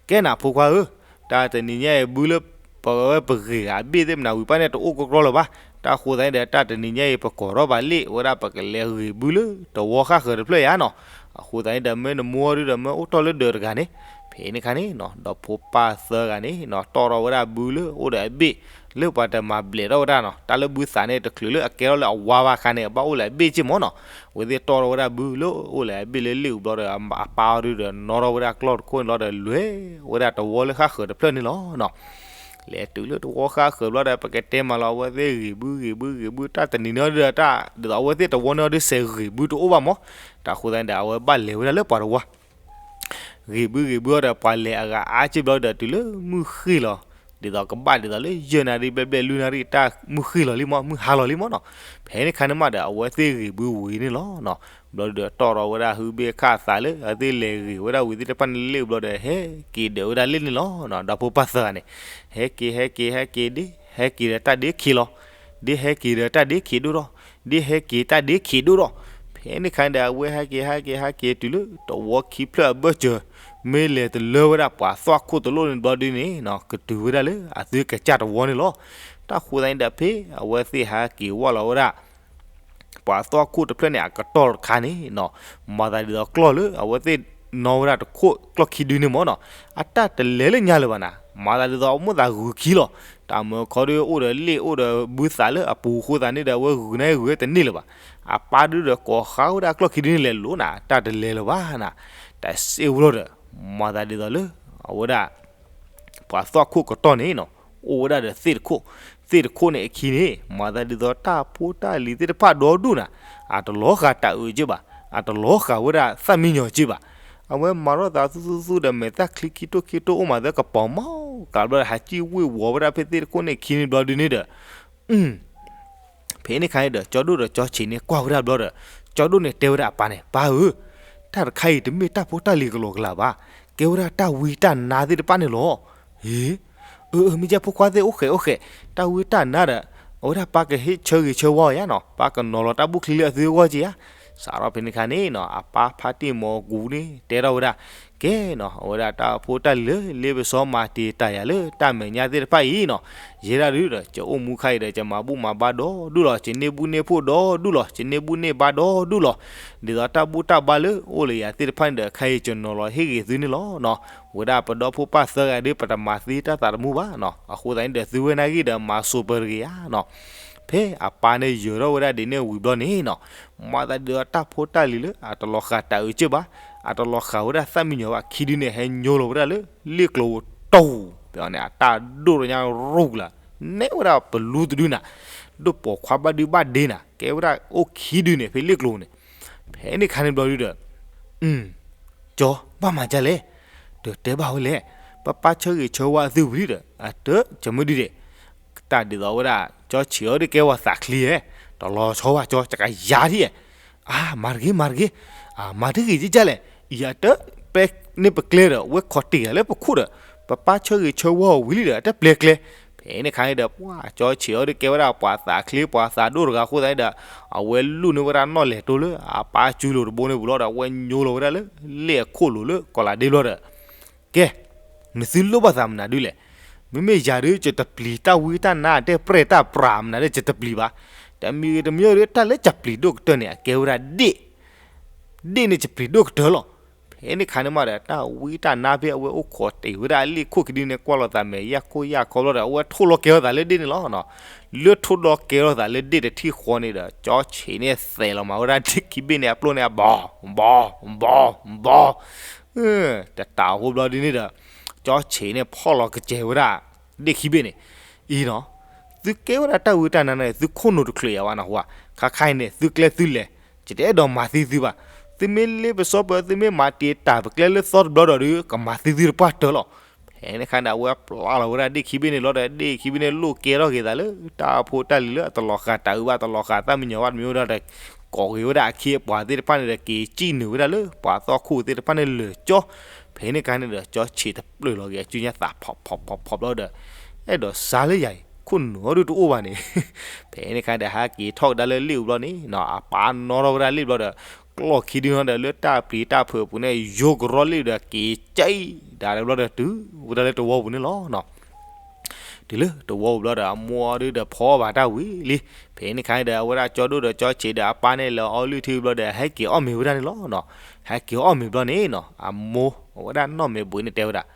ကဲနၤဖိခွါဧၢ, တၢ်တနံၤညါအံၤဘုလၢ ပဝဲပဂ့ၤဂၤအဘ့ၣ်သ့ၣ်မနၤဝံၤပၢ်န့ၣ် တအိၣ်ကီကီလၢၤဘၣ်. တၢ်ဃိသတးန့ၣ်ဒီး တၢ်တနံၤညါအံၤ ပကိးထီၣ်ဘၣ်လံဝဲဒၣ် ပကလဲၤဂ့ၤဘုလၢတဝီဃၣ်ဃၢၤတဖျၢၣ်ယါနီၤ. အဃိသတးန့ၣ်ဒီး မ့ၢ်နမိၢ်ဒုဒီး မ့ၢ်အိၣ်ထီၣ်လၢဒၢးတဂၤန့ၣ်. ဖဲန့ၣ်ခါန့ၣ်နီၤ ဒီးဖိပၢ်သၢဂၤန့ၣ်နီၤ တီၣ်ထီၣ်ဝဲဒၣ်ဘုလၢအိၣ်ဒီးအဘ့ၣ် လၢပှၤတမၤဘျဲးထီၣ်ဝဲဒၣ်နီၤ. တၢ်လၢဘုသးန့ၣ် တချုးလၢအကဲထီၣ်လၢအဝါဘၣ်ခါန့ၣ် အဘၣ်အိၣ်လၢအဘ့ၣ်က့ၢ်မးနီၤ. အဝဲသ့ၣ်တီၣ်ထီၣ်ဝဲဒၣ်ဘုလၢအိၣ်လၢအဘ့ၣ်လၢလ့ၣ်အူဘျီဒီး အပၢ်အီၤဒုဒီး နီၣ်ထီၣ်ဝဲဒၣ်ကျီၢ်တခိၣ်န့ၣ်လီၤဒီး လဲၤဝဲဒၣ်တဝီလၢဃၣ်ဃၢၤတဖျၢၣ်န့ၣ်လီၤနီၤ. လဲၤတုၤလၢတဝီဃၣ်ဃၢၤဘျီဒီး ပကတဲမးလီၤ အဝဲသ့ၣ်ဂ့ၤဘုဂ့ၤဘုဂ့ၤဘု တၢ်တနံၤန့ၣ်ဒီး တၢ်ဒ်သိးအဝဲသ့ၣ်တဝီန့ၣ်ဒီး စဲးဂ့ၤဘုတအိၣ်ဘၣ်မး. တၢ်ဃိသတးန့ၣ်ဒီး အဝဲဘၣ်လဲၤဝဲဒၣ်လၢပှၤတဝီ ဂ့ၤဘုဂ့ၤဘုအီၤဒီး ပှၤလဲၤအဂၤအါက့ၢ်ဘျီဒီး တုၤလၢမုၢ်ဃ့ၢ်လီၤ. ဒ်သိးကဘၣ်ဒ်သိးလၢယဲၢ်နၣ်ရံၣ်ဘျဲၣ်ဘျဲၣ်လွံၢ်နၣ်ရံၣ် တၢ်မုၢ်ဃ့ၢ်လီၤလံမး မုၢ်ဟါလီၤလံမးနီၤ. ဖဲန့ၣ်ခါန့ၣ်မးဒီး အဝဲသ့ၣ်ဂ့ၤဘုဝံၤန့ၣ်လီၤနီၤ. ဘျီဒီးတီၣ်ထီၣ်ဝဲဒၣ်ဟုဘ့ၣ်ခၣ်သးလၢ အဝဲသ့ၣ်လဲၤဂ့ၤဝဲဒၣ်ဝံၤသ့ၣ်တဖၣ်န့ၣ်လ့ၣ်ဘျီဒီး ဟဲက့ၤဒၢးဝဲဒၣ်လ့ၣ်န့ၣ်လီၤနီၤ. ဒီးဖိပၢ်သၢဂၤန့ၣ် ဟဲက့ၤ ဟဲက့ၤ ဟဲက့ၤဒ့ ဟဲက့ၤဒီးတၢ်ဒ့ခံလီၤ. ဒ့ဟဲက့ၤဒီးတၢ်ဒ့ခံဒိၣ်ထီၣ်, ဒ့ဟဲက့ၤတၢ်ဒ့ခံဒိၣ်ထီၣ်. ဖဲန့ၣ်ခါန့ၣ်ဒီး အဝဲဟဲက့ၤ ဟဲက့ၤ ဟဲက့ၤတုၤလၢတဝီခံဖျၢၣ်အဘၢၣ်စၢၤ, မ့ၢ်လဲၤတလၢဝဲဒၣ်ပှၤသွၣ်ခိၣ်တလိၣ်န့ၣ်ဘျီဒုန့ၣ်နီၤ ကတုၤဝဲဒၣ်လၢအသုကစၢ်တဝီန့ၣ်လီၤ. တၢ်ဃိသတးန့ၣ်ဒီး ဖဲအဝဲသ့ၣ်ဟဲက့ၤဝဲလီၤဝဲဒၣ် ပှၤသွၣ်ခိၣ်တဖျၢၣ်န့ၣ် အကတီၢ်တခါန့ၣ်နီၤ, မၤသးဒ်သိးကျီၢ်လၢအဝဲသ့ၣ်နီၣ်ဝဲဒၣ်တခိၣ်ကျီၢ်ခံဒုန့ၣ်မးနီၤ, အတၢ်တလဲၤလၢညါလၢၤဘၣ်နၤ, မၤသးဒ်သိးအမိၢ်သးဂုာ်ခံလီၤ. တၢ်မၢခီဒုအိၣ်ဒီးလ့ၣ် အိၣ်ဒီးဘုသးလၢအပူၤအဃိသတးန့ၣ်ဒီး အဝဲဂုာ်န့ၢ်ဂုာ်တန့ၢ်လၢၤဘၣ်. အပၢ်ဒုဒီးကိးဃါဝဲဒၣ်ကျီၢ်ခံဒုန့ၣ်လဲၤလိၤနၤ, တၢ်တလဲၤလၢၤဘၣ်နၤ, တၢ်စ့ဝဲလီၤဒီး မၤသးဒ်သိးလၢ အဝဲဒၣ် ပှၤသွၣ်ခိၣ်ကတီၢ်န့ၣ်နီၤ, အိၣ်ဝဲဒၣ်ဒီးသ့ၣ်တခိၣ်, သ့ၣ်တခိၣ်န့ၣ်အခံန့ၣ် မၤသးဒ်သိးတၢ်ဖိတၢ်လံၤသ့ၣ်တဖၣ်ဒီဒူၣ်နၤ, အတလီၤဃာ်တၢ်အုးက့ၢ်ဘၣ်, အတလီၤဃာ်ဝဲဒၣ်သၣ်မံညီၤက့ၢ်ဘၣ်. အဝဲမၤထီၣ်သးသူသူသူဒီး မဲာ်သၣ်ချံခံတိၢ်ခံတိၢ်အိၣ်မးသၢကပီၤမီၢ်ကးဘျီဒီး ဟးစံၣ်ဝ့ၢ်ဝီၤဝဲဒၣ်ဖဲသ့ၣ်တခိၣ်န့ၣ်ခံန့ၣ်ဘျီဒုန့ၣ်ဒီး ဖဲန့ၣ်ခါန့ၣ်ဒီး ကၠီဒိၣ်ဒီးကၠီဆံးန့ၣ်ကွၢ်ဝဲဒၣ်ဘျီဒီး ကၠီဒိၣ်န့ၣ်တဲဝဲဒၣ်အပၢ်န့ၣ်, ပၢ်ဧၢ, တၢ်တခါအံၤတမ့ၢ်တၢ်ဖိတၢ်လံၤကလီကလီဘၣ်, ကဲဝဲဒၣ်တၢ်ဝံတၢ်နါသ့ၣ်တဖၣ်န့ၣ်လီၤ. အ့, အၢ အၢ မ့ၢ်ကဲဖိခွါသ့ၣ်အိၣ်ဃဲးအိၣ်ဃဲး, တၢ်ဝံတၢ်နါဒီး အဝဲဒၣ်ပၢ်ကဟ့ၣ်ဆၢဂ့ၤဆၢဝါအီၤယါနီၤ, ပၢ်ကနီၤလီၤတၢ်ဘူၣ်ချံလၢအသုအဂီၢ်က့ၤယါ. စးထီၣ်ဖဲန့ၣ်ခါန့ၣ်နီၤ အပၢ်ဖါတံၢ်မီၤကူန့ၣ် တဲထီၣ်ဝဲဒၣ် ကဲနီၤ အဝဲဒၣ်တၢ်ဖိတၢ်လံၤလၢ လ့ပစီမၤတံာ်တာ်ယၤလၢတၢ်မဲာ်ညါသ့ၣ်တဖၣ်အံၤနီၤ, ယဲဒၣ်ဒုဒီး ယအိၣ်မူခါအံၤဒီး ယမၤဘူၣ်မၤဘါဒီဒူၣ်လီၤ, ယန့ၢ်ဘူၣ်န့ၢ်ဖှိၣ်ဒီဒူၣ်လီၤ, ယန့ၢ်ဘူၣ်န့ၢ်ဘါဒီဒူၣ်လီၤ. ဒ်သိးတၢ်ဘူၣ်တၢ်ဘါလၢအိၣ်လၢယၤသ့ၣ်တဖၣ်န့ၣ်ဒီး ခါအံၤယနီၤလီၤဟ့ၣ်ဂ့ၤသုန့ၣ်လီၤနီၤ. ဝဲဒၣ်ပဒီဖိပၢ်သၢဂၤဒု ပတမၤသံတၢ်သးတမူဘၣ်နီၤ, အဃိသတးန့ၣ်ဒီး သုဝဲနာ်ဂ့ၢ်ဒီး မၤစိာ်ပၢၤတဂ့ၤဧါနီၤ. ဖဲအပၢ်န့ၣ်ယၢၤထီၣ်ဝဲဒၣ်ဒ်န့ၣ်ဝံၤဘျီန့ၣ်နီၤ, မၤသးဒ်သိးတၢ်ဖိတၢ်လံၤလၢအတလီၤဃာ်တၢ်အုးက့ၢ်ဘၣ်, အတလီၤဃာ်ဝဲဒၣ်သၣ်မံညီၤဘၣ် ခံဒုန့ၣ် ဟဲညိလီၤဝဲဒၣ်လၢလ့ၣ်ကျိၤတူၢ်, ဖဲန့ၣ် အတၢ်ဒိၣ်တညါရူၢ်ကလာ်, နဲၣ်ဝဲဒၣ်ပလူတဒုနၤ, ဒိၣ်ပိာ်ခွါဘၣ်ဒုဘၣ်ဒ့နၤ, ကဲဝဲဒၣ်အိၣ်ခံဒုန့ၣ် ဖဲလ့ၣ်ကျိၤန့ၣ်. ဖဲန့ၣ်ခါန့ၣ်ဘျီဒုဒီး ကၠီ ဘၣ်မၤဒ်လဲၣ်, ဒီးတဲဘၣ်ဝဲလဲၣ်, ပပၢ်ဆၢဂ့ၤဆၢဝါသုဝံၤဒီး အတၢ်ကမၢဒုဒဲး, တၢ်ဒ်သိးဝဲဒၣ် ကၠီဆံးအီၤဒုးကဲဝဲသးချံဧဲ, တလီၤဆီဘၣ်ကၠီ ကယၤထံၣ်ဧဲ, အါ မၤတဂ့ၤ မၤတဂ့ၤ, မၤတဂ့ၤကၠီလဲၣ်, အံၤအတၢ်ပျဲန့ၢ်ပကျဲဒီး ဝဲခိးတ့ၢ်ဂၤလၢပခိၣ်ဒီး ပပၢ်ဆၢဂ့ၤဆၢဝါအီၤဝံၤလံဒီး အတၢ်ပျဲကျဲ. ဖဲန့ၣ်ခါန့ၣ်ဒီး ပှၤကၠီဆံးအီၤဒုးကဲဝဲဒၣ် ပှၤသးချ့ ပှၤသးဒိၣ်တဂၤအဃိသတးန့ၣ်ဒီး အဝဲလူၢ်န့ၢ်ဝဲဒၣ်နီၣ်လဲၢ်တိလၢအပၢ်စုလိၤတဘိန့ၣ်ပူၤလီၤဒီး အဝဲညိလီၤဝဲဒၣ်လၢ လ့ၣ်အခိၣ်လိၤလၢကီၤလၤဒ့ဘျီဒီး ကဲ, နသုလိၣ်ဘၣ်သးမနုၤဒုလဲၣ်. မ့မ့ၢ်ယၤဒုး ယတပျံၤတၢ်ဝံတၢ်နါ တၢ်ပြဲၢ်တၢ်ပြးမနုၤဒုး ယတပျံၤဘၣ်. တမံၤဂ့ၤတမံၤဂ့ၤဒုး တၢ်လၢယပျံၤဒိၣ်ကတၢၢ်န့ၣ် အကဲဝဲဒၣ်ဒ့ၣ်, ဒ့ၣ်န့ၣ်ယပျံၤဒိၣ်ကတၢၢ်လီၤ. ဖဲန့ၣ်ခါန့ၣ်မးဒီး တၢ်ဝံတၢ်နါဖဲအဝဲအိၣ်ခိးတ့ၢ်ဝဲဒၣ်အလ့ၣ်ခိၣ်ခံဒုန့ၣ် ကွၢ်လိာ်သးမဲာ်ယၢ်ခိၣ်ယၢ်ခီဘျီဒီး အဝဲထိၣ်လီၤကဲထီၣ်သးလၢဒ့ၣ်န့ၣ်လီၤ. လၢထိၣ်လီၤကဲထီၣ်သးလၢဒ့ၣ်တထံၣ်ဃီန့ၣ်ဒီး ကၠီဆံးန့ၣ်သဲးလီၤမးဝဲဒၣ်ဒ့ၣ်ခံဘ့ၣ်န့ၣ် အပျိၢ်န့ၣ် အဘီၣ် ဘီၣ် ဘီၣ် ဘီၣ် တတးအဃိဘျီဒုန့ၣ်ဒီး ကၠီဆံးန့ၣ်ဖီၣ်လီၤကစဲၤဝဲဒၣ် ဒ့ၣ်ခံဘ့ၣ်န့ၣ်, အံၤနီၤ, သုကဲဝဲဒၣ်တၢ်ဝံတၢ်နါန့ၣ် သုခိၣ်နူာ်တချုးယၤဘၣ်နီၤ, ဟါခါအံၤန့ၣ် သုကျဲသုလဲၤ, ယတအဲၣ်ဒိးမၤသံသုဘၣ်. သုမ့ၢ်လ့ပစီပၢၤ သုမ့ၢ်မၤတံာ်တာ်ပကျဲလၢသီတဘျီဒီး ကမၤသံသုတပှၢ်တၢၢ်လီၤ. ဖဲန့ၣ်အခါန့ၣ် အဝဲပျၢ်လီၤဝဲဒၣ်ဒ့ၣ်ခံဘ့ၣ်န့ၣ်လီၤဒီး ဒ့ၣ်ခံဘ့ၣ်န့ၣ်လိၣ်ကဲထီၣ်က့ၤသးလၢ တၢ်ဖိတၢ်လံၤလၢအတလီၤဃာ်တၢ်အုးဘၣ် တလီၤဃာ်တၢ်မံညီၤဘၣ်တမံၤဝဲဒၣ်ဒီး ကိးက့ၤဝဲဒၣ်အခ့အပှၤသ့ၣ်တဖၣ်န့ၣ်ဒီး က့ၤစံၣ်နုာ်ဝဲဒၣ်လၢပှၤသီခိၣ်သ့ၣ်တဖၣ်န့ၣ်လၢာ်ကၠီ. ဖဲန့ၣ်အခါန့ၣ်ဒီး ကၠီဆံးတပျၢၢ်လီၤက့ၤအစုညါသးဖီၣ်ဖီၣ်ဖီၣ်ဖီၣ်ဘျီဒီး အဲၣ်ဒိးစါလၢယၤအံၤ ခိၣ်နူာ်အီၤဒုတအိၣ်ဘၣ်န့ၣ် ဖဲန့ၣ်အခါဒီး ဟဲက့ၤထီၣ်ကဒါလၢလ့ၣ်အူဘျီန့ၣ်နီၤ, အပၢ်နီၣ်ထီၣ်ဝဲဒၣ်လ့ၣ်ဘျီဒီး ကျီၢ်ခံဒုနီၤဒီး လၢတၢ်ပျံၤတၢ်ဖုးအပူၤန့ၣ် ယိကရီလ့ၣ်ဒီး က့ၤကၠံဒၣ်တဘျီဒီး တုၤဝဲဒၣ်လၢတဝီပူၤန့ၣ်လီၤနီၤ. တုၤလၢတဝီပူၤဘျီဒီး အမိၢ်အီၤဒုဒီးဖီဘၣ်တၢ်ဝံၤလံ. ဖဲန့ၣ်အခါန့ၣ်ဒီး အဝဲဒၣ်ကၠီဒိၣ်ဒီးကၠီဆံးဒီးအပၢ်န့ၣ် လဲၤအီလုၢ်ထံဘျီဒီး ဟဲက့ၤအီၣ်မ့ၤဝဲဒၣ်န့ၣ်လီၤနီၤ. ဟဲက့ၤအီၣ်မ့ၤဘျီန့ၣ်နီၤ, အမိၢ်အဝဲဒၣ်နီၢ်မဲာ်ဘှံးန့ၣ်တဲဝဲဒၣ်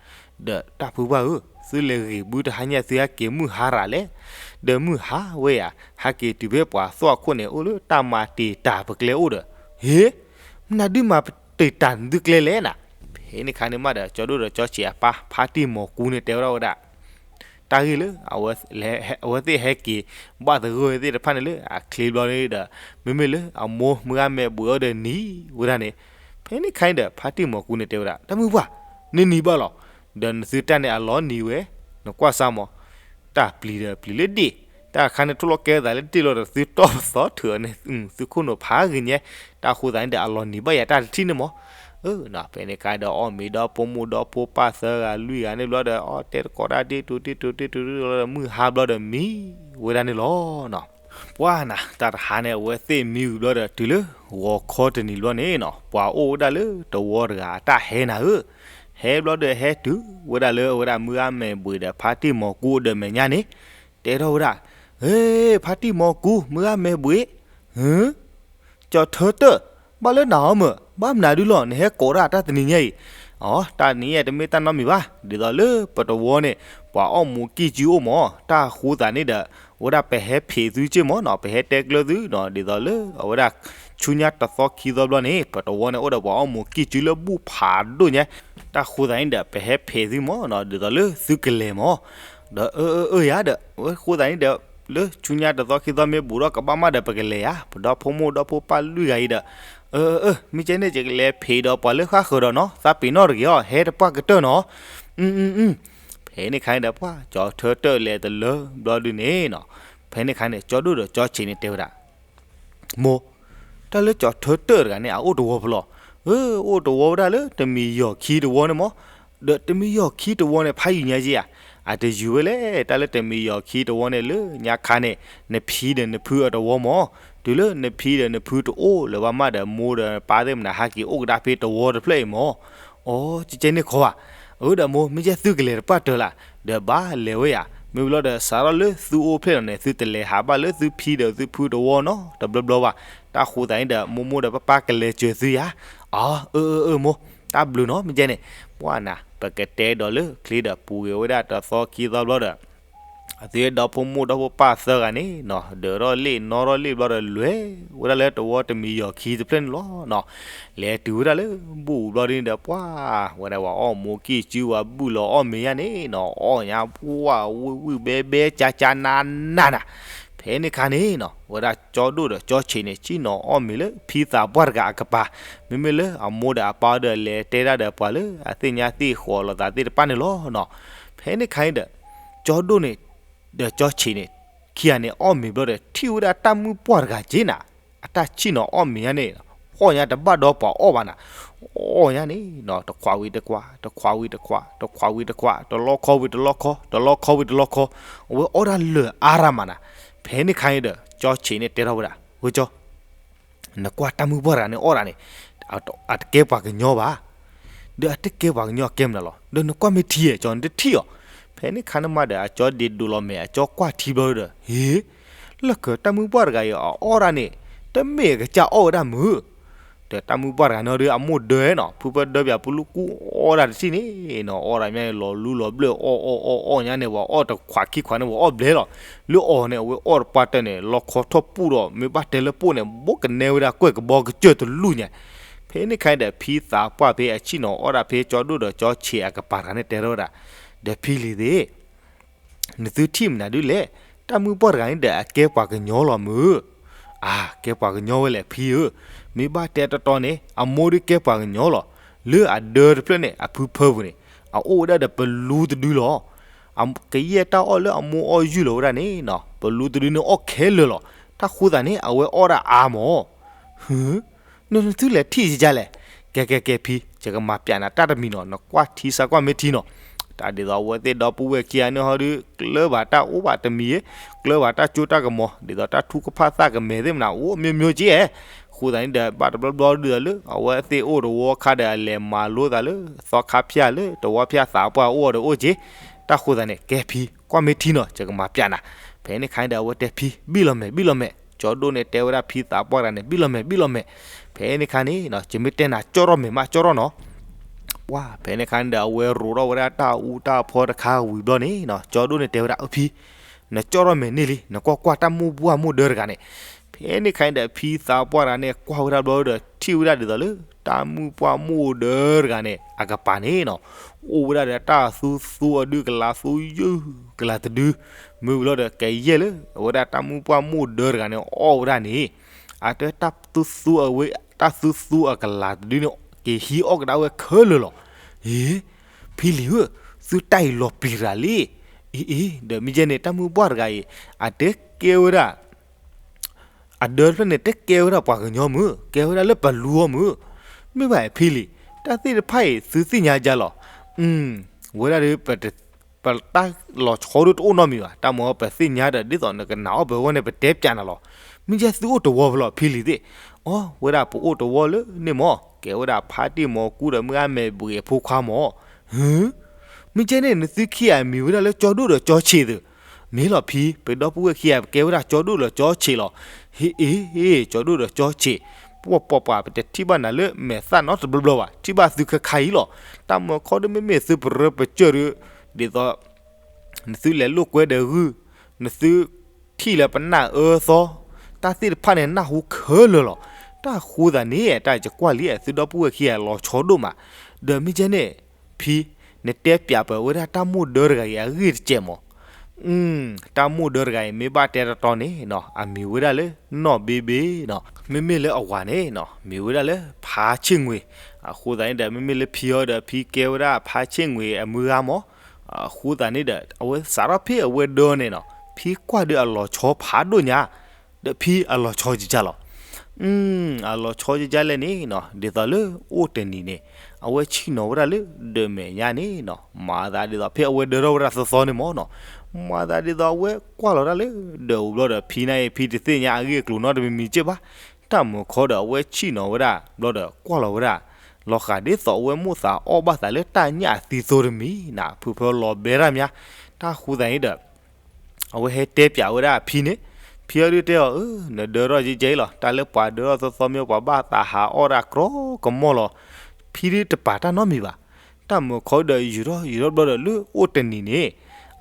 ဒီးတၢ်ဖုပှၢ်ဧၢ, သုလဲၤဂ့ၤဘုတဟါညါ သုဟဲက့ၤမုၢ်ဟါရၤလဲၣ်. ဒီးမုၢ်ဟါဝဲယၤ ဟဲက့ၤတုၤဖဲပှၤသီခိၣ်န့ၣ် အိၣ်လၢတၢ်မၤတံာ်တာ်ပကျဲအိၣ်ဒီး, ဟ့, မနုၤဒုးမၤတံာ်တာ်သုကျဲလဲၣ်နၤ. ဖဲန့ၣ်အခါန့ၣ်မးဒီး ကၠီဒိၣ်ဒီးကၠီဆံးအပၢ် ဖါတံၢ်မီၤကူန့ၣ်တဲဝဲဒၣ်ဝဲဒၣ် တၢ်ဂ့ၢ်လၢ အဝဲသ့ၣ်ဟဲက့ၤ ဘၣ်သဂၢၢ်ဝဲသ့ၣ်တဖၣ်န့ၣ်လၢအချ့ဘျီန့ၣ်ဒီး မ့မ့ၢ်လၢအမိၢ်မုၢ်ဂၤမဲာ်ဘှံးအီၤဒီးနံၤဝဲဒၣ်န့ၣ်, ဖဲန့ၣ်အခါန့ၣ်ဒီး ဖါတံၢ်မီၤကူန့ၣ်တဲဝဲဒၣ် တၢ်မုၢ်ပှၢ်, နနံၤဘၣ်လီၤ. ဒီးနသုတၢ်န့ၣ်အလီၤနံၤဝဲ, နကွၢ်စၢ်မး, တၢ်ပျံၤဒီးပျံၤလၢဒ့ၣ်, တၢ်ခါန့ၣ်ထိၣ်လီၤကဲသးလၢဒ့ၣ်လီၤဒီး သုတီၢ်ပသီထုးအီၤန့ၣ် သုခိၣ်နူာ်ဖးဂ့ၤညါ, တၢ်ဃိသးန့ၣ်ဒီး အလီၤနံၤဘၣ်ယၤတၢ်တထံၣ်န့ၣ်မး. အၢ ဖဲန့ၣ်အခါဒီး အီၣ်မ့ၤဒီဖိမိၢ်ဒီဖိပၢ်သၢဂၤလွံၢ်ဂၤန့ၣ်ဘျီဒီး အီၣ်တဲတကိးတၢ်ဒ့တူၤဒ့တူၤဒ့တူၤဒ့တူၤလီၤဒီး မုၢ်ဟါဘျီဒီးမံဝဲဒၣ်န့ၣ်လီၤနီၤ. ပှၢ်နၤ တၢ်တဟါန့ၣ် အဝဲသ့ၣ်မံဝံၤဘျီဒီး တုၤလၢဂီၤခီတနံၤဘျီန့ၣ်နီၤ, ပှၤအိၣ်ဝဲဒၣ်လၢတဝီတဂၤအတၢ်ဟဲနၤဧၢ, ဟဲဘျီဒီးဟဲတုၤဝဲဒၣ်လၢအဝဲဒၣ်မုၢ်ဂၤမဲာ်ဘှံးဒီး ဖါတံၢ်မီၤကူအဒၢးမဲာ်ညါန့ၣ်, တဲထီၣ်ဝဲဒၣ်, ဟ့ ဖါတံၢ်မီၤကူ မုၢ်ဂၤမဲာ်ဘှံး, ဟ့ ကၠီၤထၢတၢၢ်, ဘၣ်လၢနၤအီၤမ့ၢ် ဘၣ်မနုၤဒုလီၤ နဟဲကိးဒၣ်တၢ်တနံၤညါအံၤ, အီ တၢ်နံၤညါတမ့ၢ်တၢ်နီတမံၤဘၣ်, ဒ်သိးလၢပတဝီန့ၣ် ပှၤအီၣ်မူးကံၢ်စုအိၣ်မး, တၢ်ဃိသးန့ၣ်ဒီး အဝဲဒၣ်ပဟဲဖံးသုက့ၢ်မးနီၤ, ပဟဲတဲကျၢၤသုနီၤ, ဒ်သိးလၢအဝဲဒၣ် ဆူညါတသီခံသီဘျီန့ၣ် ပတဝီန့ၣ် အိၣ်ဒီးပှၤအီၣ်မူးကံၢ်စုလၢဘူၣ်ဖးဒိၣ်ညါ, တၢ်ဃိသးန့ၣ်ဒီး ပဟဲဖံးသုမးနီၤ, ဒ်သိးလၢသုကလဲၤမး ဒီးအၢ အၢ အၢ ယၤဒီး အဝဲဃိသးန့ၣ်ဒီး လၢဆူညါတသီခံသီမ့ၢ်ဘူးထီၣ်ကဘၣ်မးဒီး ပကလဲၤယၤ, ပဒီဖိမိၢ်ဒီဖိပၢ်လွံၢ်ဂၤအံၤဒီး, အၢ အၢ အၢ မ့ၢ်ကဲန့ၣ် ယကလဲၤဖံးဒီးပှၤလၢဃၣ်ဃၢၤဒီးနီၤ, သးပ့ၤနီၣ်တဂ့ၤအီၤ, ဟဲတပှၢ်ကတၢၢ်နီၤ, အ အ အ ဖဲန့ၣ်ခါန့ၣ်ဒီး ပှၤကၠီၤထၢတၢၢ်လဲၤတလၢဘျီဒုန့ၣ်နီၤ, ဖဲန့ၣ်ခါန့ၣ် ကၠီဒိၣ်ဒီးကၠီဆံးန့ၣ်တဲဝဲဒၣ် မိၢ်, တၢ်လၢကၠီၤထၢတၢၢ်တဂၤန့ၣ် အအိၣ်တဝီဖဲလဲၣ်, အၢ အိၣ်တဝီဝဲဒၣ်လၢတမံၤယီၤခံတဝီန့ၣ်မး, ဒီးတမံၤယီၤခံတဝီန့ၣ် ဖးယံာ်ညါယဲဧါ, အတယံာ်ဝဲလဲၣ်, တၢ်လၢတမံၤယီၤခံတဝီန့ၣ် လၢညါခါန့ၣ် နဖံဒီးနဖုအတဝီမး, တုၤလၢနဖံဒီးနဖုတအိၣ်လၢၤဘၣ်မးဒီး မိၢ်ဒီးပၢ်သ့ၣ်မနုၤဟဲက့ၤအိၣ်ကဒါဖဲတဝီတဖျၢၣ်အံၤမး, အိ ကဲကဲန့ၣ်ခီဘၣ်, အၢ ဒီးမိၢ် မ့ၢ်ကဲသုကလဲၤတပှၢ်တၢၢ်လၢ်, ဒီးဘၣ်လဲၤဝဲယၤ, မ့ၢ်ဘျီဒီး စးထီၣ်လၢသုအိၣ်ဖျဲၣ်လီၤန့ၣ် သုတလဲၤဟးဘၣ်လၢသုဖံဒီးသုဖုတဝီနီတဘျီဘျီဘၣ်, တၢ်ဃိသးန့ၣ်ဒီး မိၢ်မိၢ်ဒီးပၢ်ပၢ်ကလဲၤစၢၤသုယၤ, အၢ အၢ အၢ အၢ မိၢ်, တၢ်ဘျုးနီၤ မ့ၢ်ကဲန့ၣ်, ပှၢ်နၤ ပကတဲဒီးလၢချ့ဒီးပူၤဂ့ၤဝဲဒၣ်တသီခံသီဘျီဒီး အသုဒီဖိမိၢ်ဒီဖိပၢ်သၢဂၤန့ၣ်နီၤ ဒၢးထီၣ်လ့ၣ်နီၣ်ထီၣ်လ့ၣ်ဘျီဒီး လဲၤဝဲဒၣ်လၢတဝီတမံၤယီၤခံတဖျၢၣ်န့ၣ်လီၤနီၤ, လဲၤတုၤဝဲဒၣ်လၢဘူၣ်ဘျီဒ်န့ၣ်ဒီး ပှၢ်ဝဲဒၣ်ပှၤအီၣ်မူးကံၢ်စုဝဲဘူၣ်လီၤအီၣ်မ့ၤညါန့ၣ်နီၤ အီၣ်ညါပှၢ်ဝံၣ်ဝံၣ်ဘဲဘဲကၠါကၠါနါနါနၤ, ဖဲန့ၣ်ခါန့ၣ်နီၤ ဝဲဒၣ်ကၠီဒိၣ်ဒီးကၠီဆံးန့ၣ် စံၣ်နီၤအီၣ်မ့ၤလၢဖံသးပှၢ်တဂၤအကပၤ, မ့မ့ၢ်လၢအမိၢ်ဒီးအပၢ်ဒီးလဲၤတဲဒၣ်ဒီးပှၤလၢအသ့ၣ်ညါသ့ၣ်ဃီၤလိာ်သးသ့ၣ်တဖၣ်န့ၣ်လီၤနီၤ, ဖဲန့ၣ်ခါန့ၣ်ဒီး ကၠီဒိၣ်န့ၣ် ဒီးကၠီဆံးန့ၣ် ခံဂၤန့ၣ် အီၣ်မ့ၤဘျီဒီး ထံၣ်ဝဲဒၣ်တၢ်မုၢ်ပှၢ်တဂၤက့ၤနၤ, အတၢ်စံၣ်နီၤအီၣ်မ့ၤညါန့ၣ် အီၣ်ညါတဘၣ်ဒီးပှၤအီၣ်ဘၣ်နၤ, အီၣ်ညါန့ၣ်နီၤ တခွးဝံၤတခွး တခွးဝံၤတခွး တခွးဝံၤတခွး တလီခီဝံၤတလီခီ တလီခီဝံၤတလီခီ, အဝဲအီၣ်ဒၣ်လၢာ်အါရၢ်မးနၤ, ဖဲန့ၣ်ခါန့ၣ်ဒီး ကၠီဆံးန့ၣ်တဲထီၣ်ဝဲဒၣ် ဝဲကၠီ နကွၢ်တၢ်မုၢ်ပှၢ်တဂၤန့ၣ်အီၣ်ဒၣ်န့ၣ်, အတကဲပှၤကညီဘၣ်, ဒီးအတကဲပှၤကညီအကဲမနုၤလီၤ, ဒီးနကွၢ်မ့ၢ်ထံဧါ ကၠီ နတထံၣ်အီၤ, ဖဲန့ၣ်ခါန့ၣ်မးဒီး အကၠီဒ့ဒိးလီၤမဲာ် အကၠီကွၢ်ထံဘျီဒီး ဟ့, လၢကၢတၢ်မုၢ်ပှၢ်တဂၤအံၤအီၣ်ဒၣ်န့ၣ် တမ့ၢ်အကစၢ်အီၣ်ဝဲဒၣ်မုၢ် ဒီးတၢ်မုၢ်ပှၢ်တဂၤန့ၣ်ဒီး အမိၢ်ဒၢနီၤ ဖုဖၢဒၢပၠးပလူကူၣ်အီၣ်ဒၣ်တထံၣ်န့ၣ်နီၤ အီၣ်ဒၣ်မ့ၢ်လီၤလူလီၤဘျၢၣ် အီၣ်အီၣ်အီၣ်အီၣ်ညါန့ၣ် ပှၤအီၣ်တခွးခံခွးန့ၣ် ပှၤအီၣ်ဘျဲလီၤ, လၢအီၤန့ၣ် အဝဲအီၣ်တပှၢ်တၢၢ်န့ၣ် လီခီထီၣ်ပူၣ်ဒီး မ့ၢ်ဘၣ်တဲလၢပိၢ်န့ၣ် ဘိကနဲဝဲဒၣ်ကွဲၢ်ကဘီကစၢၢ်တလူၢ်ညါ, ဖဲန့ၣ်ခါအံၤဒီး ဖံသးပှၢ်ဖဲအဆ့ၣ်နီၤအီၣ်ဒၣ်ဖဲကၠီဒိၣ်ဒီးကၠီဆံးအကပၤတဂၤန့ၣ် တဲထီၣ်ဝဲဒၣ်, ဒီးဖံလံၤသ့ၣ်, နသုထံၣ်မနုၤဒုလဲၣ်, တၢ်မုၢ်ပှၢ်တဂၤန့ၣ်ဒီး အကဲပှၤကညီလီၤမုၢ်. အၢ ကဲပှၤကညီဝဲလဲၣ်ဖံဧၢ, မ့ၢ်ဘၣ်တဲတီတီန့ၣ် အမိၢ်ဒုးကဲပှၤကညီလီၤ. လၢအဒၢတဖျၢၣ်န့ၣ် အဖုဖၢပူၤန့ၣ် အအိၣ်ဝဲဒၣ်ဒီးပလူတဒုလီၤ. ကယဲၢ်တၢ်အီၣ်လၢအမိၢ်အီၣ်ယုၢ်လီၤဝဲဒၣ်န့ၣ်နီၤ ပလူတဒုန့ၣ်အီၣ်ခဲလၢာ်လီၤ. တၢ်ဃိသးန့ၣ် အဝဲအီၣ်ဒၣ်အါမး. ဟု နနသုလဲၤထံၣ်ယကလဲၣ်. ကဲကဲကဲဖံ, ယကမၤပျးနၤတၢ်တမံၤနီၤ, နကွၢ်ထံစၢ်ကွၢ်မ့ၢ်ထံနီၤ. တၢ်ဒ်သိးအဝဲသ့ၣ်ဒီပုၢ်ဝဲၢ်ခံဂၤန့ၣ်ဟီဒုး ကျၢဘၣ်တၢ်အိၣ်ဘၣ်တမံၤ, ကျၢဘၣ်တၢ်ကၠိတၢ်ကမီၤ, ဒ်သိးတၢ်ထုကဖၣ်သၣ်ကမဲာ်သ့ၣ်မနၤ အိၣ်မျိုးမျိုးက့. အဃိသတးန့ၣ်ဒီး ဘၣ်တဘျီဘျီဒုးလၢ အဝဲသ့ၣ်အိၣ်တဝီခါဒီး အလဲၤမၤလိသးလၢ သီခါဖၠၣ်လၢတဝီဖၠၣ်သးပှၢ်အိၣ်ဒီးအိၣ်က့. တၢ်ဃိသးန့ၣ် ကဲဖံ, ကွၢ်မ့ၢ်ထံနီၤ ယကမၤပျးနၤ. ဖဲန့ၣ်ခါန့ၣ်ဒီး အဝဲတဲဖံ ဘံၣ်လီၤမဲာ် ဘံၣ်လီၤမဲာ်, ကၠီဒိၣ်န့ၣ်တဲဝဲဒၣ်ဖံသးပှၢ်တဂၤန့ၣ် ဘံၣ်လီၤမဲာ် ဘံၣ်လီၤမဲာ်. ဖဲန့ၣ်ခါန့ၣ်နီၤ ယမ့ၢ်တဲနၤ ကၠီထီၣ်မဲာ်မး ကၠီထီၣ်နီၤ. ပှၢ် ဖဲန့ၣ်ခါန့ၣ်ဒီး အဝဲရိးထီၣ်ဝဲဒၣ်တၢ်အူတၢ်ဖီတခါဝံၤဘျီန့ၣ်နီၤ ကၠီဒိၣ်န့ၣ်တဲဝဲဒၣ် အၢ ဖံ, နကၠီထီၣ်မဲာ်န့ၣ်လံ နကွၢ်ကွၢ်တၢ်မုၢ်ပှၢ်မိၢ်ဒၢတဂၤန့ၣ်. ဖဲန့ၣ်ခါန့ၣ်ဒီး ဖံသးပှၢ်တဂၤန့ၣ် ကွၢ်ဝဲဒၣ်ဘျီဒီး ထံၣ်ဝဲဒၣ်ဒ်သိးလၢ တၢ်မုၢ်ပှၢ်မိၢ်ဒၢတဂၤန့ၣ် အကပၤန့ၣ်နီၤ အိၣ်ဝဲဒၣ်ဒီးတၢ်သူသူအဒုကလၤသူယုၢ်ကလၤတဒု, မ့ၢ်ဝံၤလီၤဒီး ကယဲၢ်လၢ အဝဲဒၣ်တၢ်မုၢ်ပှၢ်မိၢ်ဒၢတဂၤန့ၣ် အီၣ်ဝဲဒၣ်န့ၣ် အတဲတၢ်သူသူအဝဲ တၢ်သူသူအကလၤတဒုန့ၣ် က့ၤဟံးအီၣ်ကဒါဝဲခဲလၢာ်လီၤ. အ့ ဖံလံၤဧၢ, သုတၢ်အံၤလီၤပျံၤတဂၤလံ. အ့အ့ ဒီးမ့ၢ်ကဲန့ၣ် တၢ်မုၢ်ပှၢ်တဂၤအံၤ အတကဲဝဲဒၣ် အဒၢတဖျၢၣ်န့ၣ် တကဲဝဲဒၣ်ပှၤကညီမုၢ်, ကဲဝဲဒၣ်လၢပလူအီၤမုၢ်. မ့ၢ်ဘၣ်ဖံလံၤ, တၢ်သ့ၣ်တဖၣ်အံၤ သုသ့ၣ်ညါယါလီၤ. ဝဲဒၣ်ဒီး ပတ ပတၢ်လီၤဆီဒိၣ်တအိၣ်နီတမံၤဘၣ်, တၢ်မ့ၢ်ပသ့ၣ်ညါဒီး ဒ်သိးနကနၣ်အီၣ်ပဂီၢ်န့ၣ် ပတဲပျးနၤလီၤ. မ့ၢ်ယဲသုအိၣ်တဝီဖဲလဲၣ်ဖံလံၤသ့ၣ်. အိ ဝဲဒၣ်ပအိၣ်တဝီလၢန့ၣ်မး, ကဲဝဲဒၣ်ဖါတံၢ်မီၤကူဒီးမုၢ်ဂၤမဲာ်ဘှံးအဖိခွါမး. ဟု မ့ၢ်ကဲန့ၣ် နသုခံဂၤမံၤဝဲဒၣ်လၢကၠီဒိၣ်ဒီးကၠီဆံးသုး. မ့ၢ်လီၤဖံ, ပဒီပုၢ်ဝဲၢ်ခံဂၤ ပကဲဝဲဒၣ်ကၠီဒိၣ်ဒီးကၠီဆံးလီၤ. ဟ့ၣ်အ့ ကၠီဒိၣ်ဒီးကၠီဆံး, ပှၢ်ပှၢ်ပှၢ် ပတထံၣ်ဘၣ်နၤလၢမဲာ်သၣ်နီတဘျီဘျီဘၣ်, ထံၣ်ဘၣ်သုခဲခါအံၤလီၤ. တၢ်မုၢ်ခီဒုးမ့မ့ၢ်သုပရၢပစၢၢ်ဒီး ဒ်သိး နသုလဲၤလိာ်ကွဲဒီးဂုၢ်, နသုထံၣ်လၢပနၢ်အၢသီ, တၢ်သ့ၣ်တဖၣ်န့ၣ် နၢ်ဟူခဲလၢာ်လီၤ. တၢ်ဃိသးန့ၣ် တၢ်ယကွၢ်လံ သုဒီပုၢ်ဝဲၢ်ခံဂၤလီၤဆီဒိၣ်မး. ဒီးမ့ၢ်ကဲန့ၣ် ဖံ, နတဲပျးပဝဲဒၣ်တၢ်မိၢ်ဒၢတဂၤအံၤအဂ့ၢ်တစဲးမး. အၢ တၢ်မိၢ်ဒၢတဂၤအံၤ မ့ၢ်ဘၣ်တဲတီတီန့ၣ်နီၤ အမံၤဝဲဒၣ်လၢ နီၢ်ဘ့ဘ့နီၤ. မ့မ့ၢ်လၢအဝၤန့ၣ်နီၤ မံၤဝဲဒၣ်လၢ ဖါဆ့ၣ်ငွေၤ. အဃိသတးန့ၣ်ဒီး မ့မ့ၢ်လၢဖံအီၤဒီး ဖံကဲဝဲဒၣ်ဖါဆ့ၣ်ငွေၤအမုၢ်ဂၤမး. အဃိသတးန့ၣ်ဒီး အဝဲစးထီၣ်ဖဲအဝဲဒၢန့ၣ်နီၤ ဖံကွၢ်ဒီးအလီၤဆီဖးဒိၣ်ညါ ဒီးဖံအလီၤဆီယကါလီၤ. အလီၤဆီယကါလဲၣ်န့ၣ်နီၤ ဒ်သိးလၢအိၣ်တနံၤန့ၣ် အဝဲဆ့ၣ်နီၤဝဲဒၣ်လၢဒၢးမဲာ်ညါန့ၣ်နီၤ မၤသးဒ်သိးဖဲအဝဲဒၢထီၣ်ဝဲဒၣ်သီသီန့ၣ်မးနီၤ မၤသးဒ်သိးအဝဲကွၢ်လီၤတၢ်လၢဒၢးအူဘျီဒီး ဖံနၤအံၤဖံတသ့ၣ်ညါအဂ့ၢ်အကျိၤနီတမံၤမံၤက့ၢ်ဘၣ်. တၢ်မုၢ်ခီဒီးအဝဲဆ့ၣ်နီၤဝဲဒၣ်ဘျီဒီး ကွၢ်လီၤဝဲဒၣ် လီၤဃာ်ဒ်သိးအဝဲမိၣ်သးအီၣ်ဘၣ်သးလၢတၢ်ညၣ်အသံသိတမံၤနၤ ဖုဖၢလီၤဘဲတၢ်မး. တၢ်ဃိသတးန့ၣ်ဒီး အဝဲဟဲတဲပျးဝဲဒၣ်ဖံန့ၣ်, ဖံအီၤဒုးတဲအီၤ အၢ နဒၢထီၣ်ကဲကဲအံၤလီၤ. တၢ်လၢပှၤဒၢထီၣ်သီသီမ့ၢ် ပှၤဘၣ်သးဟးအီၣ်တၢ်ကြီကမီၢ်လီၤ. ဖံဒုးတပာ်တၢ်နီတမံၤဘၣ်. တၢ်မုၢ်ခီဒီးယူၤထီၣ်ယူၤထီၣ်ဘျီဒီးလၢအိၣ်တနံၤန့ၣ်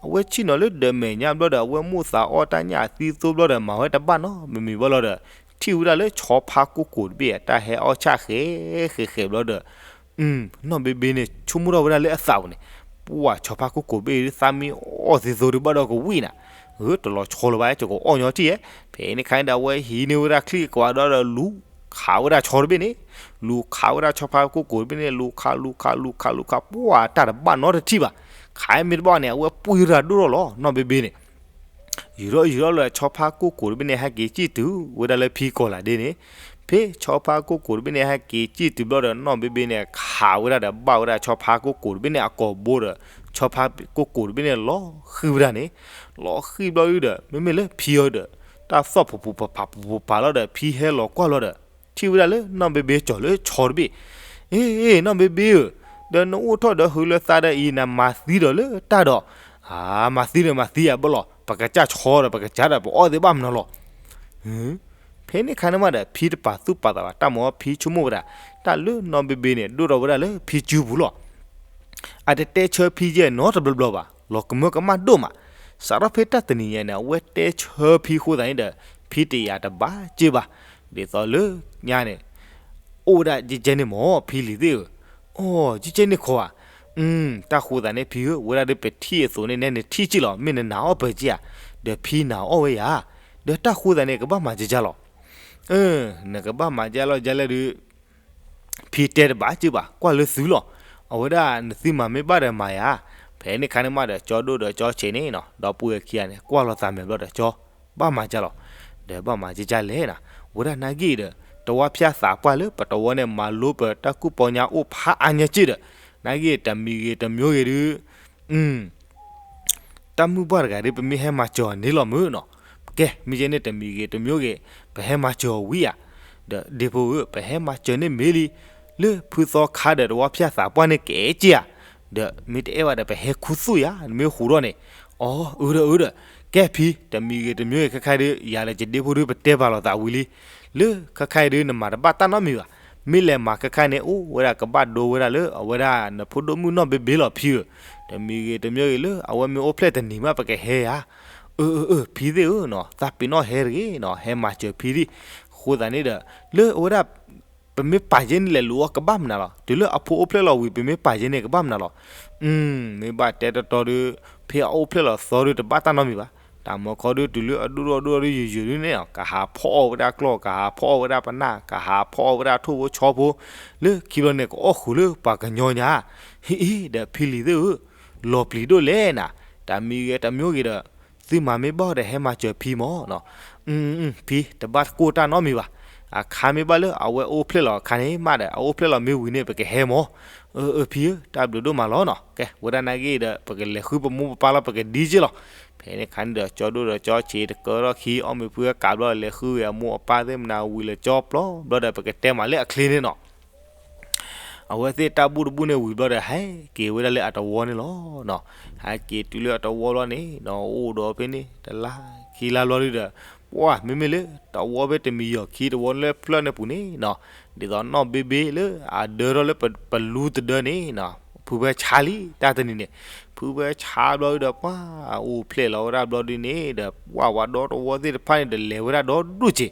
အဝဲဆ့ၣ်နီၤလၢဒၢးမဲာ်ညါဘျီဒီး အဝဲမိၣ်သးအီၣ်တၢ်ညၣ်အသံသိဘျီဒီး မၤဝဲတဘၣ်နီတမံၤဘၣ်လီၤဒီး ထံၣ်ဝဲဒၣ်လၢဆီဖါကိၢ်ကိၢ်တဘ့ၣ် တၢ်ဟဲအီၣ်ဆၣ်ဃဲဃဲဃဲဘျီဒီး နီၢ်ဘ့ဘ့န့ၣ် ဆိကမိၣ်ထီၣ်ဝဲဒၣ်လၢအသးပူၤန့ၣ်, ပှၢ်ဆီဖါကိၢ်ကိၢ်တဘ့ၣ် သးမ့ၢ်အီၣ်သံသိဒုးဘၣ်ဒီးကဝံၣ်နၤ, အၢ တလီၤဆီလၢၤဘၣ် ယကအိၣ်ညီထံၣ်ဧါ. ဖဲန့ၣ်ခါန့ၣ်ဒီး အဝဲဟံးန့ၢ်ဝဲဒၣ်ချံၣ်ကဝးဒီး လူၤခးဝဲဒၣ်ဆီတဘ့ၣ်န့ၣ်, လူၤခးဝဲဒၣ်ဆီဖါကိၢ်ကိၢ်တဘ့ၣ်န့ၣ် လူၤခး လူၤခး လူၤခး လူၤခး ပှၢ်တၢ်တဘၣ်နီတထံၣ်ဘၣ်. ခးမ့ၢ်တဘၣ်န့ၣ် အဝဲပှံၢ်ရၤဒိၣ်ထီၣ်လီၤ နီၢ်ဘ့ဘ့န့ၣ် ယူၤထီၣ်ယူၤထီၣ်လၢ ဆီဖါကိၢ်ကိၢ်တဘ့ၣ်န့ၣ် ဟဲက့ၤစံၣ်တုၤဝဲဒၣ်လၢဖံကီၢ်လၤဒ့န့ၣ်, ဖဲဆီဖါကိၢ်ကိၢ်တဘ့ၣ်န့ၣ် ဟဲက့ၤစံၣ်တုၤဘျီဒီး နီၢ်ဘ့ဘ့န့ၣ် ခးဝဲဒၣ်ဒီး ဘၣ်ဝဲဒၣ်ဆီဖါကိၢ်ကိၢ်တဘ့ၣ်န့ၣ် အကိာ်ဘိဒီး ဆီဖါကိၢ်ကိၢ်တဘ့ၣ်န့ၣ် လီၤဃံၤဝဲဒၣ်န့ၣ်, လီၤဃံၤဘျီဒီး မ့မ့ၢ်လၢဖံအီၤဒီး တၢ်သီၣ်ဖးဖးဖးဖးဖးဖးလီၤဒီး ဖံဟဲလီၤကွၢ်လီၤဒီး ထံၣ်ဝဲဒၣ်လၢ နီၢ်ဘ့ဘ့ကၠီၤလၢဆီတဘ့ၣ် အ့ နီၢ်ဘ့ဘ့ဧၢ, ဒီးနအိၣ်ထီၣ်ဒီးဟုးလၢသးဒီးအံၤ နမၤသံဒီးလၢတၢ်ဒီး, အါ မၤသံဒီးမၤသံယၤဘၣ်လီၤ, ပကစၢ်ဆီဒီး ပကစၢ်ဒီးပအီၣ်သ့ဘၣ်မနုၤလီၤ. ဖဲန့ၣ်ခါန့ၣ်မးဒီး ဖံတပာ်သူၣ်ပာ်သးဘၣ် တၢ်မၤဖံဆိကမိၣ်ဝဲဒၣ်, တၢ်လၢနီၢ်ဘ့ဘ့န့ၣ် ဒိၣ်ထီၣ်ဝဲဒၣ်လၢဖံစုပူၤလီၤ. အတတဲဆၢဖံယဲၢ်နီတဘျီဘျီဘၣ်, လီၤကမၢကမၣ်ဒိၣ်မး. စးထီၣ်ဖဲတၢ်တနံၤညါန့ၣ် အဝဲတဲဆၢဖံအဃိသတးန့ၣ်ဒီး ဖံတယာ်တဘၣ်က့ၢ်ဘၣ်, ဒ်သိးလၢညါန့ၣ် အိၣ်ဝဲဒၣ်ကဲကဲန့ၣ်မၢ် ဖံလံၤသ့ၣ်ဧၢ, အိၣ်ကဲကဲန့ၣ်ခီဧါ, တၢ်ဃိသးန့ၣ်ဖံဧၢ ဝဲဒၣ်ဒီးပထံၣ်အသိးန့ၣ်နဲနထံၣ်က့ၢ်လီၤ မ့ၢ်နနာ်အီၣ်ပၢၤက့ၢ်ဧါ, ဒီးဖံနာ်အီၣ်ဝဲယၤ, ဒီးတၢ်ဃိသးန့ၣ်ကဘၣ်မၤကဲကဲလီၤ, နကဘၣ်မၤကဲလီၤကဲလဲၣ်ဒီး ဖံတဲတဘၣ်က့ၢ်ဘၣ် ကွၢ်လၢသုလီၤ, အဝဲဒၣ်နသုမၤမ့ၢ်ဘၣ်ဒီးမၤယၤ, ဖဲန့ၣ်ခါန့ၣ်မးဒီး ကၠီဒိၣ်ဒီးကၠီဆံးန့ၣ်နီၤ ဒီပုၢ်ဝဲၢ်ခံဂၤန့ၣ် ကွၢ်လီၤသးမဲာ်ဘျီဒီး ကၠီ ဘၣ်မၤကဲလီၤ, ဒီးဘၣ်မၤကဲကဲလဲၣ်နီၤ, ဝဲဒၣ်နာ်က့ဒီး တဝီဖၠၣ်သးပှၢ်လၢပတဝီန့ၣ် မၤလိပတၢ်ကူၣ်ပီညါအိၣ်ဖးအါညါက့ၢ်ဒီး, နာ်က့တမံၤဂ့ၤတမံၤဂ့ၤဒုး တၢ်မုၢ်ပှၢ်တဂၤဒီး ပမ့ၢ်ဟဲမၤစၢၤအီၤန့ၣ်လီၤမုၢ်နီၤ, ကဲ မ့ၢ်ကဲန့ၣ်တမံၤဂ့ၤတမံၤဂ့ၤ ပဟဲမၤစၢၤအီၤဝံၤဧါ, ဒီးဒ့ဖိဧၢ ပဟဲမၤစၢၤန့ၢ်မ့ၢ်လံ, လၢဖုသီခါဒီးတဝီဖၠၣ်သးပှၢ်န့ၣ်ကဲက့ၢ်ဧါ, ဒီးမ့ၢ်တအဲၣ်ဘၣ်ဒီး ပဟဲခူသူၣ်ယၤ နမ့ၢ်ဟူးထီၣ်န့ၣ်, အီ အၢဒီးအၢဒီး, ကဲဖံ တမံၤဂ့ၤတမံၤဂ့ၤခဲခါဒီး ယၤဒီးယဒ့ဖိဒီး ပတဲပာ်လီၤသးဝံၤလံ, လၢခဲခါအံၤဒီး နမၤတဘၣ်တၢ်နီတမံၤဘၣ်, မ့ၢ်လဲၤမၤခဲခါန့ၣ် အိၣ်ဝဲဒၣ်ကဘၣ်ဒိဝဲဒၣ်လၢ အဝဲဒၣ်နဖိဒိၣ်မုၣ်နီၢ်ဘ့ဘ့လီၤဖံဧၢ, တမံၤဂ့ၤတမံၤဂ့ၤလၢ အဝဲမ့ၢ်အိၣ်ဖျဲၣ်တနံၤမး ပကဟဲဧါ, အၢ အၢ အၢ ဖံသ့ၣ်ဧၢနီၤ သးပ့ၤနီၣ်ဟဲတဂ့ၤနီၤ ဟဲမၤစၢၤဖံဒံး, ဃိသးန့ၣ်ဒီး လၢအဝဲဒၣ် ပမ့ၢ်ပာ်ယဲန့ၣ်လဲၤလူၤအီၣ်ကဘၣ်မနုၤလီၤ, တုၤလၢအဖိအိၣ်ဖျဲၣ်လီၤဝံၤ ပမ့ၢ်ပာ်ယဲန့ၣ်ကဘၣ်မနုၤလီၤ, မ့ၢ်ဘၣ်တဲတတီဒီး ဖဲအအိၣ်ဖျဲၣ်လီၤသီဒီး တဘၣ်တၢ်နီတမံၤဘၣ်, တၢ်မီခီဒီး တုၤလၢအဒိၣ်ဒိၣ်ဒိၣ်ဒိၣ်ယိာ်ယိာ်ဒ်န့ၣ် ကဟးဖီၣ်အီၣ်ဝဲဒၣ်ကျီၢ် ကဟးဖီၣ်အီၣ်ဝဲဒၣ်ပနၢ် ကဟးဖီၣ်အီၣ်ဝဲဒၣ်ထိၣ်ဖိဆီဖိ, လၢခံဘျီန့ၣ် ကအီၣ်ဃုာ်လၢပှၤကညီညါ, ဟ့ၣ်အ့ ဒီးဖံလံၤသ့ၣ်ဧၢ, လီၤပျံၤဒိၣ်လဲၣ်နၤ, တမံၤဂ့ၤတမံၤဂ့ၤဒီး သုမၤမ့ၢ်ဘၣ်ဒီး ဟဲမၤစၢၤဖံမၢ်နီၤ, ဖံတဘၣ်ကိၢ်တၢ်နီတမံၤဘၣ်, အခါမ့ၢ်ဘၣ်လၢအဝဲအိၣ်ဖျဲၣ်လီၤအခါန့ၣ်မးဒီး အအိၣ်ဖျဲၣ်လီၤမ့ၢ်ဝံၤန့ၣ် ပကဟဲမၢ်, အၢ အၢ ဖံဧၢ တၢ်ဘျုးဒိၣ်မးလီၤနီၤ, ကဲ ဝဲဒၣ်နာ်က့ဒီး ပကလဲၤဃုပမိၢ်ပပၢ်လီၤ ပကဒံက့ၢ်လီၤ, ဖဲန့ၣ်ခါန့ၣ်ဒီး ကၠီဒိၣ်ဒီးကၠီဆံးတကၢထီၣ်ခံ အီၣ်မ့ၤဖုဝဲကးဘျီ လဲၤဃုဝဲအမိၢ်အပၢ်သ့ၣ်မနၤဝံၤလၢကၠီပျီဘျီဒီး ပကတဲမးလၢအချ့န့ၣ်နီၤ အဝဲသ့ၣ်တၢ်ဘူၣ်တဘူၣ်န့ၣ်ဝံၤဘျီဒီး ဟဲက့ၤဝဲဒၣ်လၢအတဝီန့ၣ်လီၤနီၤ, ဟဲက့ၤတုၤလၢအတဝီဘျီန့ၣ်နီၤ အိၣ်ဒီးဖဲန့ၣ် တလါခံလါဘျီဒုဒီး ပှၢ် မ့မ့ၢ်လၢ တဝီဖဲတမံၤယီၤခံတဝီလၢဖျၢၣ်န့ၣ်ပူၤန့ၣ်နီၤ, ဒ်သိးနီၢ်ဘ့ဘ့လၢအဒၢထီၣ်လၢပလူတဒၢန့ၣ်နီၤ, ဖုဖဲဆါလံ တၢ်တနံၤန့ၣ်, ဖုဖဲဆါဘျီဒုဒီး ပှၢ် အိၣ်ဖျဲၣ်လီၤဝဲဒၣ်ဘျီဒုန့ၣ်ဒီး ပှၢ် ပှၤဒီတဝီသ့ၣ်တဖၣ်န့ၣ်ဒီး လဲၤဝဲဒၣ်ဒီဒူၣ်စ့ၢ်,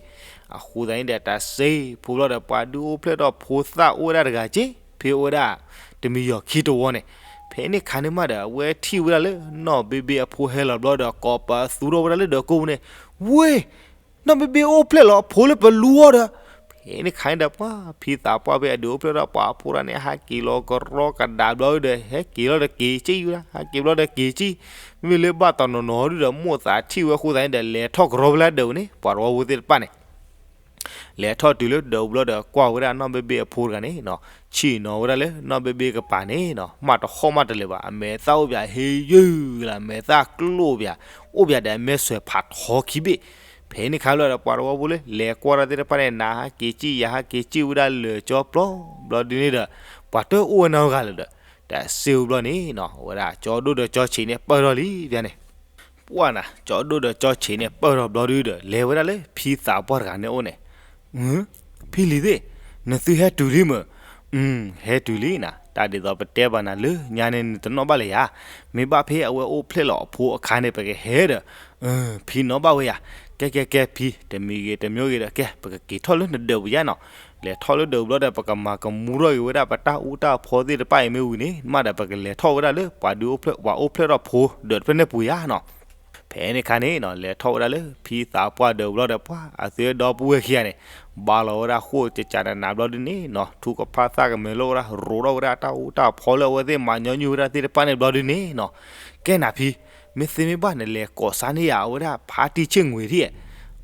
အဃိသတးန့ၣ်ဒီး တၢ်စ့ဖိဘျီဒီး ပှၤဒုးအိၣ်ဖျဲၣ်ထီၣ်ဖိသၣ်အိၣ်ဝဲဒၣ်တဂၤက့ၢ် ဖဲအိၣ်ဝဲဒၣ် တမံၤယီၤခံတဝီန့ၣ်, ဖဲန့ၣ်ခါန့ၣ်မးဒီး အဝဲထံၣ်ဝဲဒၣ်လၢ နီၢ်ဘ့ဘ့အဖိဟဲလီၤဘျီဒီး ကိးပသူထီၣ်ဝဲဒၣ်လၢဒီးကိးပူၤန့ၣ်, ဝ့ၢ် နီၢ်ဘ့ဘ့အိၣ်ဖျဲၣ်လီၤအဖိလၢပလူအီၤဒီး, ဖဲန့ၣ်ခါန့ၣ်ဒီး ပှၢ် ဖံသးပှၢ်ဖဲအဒုးအိၣ်ဖျဲၣ်ထီၣ်ပှၤအဖိတၢ်န့ၣ် ဟးက့ၤလီၤကရီကဒါဘျီဒီး ဟဲက့ၤလီၤဒီးက့ၤကံၣ်ဝဲဒၣ် ဟဲက့ၤဘျီဒီးက့ၤကံၣ်, မ့မ့ၢ်လၢဘၣ်တနီၤနီၤဒုဒီး မိၢ်သးထံၣ်ဝဲအဃိသတးန့ၣ်ဒီး လဲၤထီၣ်ကရီဝဲလၢဒၢးပူၤန့ၣ် ပှၤတဝီဖိသ့ၣ်တဖၣ်န့ၣ် လဲၤထီၣ်တုၤလၢဒၢးပူၤဘျီဒီး ကွၢ်ဝဲဒၣ်နီၢ်ဘ့ဘ့အဖိတဂၤန့ၣ်နီၤ, ဆ့ၣ်နီၤဝဲဒၣ်လၢနီၢ်ဘ့ဘ့ကပၤန့ၣ်နီၤ, မးတဟီၣ်မးတလၢာ်ဘၣ်, အမဲာ်သၣ်အိၣ်ပၠးဟ့ယုၢ်လၢ အမဲာ်သၣ်ကျိၣ်ပၠး, အိၣ်ပၠးဒီးအမဲာ်ဆွဲးဖးထီခံဘ့ၣ်, ဖဲန့ၣ်ခါလီၤဒီး ပှၤတဝီဖိလၢ လဲၤကွၢ်တၢ်သ့ၣ်တဖၣ်န့ၣ် နၤဟးက့ၤကံၣ် ယၤဟးက့ၤကံၣ်ဝဲဒၣ်လၢာ်ကၠီပျီဘျီဒုန့ၣ်ဒီး ပှၤတအိၣ်ဝဲနီတဂၤလၢၤဒီး တၢ်စ့ဝံၤဘျီန့ၣ်နီၤ ဝဲဒၣ်ကၠီဒိၣ်ဒီးကၠီဆံးန့ၣ်ပၢၢ်ထီၣ်လံပၠးန့ၣ် ပှၢ်နၤ ကၠီဒိၣ်ဒီးကၠီဆံးန့ၣ် ပၢၢ်ထီၣ်ဘျီဒုဒီး လဲၤဝဲဒၣ်လၢဖံသးပှၢ်တဂၤန့ၣ်အိၣ်န့ၣ်, ဖံလံၤသ့ၣ်, နသုဟဲတုၤလံမ့ၢ်, ဟဲတုၤလံနၤ, တၢ်ဒ်သိးပတဲဘၣ်နၤလၢညါန့ၣ် နတနီၣ်ဘၣ်လၢၤယၤ, မ့ၢ်ဘၣ်ဖဲအဝဲအိၣ်ဖျဲၣ်လီၤအဖိအခါန့ၣ် ပကဟဲဒီး, ဖံနီၣ်ဘၣ်ဝဲယၤ, ကဲကဲကဲဖံ, တမံၤဂ့ၤတမံၤဂ့ၤဒီး ကဲ ပကက့ၤထီၣ်လၢနဒၢးပူၤယါနီၤ, လဲၤထီၣ်လၢဒၢးပူၤဘျီဒီး ပကမၤကမူထီၣ်က့ၤဝဲဒၣ်ပတၢ်အူတၢ်ဖီသ့ၣ်တဖၣ်အံၤမ့ၢ်ဝံၤန့ၣ် မးဒီးပကလဲၤထီၣ်ဝဲဒၣ်လၢပှၤဒုးအိၣ်ဖျဲၣ် ပှၤအိၣ်ဖျဲၣ်ထီၣ်ဖိဒၢးတဖျၢၣ်န့ၣ်ပူၤယါနီၤ ဖဲန့ၣ်ခါန့ၣ်နီၤ လဲၤထီၣ်ဝဲဒၣ်လၢဖံသးပှၢ်ဒၢးပူၤဘျီဒီး ပှၤအသုဒီပုၢ်ဝဲၢ်ခံဂၤန့ၣ် ဘါလီၤဝဲဒၣ်ဃိၣ်ကကးနးနးဘျီဒုန့ၣ်နီၤ ထူကဖၣ်သၣ်ကမဲာ်လိာ်ဝဲဒၣ် ရိးထီၣ်ဝဲဒၣ်တၢ်အူတၢ်ဖီလၢအဝဲသ့ၣ်မၤညီနုၢ်ဝဲဒၣ်သ့ၣ်တဖၣ်န့ၣ်ဘျီဒုန့ၣ်နီၤ ကဲနၤဖံ, မ့ၢ်သ့မ့ၢ်ဘၣ်နလဲၤကိးစါန့ၢ်ယၤအဝဲဒၣ် ဖါတံၢ်ဆ့ၣ်ငွေဒ်, အီ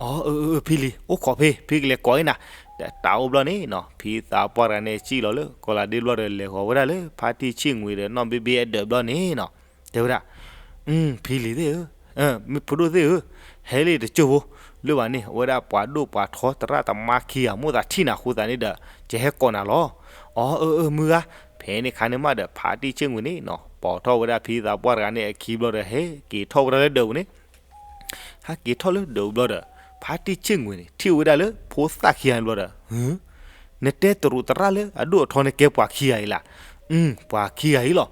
အၢ အၢ ဖံလံၤ အိၣ်ခိးဖဲ ဖံကလဲၤကိးအံၤနၤ, ဒီးတၢ်အိၣ်ဘျီန့ၣ်နီၤ ဖံသးပှၢ်တဂၤန့ၣ် စံၣ်လီၤလၢကီၢ်လၤဒ့ဘျီဒီး လဲၤဃီၤဝဲဒၣ်လၢ ဖါတံၢ်ဆ့ၣ်ငွေဒီးနီၢ်ဘ့ဘ့အဒၢးဘျီန့ၣ်နီၤ တဲဝဲဒၣ် ဖံလံၤသ့ၣ်ဧၢ, မ့ၢ်ဖိဒိၣ်သ့ၣ်ဧၢ, ဟဲလံတကၠိၢ်ဖိ, လၢဘၣ်န့ၣ် အဝဲဒၣ်ပှၤဒိၣ်ပှၤထီသရၣ်သမါခံဂၤမိၢ်သးထံၣ်နၤအဃိသတးန့ၣ်ဒီး ယဟဲကိးနၤလီၤ. အီ အၢ အၢ မုၢ်ဂၤ, ဖဲန့ၣ်ခါန့ၣ်မးဒီး ဖါတံၢ်ဆ့ၣ်ငွေန့ၣ်နီၤ ပိာ်ထီၣ်ဝဲဒၣ်ဖံသးပှၢ်တဂၤန့ၣ်အခံဘျီဒီး ဟဲက့ၤထီၣ်ဝဲဒၣ်လၢဒၢးပူၤန့ၣ် ဟဲက့ၤထီၣ်လၢဒၢးပူၤဘျီဒီး ဖါတံၢ်ဆ့ၣ်ငွေန့ၣ် ထံၣ်ဝဲဒၣ်လၢဖိသၣ်ခံဂၤန့ၣ်ဘျီဒီး နတဲတရူးသရၣ်လၢအဒိၣ်အထီန့ၣ်ကဲပှၤခံဂၤအံၤလၢ်. ပှၤခံဂၤအံၤလီၤ.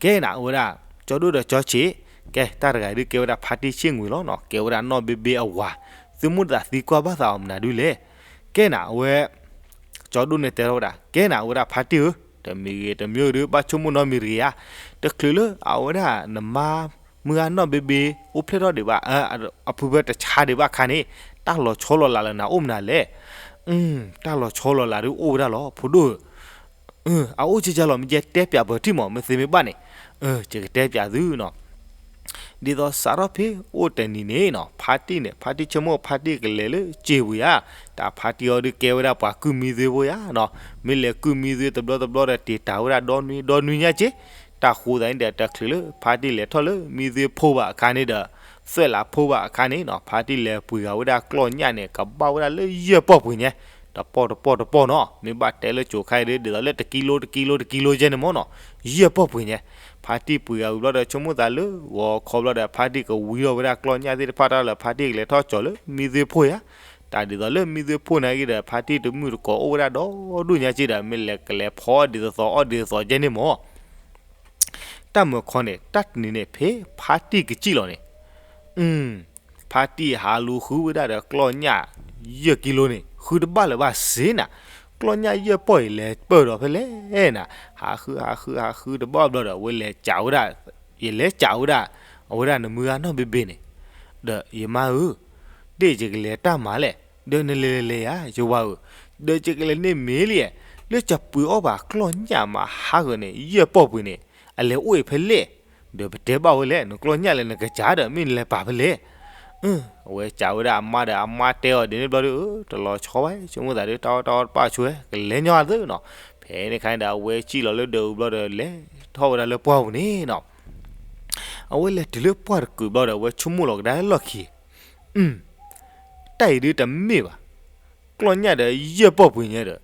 ကဲနၤအဝဲဒၣ် ကၠီဒိၣ်ဒီးကၠီဆံး, ကဲတၢ်တဂၤဒုးကဲဝဲဒၣ်ဖါတံၢ်ဆ့ၣ်ငွေလီၤနီၤ ကဲဝဲဒၣ်နီၢ်ဘ့ဘ့အဝၤ, သုမိၢ်သးသံကွၢ်ဘၣ်သးအီၤမနုၤဒုလဲၣ်. ကဲနၤအဝဲ ကၠီဒိၣ်န့ၣ်တဲထီၣ်ဝဲဒၣ် ကဲနၤ အဝဲဒၣ်ဖါတံၢ်ဧၢ, တမံၤဂ့ၤတမံၤဒုး ဘၣ်ဆိကမိၣ်နီတမံၤတဂ့ၤဧါ, တချုးလၢအဝဲဒၣ်နမါ မုၢ်ဂၤနီၢ်ဘ့ဘ့ အိၣ်ဖျဲၣ်ထီၣ်ဒံးဘၣ်, အဖုဖၢတဆါဒံးဘၣ်အခါန့ၣ်, တၢ်လီၤဆီလီၤလးလၢနၤအိၣ်မနုၤလဲၣ်. တၢ်လီၤဆီလီၤလးဒုးအိၣ်ဝဲဒၣ်လီၤ ဖိဒိၣ်ဧၢ. အအိၣ်ကကလီၤ မ့ၢ်ကဲတဲပၠးပၢၤထံၣ်မး မ့ၢ်သ့မ့ၢ်ဘၣ်န့ၣ်, ယကတဲပၠးသုနီၤ. ဒ်သိးစးထီၣ်ဖဲအိၣ်တနံၤန့ၣ်နီၤ ဖါတံၢ်န့ၣ် ဖါတံၢ်ဆိကမိၣ်ဖါတံၢ်ကလဲၤလၢစ့ပူၤယါ, တၢ်ဖါတံၢ်အီၤဒုးကဲဝဲဒၣ်ပှၤကုၢ်မံသွ့ဖိယါနီၤ, မ့ၢ်လဲၤကုၢ်မံသွ့တဘျီတဘျီဒီး တ့ၢ်တၢ်ဝဲဒၣ်ဒီနွံဒီနွံညါက့, တၢ်ဃိသးန့ၣ်ဒီး တချုးလၢဖါတံၢ်လဲၤထီၣ်လၢမံသွ့ဖိဘၣ်အခါန့ၣ်ဒီး သွဲၣ်လးဖိဘၣ်အခါန့ၣ်နီၤ ဖါတံၢ်လဲၤပှ့ၤဂၤဝဲဒၣ်ကျီၢ်ညၣ်န့ၣ် ကဘၣ်ဝဲဒၣ်လၢယဲၢ်ပီၢ်ပှ့ၤညါ, တပီၢ်တပီၢ်တပီၢ်နီၤ မ့ၢ်ဘၣ်တဲလၢကၠိၤခါအံၤဒုး ဒ်သိးလၢတကံလိတကံလိတကံလိယဲၢ်န့ၣ်မးနီၤ, ယဲၢ်ပီၢ်ပှ့ၤညါ, ဖါတံၢ်ပှ့ၤဂၤဝံၤဘျီဒီး ဆိကမိၣ်သးလၢဂီၤခီဘျီဒီး ဖါတံၢ်ကဝံထီၣ်ဝဲဒၣ်ကျီၢ်ညၣ်သ့ၣ်တဖၣ်တၢ်လၢ ဖါတံၢ်ကလဲၤထီၣ်ကၠီၤလၢမံသွ့ဖိယါ, တၢ်ဒ်သိးလၢမံသွ့ဖိန့ၣ်က့ၤဒီး ဖါတံၢ်တမုၣ်တကိးအိၣ်ဝဲဒၣ်ဒီဒူၣ်ညါက့ၤဒီး မ့ၢ်လဲၤကလဲၤဖီအီၣ်ဒ်သိးသိးအီၣ်ဒ်သိးသိးကဲန့ၣ်မး တၢ်မုၢ်ခီန့ၣ် တၢ်တနံၤန့ၣ် ဖဲဖါတံၢ်ကစံၣ်လီၤန့ၣ်, ဖါတံၢ်ဟးလူၤဃုဝဲဒၣ်ဒီးကျီၢ်ညၣ် ယဲၢ်ကံလိန့ၣ် ဃုတဘၣ်လၢၤဘၣ်စ့နၤ, ကျီၢ်ညၣ်ယဲၢ်ပီၢ်အံၤလဲၤပၢၢ်ဒီးဖဲလဲၣ်နၤ, ဟးဃုဟးဃုဟးဃုတဘၣ်ဘျီဒီး အဝဲလဲၤကးဝဲဒၣ်, ယလဲၤကးဝဲဒၣ်, အဝဲဒၣ်နမုၢ်ဂၤနီၢ်ဘ့ဘ့န့ၣ်, ဒီးယမါဧၢ, ဒ်ယကလဲၤတၢ်မၤလဲၣ်, ဒီးနလဲၤလဲၤလဲၤယၤ ယဝၤဧၢ, ဒီးယကလဲၤန့ၢ်မ့ၢ်လံ, လၢယပှ့ၤအီၣ်ဘၣ်ကျီၢ်ညၣ်မးဟးဂီၤန့ၣ် ယဲၢ်ပီၢ်ပှ့ၤန့ၣ်, အလဲၤအိၣ်အံၤဖဲလဲၣ်, ဒီးပတဲဘၣ်ဝဲလဲၣ် နကျီၢ်ညၣ်လၢနကစၢ်ဒီး မ့ၢ်နလဲၤပာ်ဖဲလဲၣ်, အဝဲကးဝဲဒၣ်အမါဒီး အမါတဲအီၤဒ်န့ၣ်ဘျီဒီး တလီၤဆီဘၣ် ဆိကမိၣ်သးဒီး တၢ်အီၣ်တၢ်အီတပၣ်ဆိဝဲ ကလဲၤညီအသးနီၤ, ဖဲန့ၣ်ခါန့ၣ်ဒီး အဝဲစံၣ်လီၤလၢဒၢးပူၤဘျီဒီး လဲၤထီၣ်ဝဲဒၣ်လၢပှၢ်ပူၤန့ၣ်နီၤ, အဝဲလဲၤတုၤလၢပှၢ်တကုာ်ဘျီဒီး အဝဲဆိကမိၣ်လီၤကဒါလၢလီၢ်ခံ တၢ်အံၤဒုးတမ့ၢ်ဘၣ်, ကျီၢ်ညၣ်ဒီးယဲၢ်ပီၢ်ပှ့ၤညါဒီး,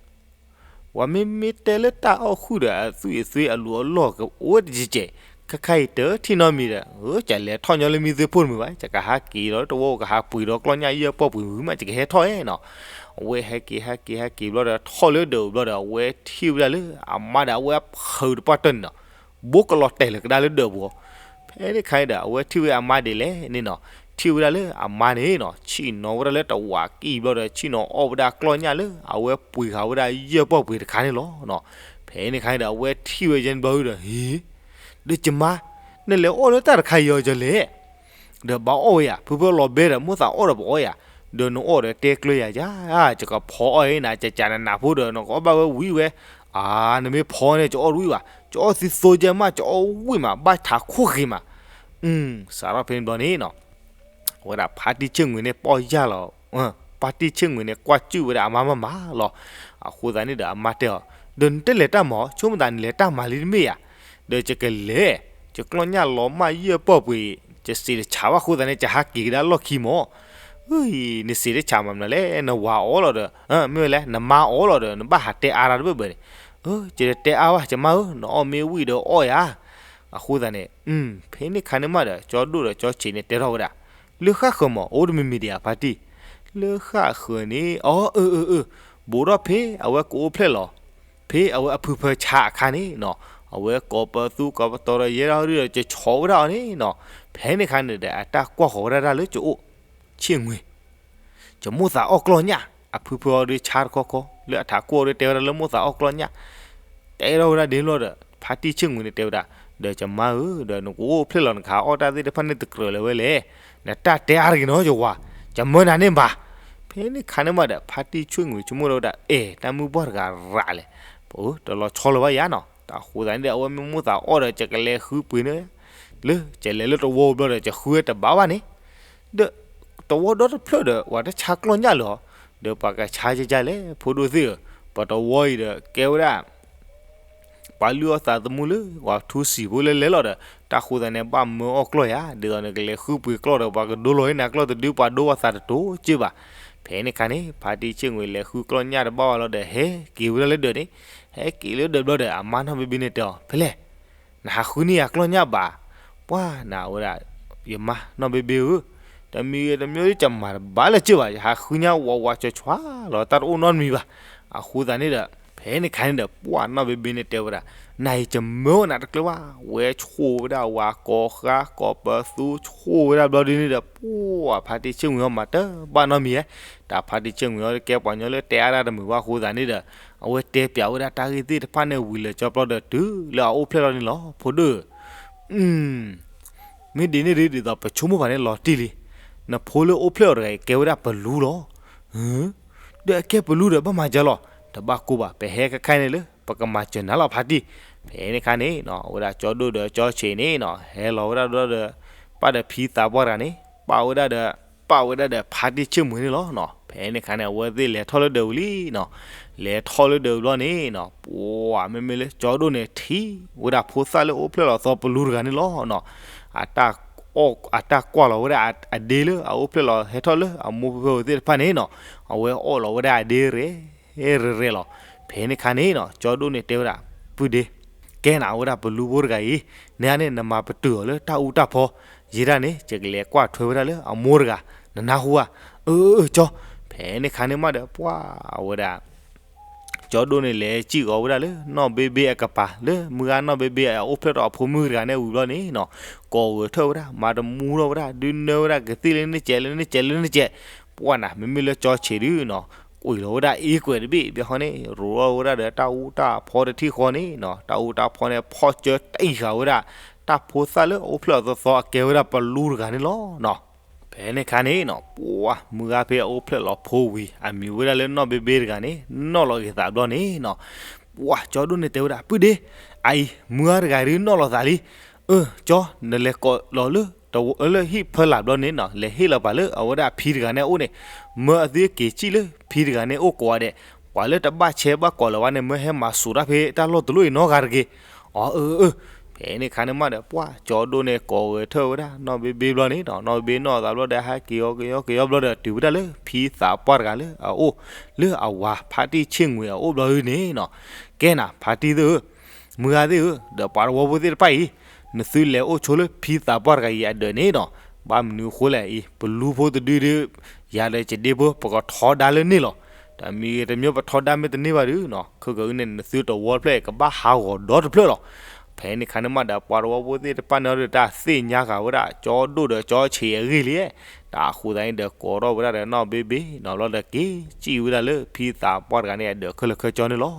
ပှၤမ့မ့ၢ်တဲလၢတၢ်အီၣ်ဃုာ်ဒီးအသွံၣ်အသွ့အလူၤအလီၢ်ကအိၣ်ဝဲတကဲးကဲး, ခဲခါအံၤတထံၣ်နီတမံၤဒီး ကလဲၤထီၣ်ညီလၢမံသွ့ဖိတမုာ်ဘၣ်, ယကဟးက့ၤဒီးတဝီကဟးပှ့ၤဒီးကျီၢ်ညၣ်ယဲၢ်ပီၢ်ပှ့ၤမုာ်မး ယကဟဲထီၣ်နီၤ, အဝဲဟဲက့ၤဟဲက့ၤဟဲက့ၤဘျီဒီး ထီၣ်လၢဒၢးပူၤဘျီဒီး အဝဲထံၣ်ဝဲဒၣ်လၢအမါဒီးအဝဲအဖုတပှၢ်တၢၢ်န့ၣ်နီၤ ဘိကလီၤတဲာ်လၢကဒါလၢဒၢးပူၤ, ဖဲန့ၣ်ခါန့ၣ်ဒီး အဝဲထံၣ်ဝဲအမါဒ်လဲၣ်န့ၣ်နီၤ, ထံၣ်ဝဲဒၣ်လၢအမါန့ၣ်နီၤ ဆ့ၣ်နီၤဝဲဒၣ်လၢတဝးကံၢ်ဘျီဒီး ဆ့ၣ်နီၤအီၣ်ဝဲဒၣ်ကျီၢ်ညၣ်လၢ အဝဲပှ့ၤဃာ်ဝဲဒၣ်ယဲၢ်ပီၢ်ပှ့ၤတခါန့ၣ်လီၤနီၤ, ဖဲန့ၣ်ခါန့ၣ်ဒီး အဝဲထံၣ်ဝဲယဲၢ်န့ၣ်ဘျီဒီး ဟ့ၣ်, ဒီးယမါ, နလဲၤအီၣ်လၢတၢ်တခါအံၤအီၤယလဲၣ် ဒီးဘၣ်အီၣ်ဝဲယၤ ဖုဖုလီၤဘဲဒီး မိၣ်သးအီၣ်ဒီးပအီၣ်ယၤ, ဒီးနအီၣ်ဒီးတဲကျၢၤယၤယါ, ယကဖီအီၣ်အံၤနၤ ကကးနနးဖိဒီး နကအီၣ်ဘၣ်ဝဲဝံၤဝဲ, အါ နမ့ၢ်ဖီန့ၣ် ကအီၣ်တဝံၣ်ဘၣ်, ကအီၣ်သံသိကဲမး ကအီၣ်ဝံၣ်မး ဘၣ်ထးခိၣ်ဂ့ၤမး, စးထီၣ်ဖဲန့ၣ်ဘျီန့ၣ်နီၤ အဝဲဒၣ်ဖါတံၢ်ဆ့ၣ်ငွေန့ၣ်ပီၢ်ယၢ်လီၤ, ဖါတံၢ်ဆ့ၣ်ငွေန့ၣ် ကွၢ်စူၣ်ဝဲဒၣ်အမါမးမးလီၤ, အဃိသတးန့ၣ်ဒီးအမါတဲအီၤ, ဒီးနတလဲၤတၢ်မၤ ဆိကမိၣ်သးနလဲၤတၢ်မၤလံတမ့ၢ်ဧါ, ဒီးယကလဲၤ, ယကျီၢ်ညၣ်လီၤမၢ်ယဲၢ်ပီၢ်ပှ့ၤ, ယစံးတဆးဘၣ်အဃိသတးန့ၣ် ယဟးက့ၤကဒါလီၢ်ခံမး, နစံးတဆးမးမနုၤလဲၣ် နဝၤအီၣ်လီၤဒီး, မ့ၢ်ဝဲလဲၣ် နမါအီၣ်လီၤဒီး နဘၣ်ဟးတဲအါတၢ်တဘၢၣ်ဘၢၣ်န့ၣ်, ယတတဲအါဘၣ် ယမါဧၢ နအီၣ်မ့ၢ်ဝံၤဒီးအီၣ်ယၤ, အဃိသတးန့ၣ်, ဖဲန့ၣ်ခါန့ၣ်မးဒီး ကၠီဒိၣ်ဒီးကၠီဆံးန့ၣ်တဲထီၣ်ဝဲဒၣ်, လၢဃၣ်ဃၢၤမး အိၣ်တမံၤမံၤဒံးဧါဖါတံၢ်, လၢဃၣ်ဃၢၤန့ၣ် အၢ အၢ အၢ ဘူးထီၣ်ဖဲအဝဲကအိၣ်ဖျဲၣ်လီၤ, ဖဲအဝဲအဖုဖၢဆါအခါန့ၣ်နီၤ, အဝဲကိးပသူကိးပတီၤဒီးယဲဒၣ်ဒုဒီး ယဆီၣ်ဝဲဒၣ်အီၤန့ၣ်နီၤ, ဖဲန့ၣ်ခါန့ၣ်ဒီး အတၢ်ကွၢ်ဃီၤဝဲဒၣ်တၢ်လၢကအိၣ်, ဆ့ၣ်ငွေ ယမိၣ်သးအီၣ်ကျီၢ်ညၣ်, အဖုဖုအီၤဒုးဆါတခီခီ လၢအထးခိၣ်အီၤဒုးတဲဝဲဒၣ်လၢမိၣ်သးအီၣ်ကျီၢ်ညၣ်, တဲထီၣ်ဝဲဒၣ်ဒ်န့ၣ်ဘျီဒီး ဖါတံၢ်ဆ့ၣ်ငွေန့ၣ်တဲဝဲဒၣ်, ဒီးယမါဧၢ ဒီးနကအိၣ်ဖျဲၣ်လီၤနကဟးအီၣ်တၢ်သ့ၣ်တဖၣ်န့ၣ်တကြၢးလၢၤဝဲလဲၣ်, နတၢ်တဲအါတဂ့ၤနီၤယဝၤ, ယမၢနၤန့ၣ်ဘၣ်, ဖဲန့ၣ်ခါန့ၣ်မးဒီး ဖါတံၢ်ဆ့ၣ်ငွေဆိကမိၣ်ထီၣ်ဝဲဒၣ် အဲၣ် တၢ်မုၢ်ပှၢ်တဂၤရးလဲၣ်, တလီၤဆီလၢၤဘၣ်ယၤနီၤ, တၢ်ဃိသတးန့ၣ်ဒီး အဝဲမ့ၢ်မိၣ်သးအီၣ်ဒီး ယကလဲၤဃုပှ့ၤန့ၣ်, လၢယလဲၤလၢတဝီဘျီဒီး ယဃုဝဲတဘၣ်ဘၣ်န့ၣ်, ဒီး တဝီဒီတဖျၢၣ်ဒီး ပှၤတဆါကျီၢ်ညၣ်လၢၤ, ဒီးပှၤကဆါယကလဲၣ် ဖိဒိၣ်သ့ၣ်ဧၢ, ပတဝီအံၤဒီး ကဲဝဲဒၣ် ပှၤလုၢ်အီၣ်သးသမူလၢ ပှၤထူစံာ်ဖိလဲၤလဲၤလီၤဒီး တၢ်ဃိသတးန့ၣ် ဘၣ်မၢအီၣ်ကျီၢ်ယၤ, ဒ်သိးန့ၣ်ကလဲၤဃုပှ့ၤကျီၢ်ဒီး ပှၤကဒိလီၤအံၤနၤကျီၢ်တဒု ပှၤဒိအီၣ်သးတတိၤက့ဘၣ်, ဖဲန့ၣ်ခါန့ၣ် ဖါတံၢ်ဆ့ၣ်ငွေလဲၤဃုကျီၢ်ညၣ်တဘၣ်ဝဲလီၤဒီး ဟဲက့ၤဝဲဒၣ်လၢဒၢးန့ၣ်, ဟဲက့ၤလၢဒၢးဘျီဒီး အမါနီၢ်ဘ့ဘ့န့ၣ်တဲအီၤ ဖဲလဲၣ် နဟးဃုန့ၢ်ယၤကျီၢ်ညၣ်ဘၣ်, ပှၤနၤဝဲဒၣ် ယမါနီၢ်ဘ့ဘ့ဧၢ, တမံၤဂ့ၤတမံၤ ယမၤတဘၣ်လၢၤက့ဘၣ်, ယဟးဃုညၣ်ဝးဝးဆွဲဆွဲလီၤ တၢ်တအိၣ်နီတမံၤဘၣ်, အဃိသတးန့ၣ်ဒီး ဖဲန့ၣ်ခါန့ၣ်ဒီး ပှၢ်နီၢ်ဘ့ဘ့န့ၣ်တဲဝဲဒၣ်, နၤအံၤယမၢဝဲနၤတကျၢၤဘၣ်, ဝဲဆိၣ်ဝဲဒၣ်ဝၤကိးဃါကိးပသူ ဆိၣ်ဝဲဒၣ်ဘျီဒ်န့ၣ်ဒီး ပှၢ်ဖါတံၢ်ဆ့ၣ်မှံၤအီၤမၤတဘၣ်နီတမံၤဧါ, တၢ်ဖါတံၢ်ဆ့ၣ်မှံၤအီၤကဲပှၤကညီလၢတဲအါဒၣ်တမုာ်ဘၣ်အဃိသတးန့ၣ်ဒီး အဝဲတဲပၠးဝဲဒၣ်တၢ်ဂ့ၢ်သ့ၣ်တဖၣ်န့ၣ်ဝံၤလၢာ်ကၠီပျီဒီးတုၤလၢအအိၣ်ဖျဲၣ်လီၤန့ၣ်လီၤ. ဖိဒိၣ် မ့ၢ်ဒ်န့ၣ်ဒ်သိးပဆိကမိၣ်ဘၣ်န့ၣ်လီၤတံၢ်လံ, နဖိလၢအိၣ်ဖျဲၣ်အီၤတဂၤအံၤကဲဝဲဒၣ်ပလူလီၤ. ဒီးအကဲပလူဒီးဘၣ်မၤကၢလီၤ, တဘၣ်ကိၢ်ဘၣ် ပဟဲခဲခါန့ၣ်လၢ ပကမၤစၢၤနၤလီၤဖါတံၢ်. ဖဲန့ၣ်ခါန့ၣ် အဝဲဒၣ်ကၠီဒိၣ်ဒီးကၠီဆံးန့ၣ်နီၤ ဟဲလီၤဝဲဒၣ်ဒီး ပၢ်ဒီးဖံသးပှၢ်တဂၤန့ၣ် ပၢ်ဝဲဒၣ်ဒီး ပၢ်ဝဲဒၣ်ဒီးဖါတံၢ်ဆ့ၣ်မှံၤန့ၣ်လီၤ. ဖဲန့ၣ်ခါန့ၣ် အဝဲသ့ၣ်လဲၤထီၣ်လၢဒၢးဝံၤလံနီၤ, လဲၤထီၣ်လၢဒၢးဘျီန့ၣ်နီၤ ပှၢ်မ့မ့ၢ်လၢကၠီဒိၣ်န့ၣ်ထံၣ်ဝဲဒၣ် ဖိသၣ်လၢအိၣ်ဖျဲၣ်လီၤသီပလူတဂၤန့ၣ်လီၤနီၤ. အတၢ်ကွၢ်လီၤဝဲဒၣ်အဒ့လၢအအိၣ်ဖျဲၣ်လီၤဟဲထီၣ်လၢအမိၢ်ဖံဖုသ့ၣ်တဖၣ်န့ၣ်နီၤ, အဝဲအီၣ်လီၤဝဲဒၣ်အဒ့ရဲၣ်ရဲၣ်လီၤ. ဖဲန့ၣ်ခါန့ၣ်နီၤ ကၠီဒိၣ်န့ၣ်တဲဝဲဒၣ်, ပုၢ်ဒ့, ကဲနၤဝဲဒၣ်ပလူဖိတဂၤအံၤ, နဲန့ၣ် နမၤပတုာ်အီၤလၢတၢ်အူတၢ်ဖီ, ယဲဒၣ်န့ၣ် ယကလဲၤကွၢ်ထွဲဝဲဒၣ်လၢအမိၢ်တဂၤ, နနၢ်ဟူဧါ. အၢ အၢ ကၠီ. ဖဲန့ၣ်ခါန့ၣ်မးဒီး ပှၢ်ဝဲဒၣ် ကၠီဒိၣ်န့ၣ်လဲၤစံၣ်ဃီၤဝဲဒၣ်လၢနီၢ်ဘ့ဘ့အကပၤ လၢမုၢ်ဂၤနီၢ်ဘ့ဘ့အအိၣ်ဖျဲၣ်ထီၣ်အဖိမုၣ်တဂၤန့ၣ်ဝံၤဘျီန့ၣ်နီၤ, ကိးဂဲၤထၢၣ်ဝဲဒၣ် မၤတမူထီၣ်ဝဲဒၣ် ဒုးနၢဝဲဒၣ် ကသ့ၣ်လၢန့ၣ်ကဲးလၢန့ၣ်ကဲးလၢန့ၣ်ကဲး. ပှၢ်နၤ မ့မ့ၢ်လၢကၠီဆံးဒုနီၤ ကွံာ်လီၤဝဲဒၣ်အ့ကွဲးတဘ့ၣ်ဘျီဃီန့ၣ် ရိးထီၣ်ဝဲဒၣ်ဒီးတၢ်အူတၢ်ဖီတထံၣ်ဃီန့ၣ်နီၤ, တၢ်အူတၢ်ဖီန့ၣ် ဖီၣ်ကၢတံၢ်ဃာ်ဝဲဒၣ် တၢ်ဖိသၣ်လၢအအိၣ်ဖျဲၣ်အီၤသီသီအကဲဝဲဒၣ်ပလူတဂၤန့ၣ်လီၤနီၤ. ဖဲန့ၣ်ခါန့ၣ်နီၤ ပှၢ်မုၢ်ဂၤဖဲအအိၣ်ဖျဲၣ်လီၤဖိဝံၤ အမံၤဝဲဒၣ်လၢနီၢ်ဘ့ဘ့တဂၤန့ၣ် နီၢ်လီၤက့ၤသးဘျီန့ၣ်နီၤ, ပှၢ်ကၠီဒိၣ်န့ၣ်တဲဝဲဒၣ် ပုၢ်ဒ့, အအံၤ မုၢ်ဂၤတဂၤဒုနီၢ်လီၤသးလံ. အၢ ကၠီ နလဲၤကိးလီၤလၢ လၢဟံၣ်ဖၢလာ်ဘျီန့ၣ်နီၤ လဲၤဟ့ၣ်လီၤပာ်လၢအဝဲဒၣ်ဖံတဂၤန့ၣ်အအိၣ်န့ၣ်, မၢအသုက့ၤစံၣ်လၢဖံတဂၤန့ၣ်အိၣ်ကိးဂၤဒဲး, ပှၤလၢတဘၣ်ဆဲးဘၣ်ကီးလၢၤဘၣ်န့ၣ် မၢဟဲမၤစိာ်တၢ်ဖဲတၢ်လီၢ်တလီၢ်အံၤနီတဂၤတဂ့ၤ. အၢ အၢ အၢ. ဖဲန့ၣ်ခါန့ၣ်မးဒီး ပှၢ်ကၠီဒိၣ်န့ၣ်ကိးဂဲၤထၢၣ်ဝဲဒၣ်နီၢ်ဘ့ဘ့ဘျီန့ၣ်နီၤ, နီၢ်ဘ့ဘ့နီၢ်သးဘျီဒီး ဟဲက့ၤအီၤက့ၤအီၤက့ၤအီၤဘျီဒီး တုၤဝဲဒၣ်လၢဖံသးပှၢ်တဂၤလၢအအိၣ် လၢအဝၤဖါတံၢ်ဆ့ၣ်မှံၤအအိၣ်ဘျီဒုန့ၣ်နီၤ, ကဲနၤ ဖါတံၢ်သ့ၣ်ဧၢ, မုၢ်ဂၤသ့ၣ်ဧၢ, ဒီးပှၤတဝီဖိသ့ၣ်တဖၣ်အံၤ, နသုလဲၤအိၣ်ဆိလၢဖံသးပှၢ်တဂၤအံၤအဒၢးန့ၣ်နီၤ, ဘၣ်မနုၤအဃိလဲၣ်အံၤ ပလူဖိတဒုဒီး ယၤဒီးယဒ့ဖိ ပကထီဒါလၢန့ၣ်လီၤ. တမံၤဂ့ၤတမံၤပထီဒါမ့ၢ်တန့ၢ်ဘၣ်ဒုနီၤ, ခဲကနံၣ်န့ၣ် နသုတဝီတဖျၢၣ်အံၤ ကဘၣ်ဟးဂီၤဒီတဖျၢၣ်လီၤ. ဖဲန့ၣ်ခါန့ၣ်မးဒီး ပှၤတဝီဖိသ့ၣ်တဖၣ်န့ၣ်ဒီး တၢ်သ့ၣ်ညါဃာ်ဝဲဒၣ် ကၠီဒိၣ်ဒီးကၠီဆံးအဂ့ၢ်လံ, တၢ်အဃိသတးန့ၣ်ဒီး ကိးထီၣ်ဝဲဒၣ်ဒီးနီၢ်ဘ့ဘ့နီၤ ဘျီဒီးက့ၤစံၣ်ဝဲဒၣ်လၢဖံသးပှၢ်တဂၤန့ၣ် အဒၢးခဲလၢာ်ခဲဆ့န့ၣ်လီၤ.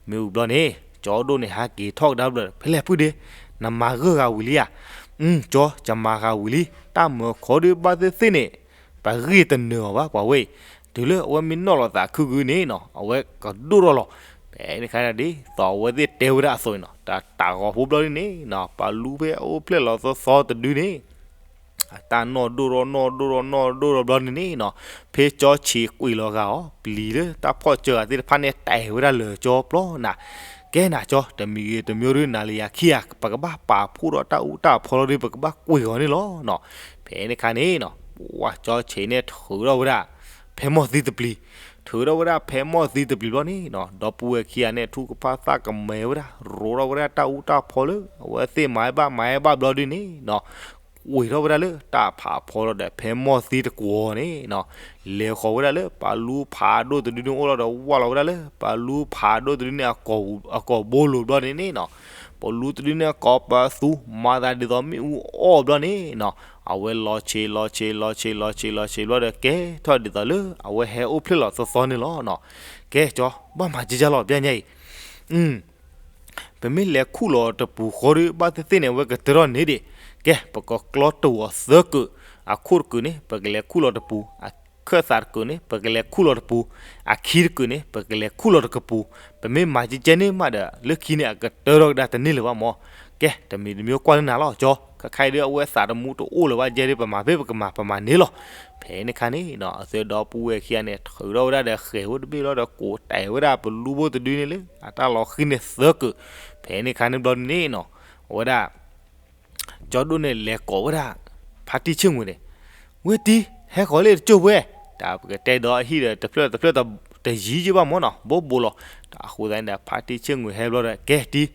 မ့ၢ်ဝံၤဘျီန့ၣ် ကၠီဒိၣ်န့ၣ်ဟးက့ၤထီၣ်ကဒါဘျီဒီး ဖဲလဲၣ်ပုၢ်ဒ့, နမၤဂၢၢ်ဂၤဝံၤလံဧါ. ကၠီ ယမၤဂၤဝံၤလံ, တၢ်မၢခီဒုဘၣ်သ့ၣ်သ့ၣ်န့ၣ် ပဂ့ၢ်တနၢၤအီၤဘၣ်ပှၤဝဲအံၤ, တုၤလၢအဝဲမ့ၢ်နီၣ်လီၤသးခုကုန့ၣ်နီၤ အဝဲကဒိၣ်ထီၣ်လီၤ. ဖဲန့ၣ်ခါန့ၣ်ဒ်သိးအဝဲသ့ၣ်တဲဝဲဒၣ်အသိးန့ၣ်နီၤ တၢ်တၢ်ဂီၤဖိဘျီဒ်န့ၣ်နီၤ ပလူဖဲအအိၣ်ဖျဲၣ်လီၤသီသီတဒုန့ၣ် အတၢ်နီၢ်ဒိၣ်ထီၣ်နီၢ်ဒိၣ်ထီၣ်နီၢ်ဒိၣ်ထီၣ်ဘျီန့ၣ်န့ၣ်နီၤ ဖဲကၠီဆံးကွံာ်လီၤဂာ်အီၤ ပျံၤလၢတၢ်ဖီၣ်စၢၤဂၤသ့ၣ်တဖၣ်န့ၣ် တဲဝဲဒၣ်လၢကၠီပျီနၤ, ကဲနၤကၠီ တမံၤဂ့ၤတမံၤဒု နၤလၢယၤခံဂၤ ပကဘၣ်ပာ်ဖှိၣ်ဒီးတၢ်အူတၢ်ဖီလီၤဒု ပကဘၣ်ကွံာ်အီၤန့ၣ်လီၤနီၤ. ဖဲန့ၣ်ခါန့ၣ်နီၤ ပှၤကၠီဆံးန့ၣ်ထုးထီၣ်ဝဲဒၣ် ဖဲမီၢ်သံတပျံၤ, ထုးထီၣ်ဝဲဒၣ်ဖဲမီၢ်သံတပျံၤဘျီန့ၣ်နီၤ ဒီပုၢ်ဝဲၢ်ခံဂၤန့ၣ် ထူကဖၣ်သၣ်ကမဲဝဲဒၣ် ရိးထီၣ်ဝဲဒၣ်တၢ်အူတၢ်ဖီလၢ အဝဲသ့ၣ်မၤဘၣ်မၤဘၣ်ဘျီဒုန့ၣ်နီၤ ကွံာ်ထီၣ်ဝဲဒၣ်လၢတၢ်ဖးဖီလီၤဒီးဖဲမီၢ်သံတကွီၤန့ၣ်နီၤ လဲၤဃီၤဝဲဒၣ်လၢပလူဖးဒိၣ်တဒုန့ၣ်အိၣ်လီၤဒီးဝၢ်လီၤဝဲဒၣ်လၢ ပလူဖးဒိၣ်တဒုန့ၣ် အကိာ်ဘိလိၤဘျီန့ၣ်န့ၣ်နီၤ ပလူတဒုန့ၣ်ကိးပသူ မၤသးဒ်သိးမ့ၣ်အူအီၣ်ဘျီန့ၣ်နီၤ အဝဲလီၤဆံးလီၤဆံးလီၤဆံးလီၤဆံးလီၤဆံးဘျီဒီးကဲထီၣ်ဒ်သိးလၢ အဝဲဟဲအိၣ်ဖျဲၣ်လီၤသီသီန့ၣ်လီၤနီၤ. ကဲကၠီ ဘၣ်မၤကကၢ်လီၤ ပျဲညါအံၤ ပမ့ၢ်လဲၤခူၣ်လီၤတပူၤဃီဒု ဘၣ်သ့ၣ်သ့ၣ်န့ၣ် အဝဲကတၢၢ်ထီၣ်န့ၣ်ဒံး, ကဲ ပကကျီတဝီၤသၢကုာ်, အခိၣ်တကုာ်န့ၣ် ပကလဲၤခူၣ်လီၤတပူၤ, အခၢၣ်သးတကုာ်န့ၣ် ပကလဲၤခူၣ်လီၤတပူၤ, အခံတကုာ်န့ၣ် ပကလဲၤခူၣ်လီၤတကပူၤ, ပမ့ၢ်မၤကကဲန့ၣ်မးဒီး လၢခံန့ၣ် အကတၢၢ်ထီၣ်ကဒါတန့ၢ်လၢၤဘၣ်မၢ်. ကဲ တမံၤတမံၤကွၢ်လၢနၤလီၤကၠီ, ခဲခါအံၤဒု အဝဲသးတမူတအိၣ်လၢၤဘၣ်ကဲဒု ပမၤဖဲပကမၤ ပမၤန့ၣ်လီၤ. ဖဲန့ၣ်ခါန့ၣ်နီၤ အသုဒီပုၢ်ဝဲၢ်ခံဂၤန့ၣ် ထုးထီၣ်ဝဲဒၣ်ဒီးဃဲၤဝဲတဘ့ၣ်လီၤဒီး ကိးတဲာ်ဝဲဒၣ်ပလူဖိတဒုန့ၣ်လၢ အတၢ်လီၤဃံၤန့ၣ်သၢကုာ်, ဖဲန့ၣ်ခါန့ၣ်ဘျီန့ၣ်နီၤ အဝဲဒၣ် ကၠီဒိၣ်န့ၣ်လဲၤကိးဝဲဒၣ် ဖါတံၢ်ဆ့ၣ်မှံၤန့ၣ်, ဝဲတံၢ် ဟဲဃီၤလၢတကၠိၢ်ပှဲၤ, တၢ်ပကတဲဒီးအဟံၣ်ဒီးတဖျၢၣ်တဖျၢၣ်တ တယံၤယဘၣ်မ့ၢ်နီၤ ဘိးဘိးလီၤ. အဃိသတးန့ၣ်ဒီး ဖါတံၢ်ဆ့ၣ်ငွေဟဲဘျီဒီး ကဲတံၢ်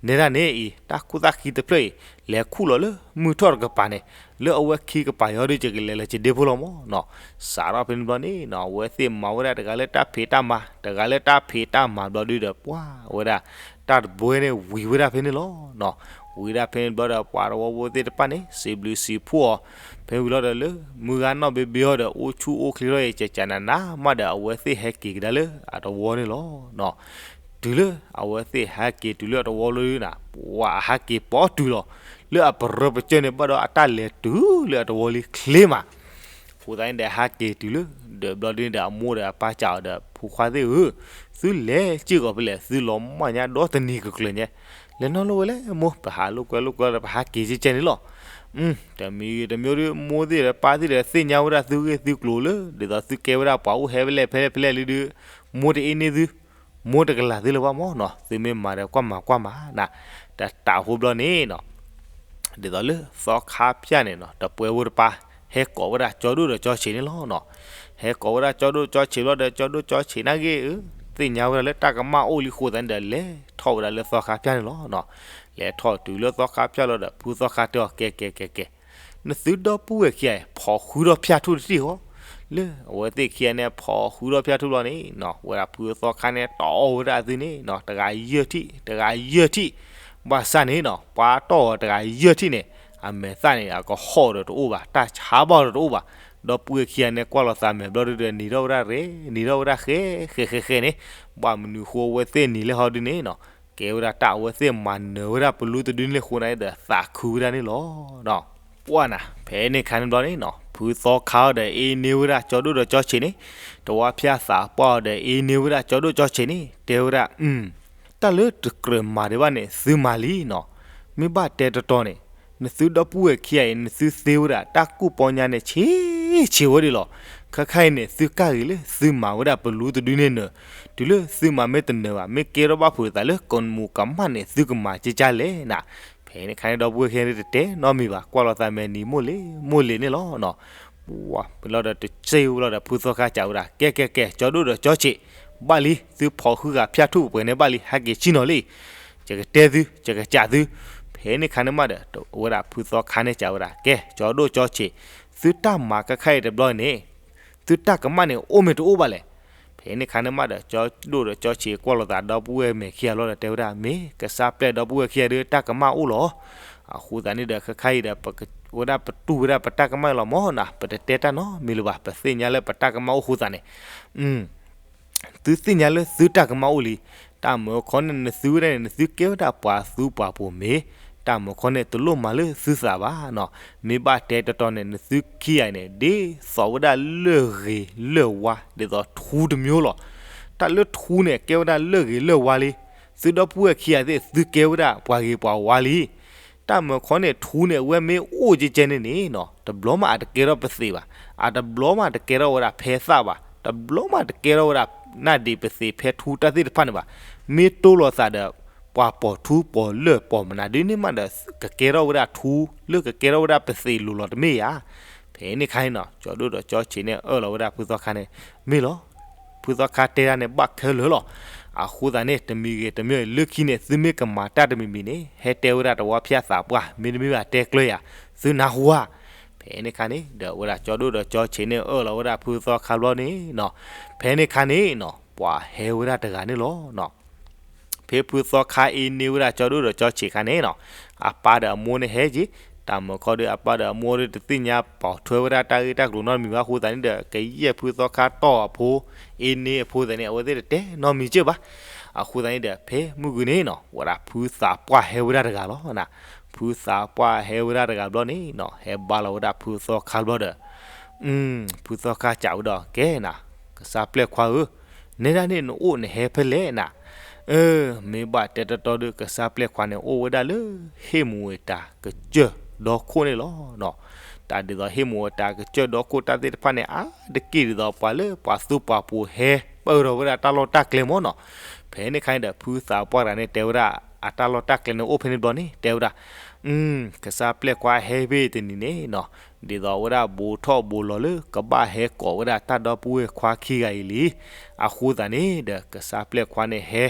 နဲဒၣ်န့ၣ်အံၤ တၢ်ကူၣ်သၣ်ခံတဖျၢၣ်အံၤ လဲၤခူၣ်လီၤလၢမုၢ်ထီၣ်တကပၤန့ၣ် လၢအဝဲခံကပၤညီဒုး ယကလဲၤလၢယဒ့ဖိလီၤမ့ၢ်နီၤ. စးထီၣ်ဖဲန့ၣ်ဘျီန့ၣ်နီၤ အဝဲသ့ၣ်မၤဝဲဒၣ်တဂၤလၢတၢ်ဖံးတၢ်မၤ တဂၤလၢတၢ်ဖံးတၢ်မၤဘျီဒုးဒီး ပှၤဝဲဒၣ် တၢ်တဘှဲန့ၣ်ဝံၤဝဲဒၣ်ဖဲန့ၣ်လီၤနီၤ. ဝံၤဒၣ်ဖဲန့ၣ်ဘျီဒီး ပှၤသဝီဖိသ့ၣ်တဖၣ်န့ၣ် စံးဘျုးစံးဖှိၣ်အီၤ ဖဲဝံၤလီၤဒီးလၢ မုၢ်ဂၤနီၣ်ဘ့ဘ့အီၤဒီး အိၣ်ဆူၣ်အိၣ်ချ့ထီၣ်အံၤ ကကနၤနၤမးဒီး အဝဲသ့ၣ်ဟဲက့ၤကဒါလၢအသဝီန့ၣ်လီၤနီၤ. တုၤလၢအဝဲသ့ၣ်ဟဲက့ၤတုၤလၢအသဝီလီၤဒုးနီၤ ပှၤအဟဲက့ၤပိာ်တုၤလီၤ လၢအပရၢပကၢၢ်န့ၣ် ဘၣ်ဒီးအတၢ်လဲၤတုၤလၢအသဝီလံချ့မး. အဃိသတးန့ၣ်ဒီး ဟဲက့ၤတုၤလၢ ဒီးဘျီဒုးန့ၣ်ဒီး အမိၢ်ဒီးအပၢ်စံးအီၤဒီး ဖိခွါသ့ၣ်ဧၢ, သုလဲၤစ့ၢ်ကီးဖဲလဲၣ်, သုလီၤမၢ်ညါဒီတနံၤကကျၢၤညါ, လဲၤနီၣ်လိာ်ဝဲလဲၣ်မိၢ်, ပဟးလိာ်ကွဲလိာ်ကွဲဒီး ပဟဲက့ၤကဲကဲန့ၣ်လီၤ. တမံၤတမံၤဒီး မိၢ်သ့ၣ်ဒီးပၢ်သ့ၣ်ဒီး သ့ၣ်ညါဝဲဒၣ်သုဂ့ၢ်သုကျိၤလၢ ဒ်သိးသုကဲဝဲဒၣ်ပှၤအိၣ်ဟဲဖဲလဲၣ်ဖဲလဲၣ်လံဒုး, မိၢ်တအ့န့ၢ်သု, မိၢ်တကလၤသုလၢၤဘၣ်မ့ၢ်နီၤ, သုမ့ၢ်မၤဒီးကွၢ်မၤကွၢ်မၤနၤ, တတးဖိဘျီန့ၣ်နီၤ ဒ်သိးလၢသီခါဖၠၣ်န့ၣ်နီၤ တပှဲၤဖိတပၢ် ဟဲကိးဝဲဒၣ်ကၠီဒိၣ်ဒီးကၠီဆံးန့ၣ်လီၤနီၤ. ဟဲကိးဝဲဒၣ်ကၠီဒိၣ်ကၠီဆံးဘျီဒီး ကၠီဒိၣ်ကၠီဆံးနာ်ဂ့ၢ်ဧၢ, သ့ၣ်ညါဝဲဒၣ်လၢတၢ်ကမၣ်အိၣ်လံအဃိသတးန့ၣ်ဒီး လဲၤထီၣ်ဝဲဒၣ်လၢသီခါဖၠၣ်န့ၣ်လီၤနီၤ. လဲၤထီၣ်တုၤလၢသီခါဖၠၣ်လီၤဒီး ဖုသီခါတဲအီၤ ကဲကဲကဲကဲ နသုဒီပုၢ်ဝဲၢ်ခံဂၤအံၤ ဖီၣ်ဃုထီၣ်ဖၠၣ်ထူၣ်တထံၣ်ဃီ, လၢအဝဲသ့ၣ်ခံဂၤန့ၣ် ဖီၣ်ဃုထီၣ်ဖၠၣ်ထူၣ်ဘျီန့ၣ်နီၤ ဝဲဒၣ်ဖုသီခါန့ၣ် တီၢ်အီၣ်ဝဲဒၣ်အသုန့ၣ်နီၤ တဂၤယဲၢ်ထံၣ် တဂၤယဲၢ်ထံၣ်, ဘၣ်ဆၣ်န့ၣ်နီၤ ပှၤတီၢ်အီၤတဂၤယဲၢ်ထံၣ်န့ၣ် အမဲာ်သၣ်န့ၣ် အကဟီၣ်ဒီးတအိၣ်ဘၣ် တၢ်ဆါဘၣ်ဒီးတအိၣ်ဘၣ်. ဒီပုၢ်ဝဲၢ်ခံဂၤန့ၣ် ကွၢ်လိာ်သးမဲာ်ဘျီဒုးဒီး နံၤထီၣ်ဝဲဒၣ်ရဲၣ် နံၤထီၣ်ဝဲဒၣ်ဃဲဃဲဃဲဃဲန့ၣ်, ဘၣ်မနုၤဃိအဝဲသ့ၣ်နံၤလဲၣ်ဟီဒုန့ၣ်နီၤ ကဲဝဲဒၣ်တၢ်အဝဲသ့ၣ်မၤနၢၤဝဲဒၣ်ပလူတဒုန့ၣ်အဃိန့ၣ်ဒီး သးခုဝဲဒၣ်န့ၣ်လီၤ. ပှၢ်နၤ ဖဲန့ၣ်ခါန့ၣ်ဘျီန့ၣ်နီၤ ဖုသီခါအီၤဒီးအ့န့ၢ်ဝဲဒၣ်ကၠီဒိၣ်ဒီးကၠီဆံးန့ၣ်, တဝါဖၠၣ်သးပှၢ်အီၤဒီးအ့န့ၢ်ဝဲဒၣ်ကၠီဒိၣ်ကၠီဆံးန့ၣ် တဲဝဲဒၣ် တၢ်လၢတကြၢးမၤဒံးဘၣ်န့ၣ် သုမၤလံနီၤ. မ့ၢ်ဘၣ်တဲတတီၤန့ၣ် နသုဒီပုၢ်ဝဲၢ်ခံဂၤအံၤ နသုသ့ဝဲဒၣ်တၢ်ကူၣ်ပီညါန့ၣ် ဆံးဆံးဝဲဒၣ်လီၤ. ခဲခါအံၤန့ၣ် သုကၢ်ဂ့ၤလၢသုမၤဝဲဒၣ်ပလူတဒုန့ၣ်နၢၤ, တုၤလၢသုမၤမ့ၢ်တနၢၤဘၣ် မ့ၢ်ကဲထီၣ်ဘၣ်ဖုးသးလၢကမူးကမၣ်န့ၣ် သုကမၤကဲကၢ်လဲၣ်နၤ. ဖဲန့ၣ်ခါန့ၣ် ဒီပုၢ်ဝဲၢ်ခံဂၤန့ၣ် တတဲနီတမံၤဘၣ် ကွၢ်လိာ်သးမဲာ်နံၤမိၢ်လ့ၤမိၢ်လ့ၤန့ၣ်လီၤနီၤ. ပှၢ် ဖဲလီၤဒီးတစ့ဝဲလီၤဒီး ဖုသီခါစံးဝဲဒၣ် ကဲကဲကဲ ကၠီဒိၣ်ဒီးကၠီဆံး, ဘၣ်လံ သုဖီၣ်ဃုဂၤဖၠၣ်ထူၣ်ပှဲၤန့ၣ်ဘၣ်လံ ဟဲက့ၤဆ့ၣ်နီၤလံ. ယကတဲသု ယကစံးသု. ဖဲန့ၣ်ခါန့ၣ်မးဒီး ဝဲဒၣ်ဖုသီခါန့ၣ်စံးဝဲဒၣ် ကဲကၠီဒိၣ်ကၠီဆံး, သုတၢ်မၤခဲခါအံၤတဘျီန့ၣ် သုတၢ်ကမၣ်န့ၣ်အိၣ်မ့ၢ်တအိၣ်ဘၣ်လဲၣ်. ဖဲန့ၣ်ခါန့ၣ်မးဒီး ကၠီဒိၣ်ဒီးကၠီဆံးကွၢ်လိာ်သးဒီပုၢ်ဝဲၢ်မဲာ်ခံဂၤလီၤဒီးတဲဝဲဒၣ် မ့ၢ်ကစၢ်ပျဲၢ်ဒီပုၢ်ဝဲၢ်ခံဂၤဒီး တၢ်ကမၣ်အိၣ်လီၤ. အဃိသတးန့ၣ်ဒီး ခဲခါအံၤဒီး ဝဲဒၣ်ပတူၢ်ဝဲဒၣ်ပတၢ်ကမၣ်လီၤမ့ၢ်နၤ ပတတဲတၢ်နီတမံၤလၢၤဘၣ် ပသ့ၣ်ညါလၢပတၢ်ကမၣ်အိၣ်အဃိသတးန့ၣ် သုသ့ၣ်ညါလၢသုတၢ်ကမၣ်အိၣ်လံ. တၢ်မၢခီန့ၣ် နသုဝဲဒၣ်န့ၣ် နသုကဲဝဲဒၣ်ပှၤသူပှၤပိာ်မ့ၢ်, တၢ်မၢခီန့ၣ် တလိၣ်မၤလၢသုသးဘၣ်နီၤ. မ့ၢ်ဘၣ်တဲတတီၤန့ၣ် နသုခံဂၤအံၤန့ၣ် ဒ်သိးဝဲဒၣ်လၢၢ်ဂ့ၤလၢၢ်ဝါ ဒ်သိးထူတမျိုးလီၤ. တၢ်လၢထူန့ၣ် ကဲဝဲဒၣ်လၢၢ်ဂ့ၤလၢၢ်ဝါလံ. သုဒီပုၢ်ဝဲၢ်ခံဂၤသ့ၣ် သုကဲဝဲဒၣ်ပှၤဂ့ၤပှၤဝါလံ. တၢ်မၢခီန့ၣ် ထူန့ၣ် အဝဲမ့ၢ်အိၣ်ကဲကဲန့ၣ်န့ၣ်နီၤ တဘျီမးအတကဲထီၣ်ပသံးဘၣ်, အတဘျီမးတကဲထီၣ်ဝဲဒၣ်ဖဲသၣ်ဘၣ်, တဘျီမးတကဲထီၣ်ဝဲဒၣ်နၢ်ဒံးပသံးဖဲထူတၢ်သ့ၣ်တဖၣ်န့ၣ်ဘၣ်. မ့ၢ်တိၢ်လိာ်သးဒီး ပှၤပိာ်ထူပိာ်လၢၢ်ပိာ်မနုၤဒ်န့ၣ်မးဒီး ကကဲထီၣ်ဝဲဒၣ်ထူလၢကကဲထီၣ်ဝဲဒၣ်ပသံးလိၤလီၤတမ့ၢ်ဧါ. ဖဲန့ၣ်ခါန့ၣ်နီၤ ကၠီဒိၣ်ဒီးကၠီဆံးန့ၣ် အၢၣ်လီၤဝဲဒၣ်ဖုသီခါန့ၣ် မ့ၢ်လီၤ. ဖုသီခါတဲဒၣ်န့ၣ် ဘၣ်ခဲလၢာ်လီၤ. အဃိသတးန့ၣ် တမံၤဂ့ၤတမံၤဂ့ၤ လၢခံန့ၣ် သုမ့ၢ်ကမၤတၢ်တမံၤမံၤန့ၣ် ဟဲတဲဝဲဒၣ်တဝါဖၠၣ်သးပှၢ် မ့တမ့ၢ်ဘၣ်တဲကျၢၤယၤ သုနၢ်ဟူဧါ. ဖဲန့ၣ်ခါန့ၣ် ဒီးဝဲဒၣ်ကၠီဒိၣ်ဒီးကၠီဆံးန့ၣ် အၢၣ်လီၤဝဲဒၣ်ဖုသီခါဘျီန့ၣ်နီၤ ဖဲန့ၣ်ခါန့ၣ်နီၤ ပှၤဟဲဝဲဒၣ်တဂၤန့ၣ်လီၤ. ဖဲဖုသီခါအ့န့ၢ်ဝဲဒၣ်ကၠီဒိၣ်ဒီးကၠီဆံးခါန့ၣ်နီၤ အပၢ်ဒီးအမိၢ်န့ၣ်ဟဲက့ၤ, တၢ်မၢခီဒီး အပၢ်ဒီးအမိၢ်ဒီးတသ့ၣ်ညါပိာ်ထွဲဝဲဒၣ်တၢ်ဂ့ၢ်တၢ်ကျိၤနီတမံၤဘၣ်အဃိသတးန့ၣ်ဒီး ကယဲၢ်ဖုသီခါတီၢ်အဖိ အ့န့ၢ်အဖိသတးန့ၣ် အဝဲသ့ၣ်တတဲနီတမံၤက့ၢ်ဘၣ်. အဃိသတးန့ၣ်ဒီး ဖဲမုၢ်ဂီၤန့ၣ်နီၤ ဝဲဒၣ်ဖုသးပှၢ်ဟဲဝဲဒၣ်တဂၤလီၤ. ဖုသးပှၢ်ဟဲဝဲဒၣ်တဂၤဘျီန့ၣ်နီၤ ဟဲဘါလီၤဝဲဒၣ်ဖုသီခါဘျီဒီး ဖုသီခါစံးဝဲဒီး ကဲနၤ ကစၢ်ပျဲၢ်ခွါဧၢ, နဲဒၣ်န့ၣ်နအိၣ်နဟဲဖဲလဲၣ်နၤ. အၢ မ့ၢ်ဘၣ်တဲတတီၤဒီး ကစၢ်ပျဲၢ်ခွါန့ၣ် အိၣ်ဝဲဒၣ်လၢ ဟ့ၣ်မူဝ့ၤတၢ်ကစၢၢ်ဒီခိၣ်န့ၣ်လီၤ. တၢ်ဒ်သိးဟ့ၣ်မူဝ့ၤတၢ်ကစၢၢ်ဒီခိၣ်တၢ်သ့ၣ်တဖၣ်န့ၣ် အါတက့ၢ်ဒ်သိးပှၤလၢပှၤသူပှၤပိာ်ဟဲပၢၢ်ထီၣ်ဝဲဒၣ်တၢ်လီၢ်တၢ်ကျဲမ့ၢ်နီၤ. ဖဲန့ၣ်ခါန့ၣ်ဒီး ဖုသးပှၢ်တဂၤန့ၣ် တဲဝဲဒၣ် အတၢ်လီၢ်တၢ်ကျဲန့ၣ်အိၣ်ဖဲန့ၣ်ဘျီန့ၣ် တဲဝဲဒၣ် ကစၢ်ပျဲၢ်ခွါဟဲဘ့ၣ်တနံၤန့ၣ်နီၤ, ဒ်သိးအဝဲဒၣ်ဘူးထီၣ်ဘူးလီၤလၢကဘၣ်ဟဲကိးဝဲဒၣ်တၢ်ဒီပုၢ်ဝဲၢ်ခွါခံဂၤအံၤလံ. အဃိသတးန့ၣ်ဒီး ကစၢ်ပျဲၢ်ခွါန့ၣ်ဟဲ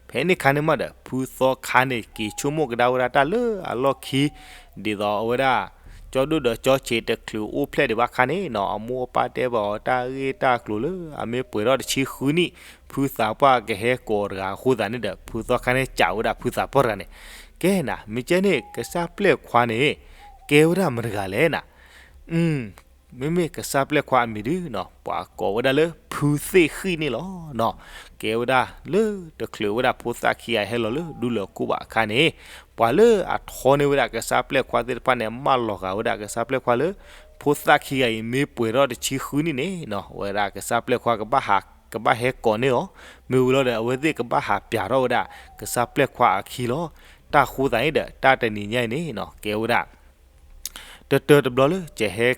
ဖဲန့ၣ်ခါန့ၣ်မးဒီး ဖုသီခါန့ၣ် က့ၤဆိကမိၣ်ကဒါဝဲဒၣ်တၢ်လၢအလီၢ်ခံ, ဒ်သိးအဝဲဒၣ် ကၠီဒိၣ်ဒီးကၠီဆံးတချုးအိၣ်ဖျဲၣ်ဒံးဘၣ်ခါန့ၣ်နီၤ, အမိၢ်အပၢ်တဲဘၣ်အီၤတၢ်ဂ့ၢ်တၢ်ကျိၤလၢအမ့ၢ်ပှဲၤထီၣ်တဆံဃုနံၣ် ဖုသးပှၢ်ကဟဲကိးတဂၤအဃိသတးန့ၣ်ဒီး ဖုသီခါန့ၣ်စံးဝဲဒၣ်ဖုသးပှၢ်တဂၤန့ၣ်, ကဲနၤ မ့ၢ်ကဲန့ၣ် ကစၢ်ပျဲၢ်ခွါန့ၣ် ကဲဝဲဒၣ်မတၤတဂၤလဲၣ်နၤ. မ့မ့ၢ်ကစၢ်ပျဲၢ်ခွါအမံၤဒုနီၤ ပှၤကိးဝဲဒၣ်လၢဖုသ့ၣ်ဃံၣ်န့ၣ်လီၤ. ကဲဝဲဒၣ်လၢတချုးဝဲဒၣ်ဖိသၣ်ခံဂၤအံၤဟဲလီၤလၢဒူလၢၢ်ခိၣ်ဘၣ်အခါန့ၣ်, ပှၤလၢအထီန့ၢ်ဝဲဒၣ်ကစၢ်ပျဲၢ်ခွါသ့ၣ်တဖၣ်န့ၣ် မၢလီၤဂာ်ဝဲဒၣ်ကစၢ်ပျဲၢ်ခွါလၢ ဖိသၣ်ခံဂၤအံၤမ့ၢ်ပှဲၤထီၣ်တဆံဃုနံၣ်န့ၣ်နီၤ ဝဲဒၣ်ကစၢ်ပျဲၢ်ခွါကဘၣ်ဟး ကဘၣ်ဟဲကိးန့ၢ်အီၤ, မ့ၢ်ဝံၤလီၤဒီး အဝဲသ့ၣ်ကဘၣ်ဟးပျးထီၣ်ဝဲဒၣ်ကစၢ်ပျဲၢ်ခွါအခံလီၤ. တၢ်ဃိသတးန့ၣ်ဒီး တၢ်တနံၤညါအံၤန့ၣ်နီၤ ကဲဝဲဒၣ် တတၢတဘျီလၢ ကဟဲ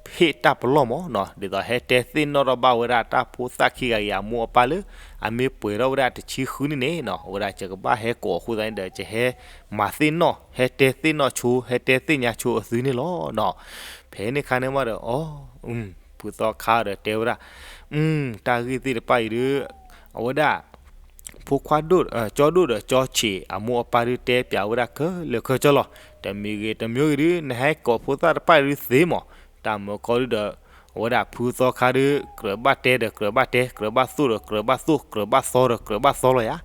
ဟ့ၣ်တၢ်ပလီၢ်မးနီၤ, ဒ်သိးဟဲတဲသ့ၣ်နီၣ်ထီၣ်ဘၣ်ဝဲဒၣ်တၢ်ဖိသၣ်ခံဂၤအံၤအမိၢ်အပၢ်လၢ အမ့ၢ်ပှဲၤထီၣ်ဝဲဒၣ်တဆံဃုနံၣ်န့ၣ်နီၤ အဝဲဒၣ်ကကဘၣ်ဟဲကိးအဃိသတးန့ၣ်ဒီး ကဟဲမၤသ့ၣ်နီၣ် ဟဲတဲသ့ၣ်နီၣ်ဆိ ဟဲတဲသ့ၣ်ညါဆိအသုန့ၣ်လီၤနီၤ. ဖဲန့ၣ်ခါန့ၣ်မးဒီး အီ ဖုသီခါဒီးတဲဝဲဒၣ် တၢ်ဂ့ၢ်သ့ၣ်တဖၣ်အံၤဒီး အဝဲဒၣ် ဖိခွါဒိၣ် ကၠီဒိၣ်ဒီးကၠီဆံး အမိၢ်အပၢ်ဒုတဲပၠးဝဲဒၣ်ခဲလၢာ်ခဲဆ့လီၤ. တမံၤဂ့ၤတမံၤဂ့ၤဒု နဟဲကိးဖိသၣ်တဖၣ်အံၤဒုသ့မး, တၢ်မၢခီဒုဒီး အဝဲဒၣ်ဖုသီခါဒု ကြၢးဘၣ်တဲဒီးကြၢးဘၣ်တဲ ကြၢးဘၣ်သိၣ်ဒီးကြၢးဘၣ်သိၣ် ကြၢးဘၣ်သီဒီးကြၢးဘၣ်သီလီၤယၤ.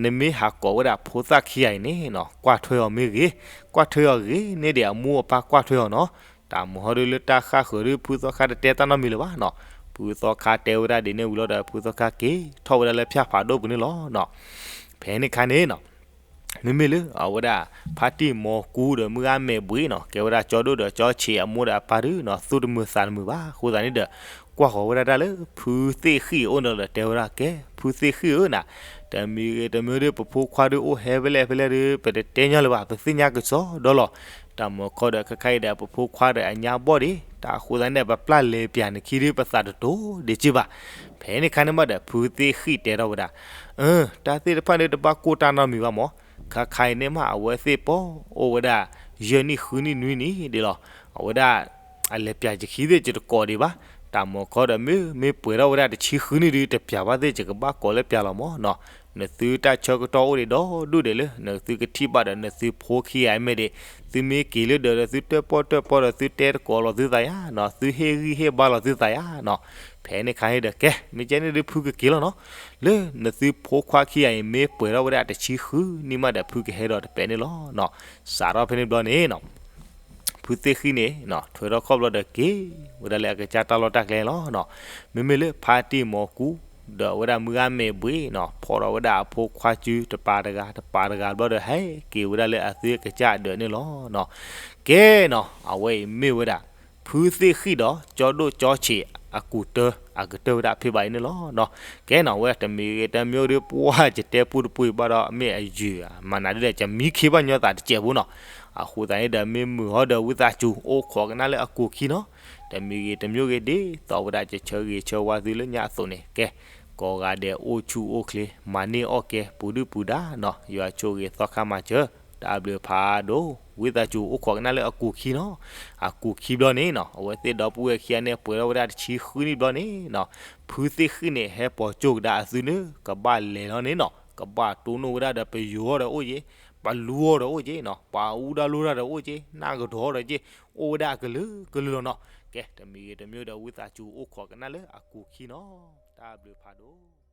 နမ့ၢ်ဟးကိးဝဲဒၣ်ဖိသၣ်ခံဂၤအံၤန့ၣ်နီၤ ကွၢ်ထွဲအီၤမ့ၢ်ဂ့ၤ, ကွၢ်ထွဲအီၤဂ့ၤန့ၢ်ဒံးအမိၢ်အပၢ်ကွၢ်ထွဲအီၤနီၤ. တၢ်မၢဟီဒုလၢတၢ်ဃၣ်ဃၢၤဒု ဖုသီခါတတဲတၢ်နီတမံၤလၢၤဘၣ်နီၤ. ဖုသီခါတဲဝဲဒၣ်ဒ်န့ၣ်ဝံၤလီၤဒီး ဖုသီခါက့ၤထီၣ်ဝဲဒၣ်လၢဖၠၣ်ဖးဒိၣ်ပူၤန့ၣ်လီၤနီၤ. ဖဲန့ၣ်ခါန့ၣ်နီၤ မ့မ့ၢ်လၢအဝဲဒၣ် ဖါတံၢ်မီၤကူဒီးမုၢ်ဂၤမဲာ်ဘှံးနီၤ ကဲဝဲဒၣ်ကၠီဒိၣ်ဒီးကၠီဆံးအမိၢ်ဒီးအပၢ်ဒုနီၤ သူၣ်တမုာ်သးတမုာ်ဘၣ် အဃိသတးန့ၣ်ဒီး ကွၢ်ဃီၤဝဲဒၣ်တၢ်လၢ ဖုသ့ၣ်ဃံၣ်အအိၣ်န့ၣ်လီၤဒီးတဲဝဲဒၣ် ကဲ ဖုသ့ၣ်ဃံၣ်ဧၢနၤ, တမံၤဂ့ၤတမံၤဒု ပဖိခွါဒုအိၣ်ဟဲဖဲလဲၣ်ဖဲလဲၣ်ဒု ပတတဲညီလၢၤဘၣ် ပသ့ၣ်ညါကစီဒီလီၤ. တၢ်မၢခီဒီးခဲခါအံၤဒီး ပဖိခွါဒီးအညါဘီၣ်ဒံး တၢ်အဃိသတးန့ၣ် ပပျၢ်လဲၤပၠးနခံဒု ပသးတတိၤဒံးက့ဘၣ်. ဖဲန့ၣ်ခါန့ၣ်မးဒီး ဖုသ့ၣ်ဃံၣ်တဲထီၣ်ဝဲဒၣ် အၢ တၢ်သ့ၣ်တဖၣ်န့ၣ် တဘၣ်ကိၢ်တၢ်နီတမံၤဘၣ်မး, ခဲခါအံၤန့ၣ်မး အဝဲသ့ၣ်ပိာ်အိၣ်ဝဲဒၣ် ယဲၢ်နံၣ်ဃုနံၣ်နွံနံၣ်ဒံးလီၤ. အဝဲဒၣ် အလဲၤပၠးယခံသ့ၣ်ယတကိးဒံးဘၣ်. တၢ်မၢခီဒီးမ့ၢ် မ့ၢ်ပှဲၤထီၣ်ဝဲဒၣ်တဆံဃုနံၣ်ဒု တပၠးဘၣ်သ့ၣ်ယကဘၣ်ကိးလၢပၠးလီၤမးနီၤ. နသုတၢ်ဆၢကတီၢ်အိၣ်ဒံးဒီဒူၣ်ဒဲးလၢ နသုကထံၣ်ဘၣ်ဒီးနသုဖိခံဂၤအံၤမ့ၢ်ဒံး, သုမ့ၢ်က့ၤလၢဒၢးဒီးသုတၢၣ်ပီၣ်တၢၣ်ပီဒီးသုတဲတကိးလီၤသုသးယါနီၤ, သုဟ့ၣ်ဂံၢ်ဟ့ၣ်ဘါလီၤသုသးယါနီၤ. ဖဲန့ၣ်ခါန့ၣ်ဒီးကဲ မ့ၢ်ကဲန့ၣ်ဒု ဖုကက့ၤလီၤနီၤ. လၢနသုဖိခွါခံဂၤအံၤ မ့ၢ်ပှဲၤထီၣ်ဝဲဒၣ်တဆံဃုနံၣ်မးဒီး ဖုကဟဲဒီးတပဲာ်န့ၣ်လီၤ. စးထီၣ်ဖဲန့ၣ်ဘျီန့ၣ်နီၤ ဖုသ့ၣ်ဃံၣ်န့ၣ် ထွဲထီၣ်ခီၣ်ဘျီဒီးက့ၤဝဲဒၣ်လၢအကစၢ်တၢ်လီၢ်တၢ်ကျဲလီၤ. မ့မ့ၢ်လၢဖါတံၢ်မီၤကူ ဒီးအဝဲဒၣ်မုၢ်ဂၤမဲာ်ဘှံးနီၤ ဖီၣ်ထီၣ်ဝဲဒၣ်အဖိခွါစုတပၤတဂၤ တပၤတဂၤဘျီဒီး ဟဲက့ၤဝဲဒၣ်လၢအသုကစၢ်အဒၢးန့ၣ်လီၤ. ကဲနီၤ အဝဲအံၤမ့ၢ်ဝဲဒၣ် ဖုသ့ၣ်ဃံၣ်ဒီး ကၠီဒိၣ်ကၠီဆံးအကူာ်တၢ် အကတၢၢ်ဝဲဒၣ်ဖဲဘၣ်အံၤန့ၣ်လီၤ. ကဲနီၤ အဝဲတမံၤဂ့ၤတမံၤဒု ပှၢ်ယတဲပူတပူဘၣ်ဒီး မ့ၢ်အယုၢ် မၤနၤဒ်လဲၣ်ကမံခ့ဘၣ်ညီသးတစဲးဖိနီၤ. အဃိသတးန့ၣ်ဒီး မ့ၢ်မုာ်ဟီဒီးဝံသးစူၤ အိၣ်ခိးကနၣ်လၢအကူာ်ခံနီၤ. တမံၤဂ့ၤတမံၤဂ့ၤဒ်သိးဝဲဒၣ် ယဆၢဂ့ၤဆၢဝါသုလၢညါအသိးန့ၣ် ကဲ ကိးဂၤဒဲးအိၣ်ဆူၣ်အိၣ်ချ့ မၤန့ၢ်အီၣ်ကဲ ပူၤဒုၣ်ပူၤဒါနီၤ ယွၤဆိၣ်ဂ့ၤသီခါမၤစၢၤ တၢ်ဘျုးဖးဒိၣ် ဝံသးစူၤအိၣ်ခိးကနၣ်လၢအကူာ်ခံနီၤ. အကူာ်ခံဘျီန့ၣ်နီၤ အဝဲသ့ၣ်ဒီပုၢ်ဝဲၢ်ခံဂၤန့ၣ် ပှဲၤထီၣ်ဝဲဒၣ်တဆံဃုနံၣ်ဘျီန့ၣ်နီၤ ဖုသ့ၣ်ဃံၣ်န့ၣ် ဟဲပိာ်ကၠိကဒါအသုန့ၣ် ကဘၣ်လဲၤလီၤန့ၣ်နီၤ ကဘၣ်တိၢ်နီၣ်ဝဲဒၣ်ဒီး ပယိၤအီၤဒီးအိၣ်က့ၤ ပလူအီၤဒီးအိၣ်က့ၤနီၤ ပှၤအူဒၣ်လိၣ်တၢ်ဒီးအိၣ်က့ၤ နၢ်ကဒီးဒီးက့ၤ အိၣ်ဝဲဒၣ်အကလုာ်ကလုာ်လီၤနီၤ. ကဲ တမံၤဂ့ၤတမံၤဒီး ဝံသးစူၤအိၣ်ခိးကနၣ်လၢအကူာ်ခံနီၤ. တၢ်ဘျုးဖးဒိၣ်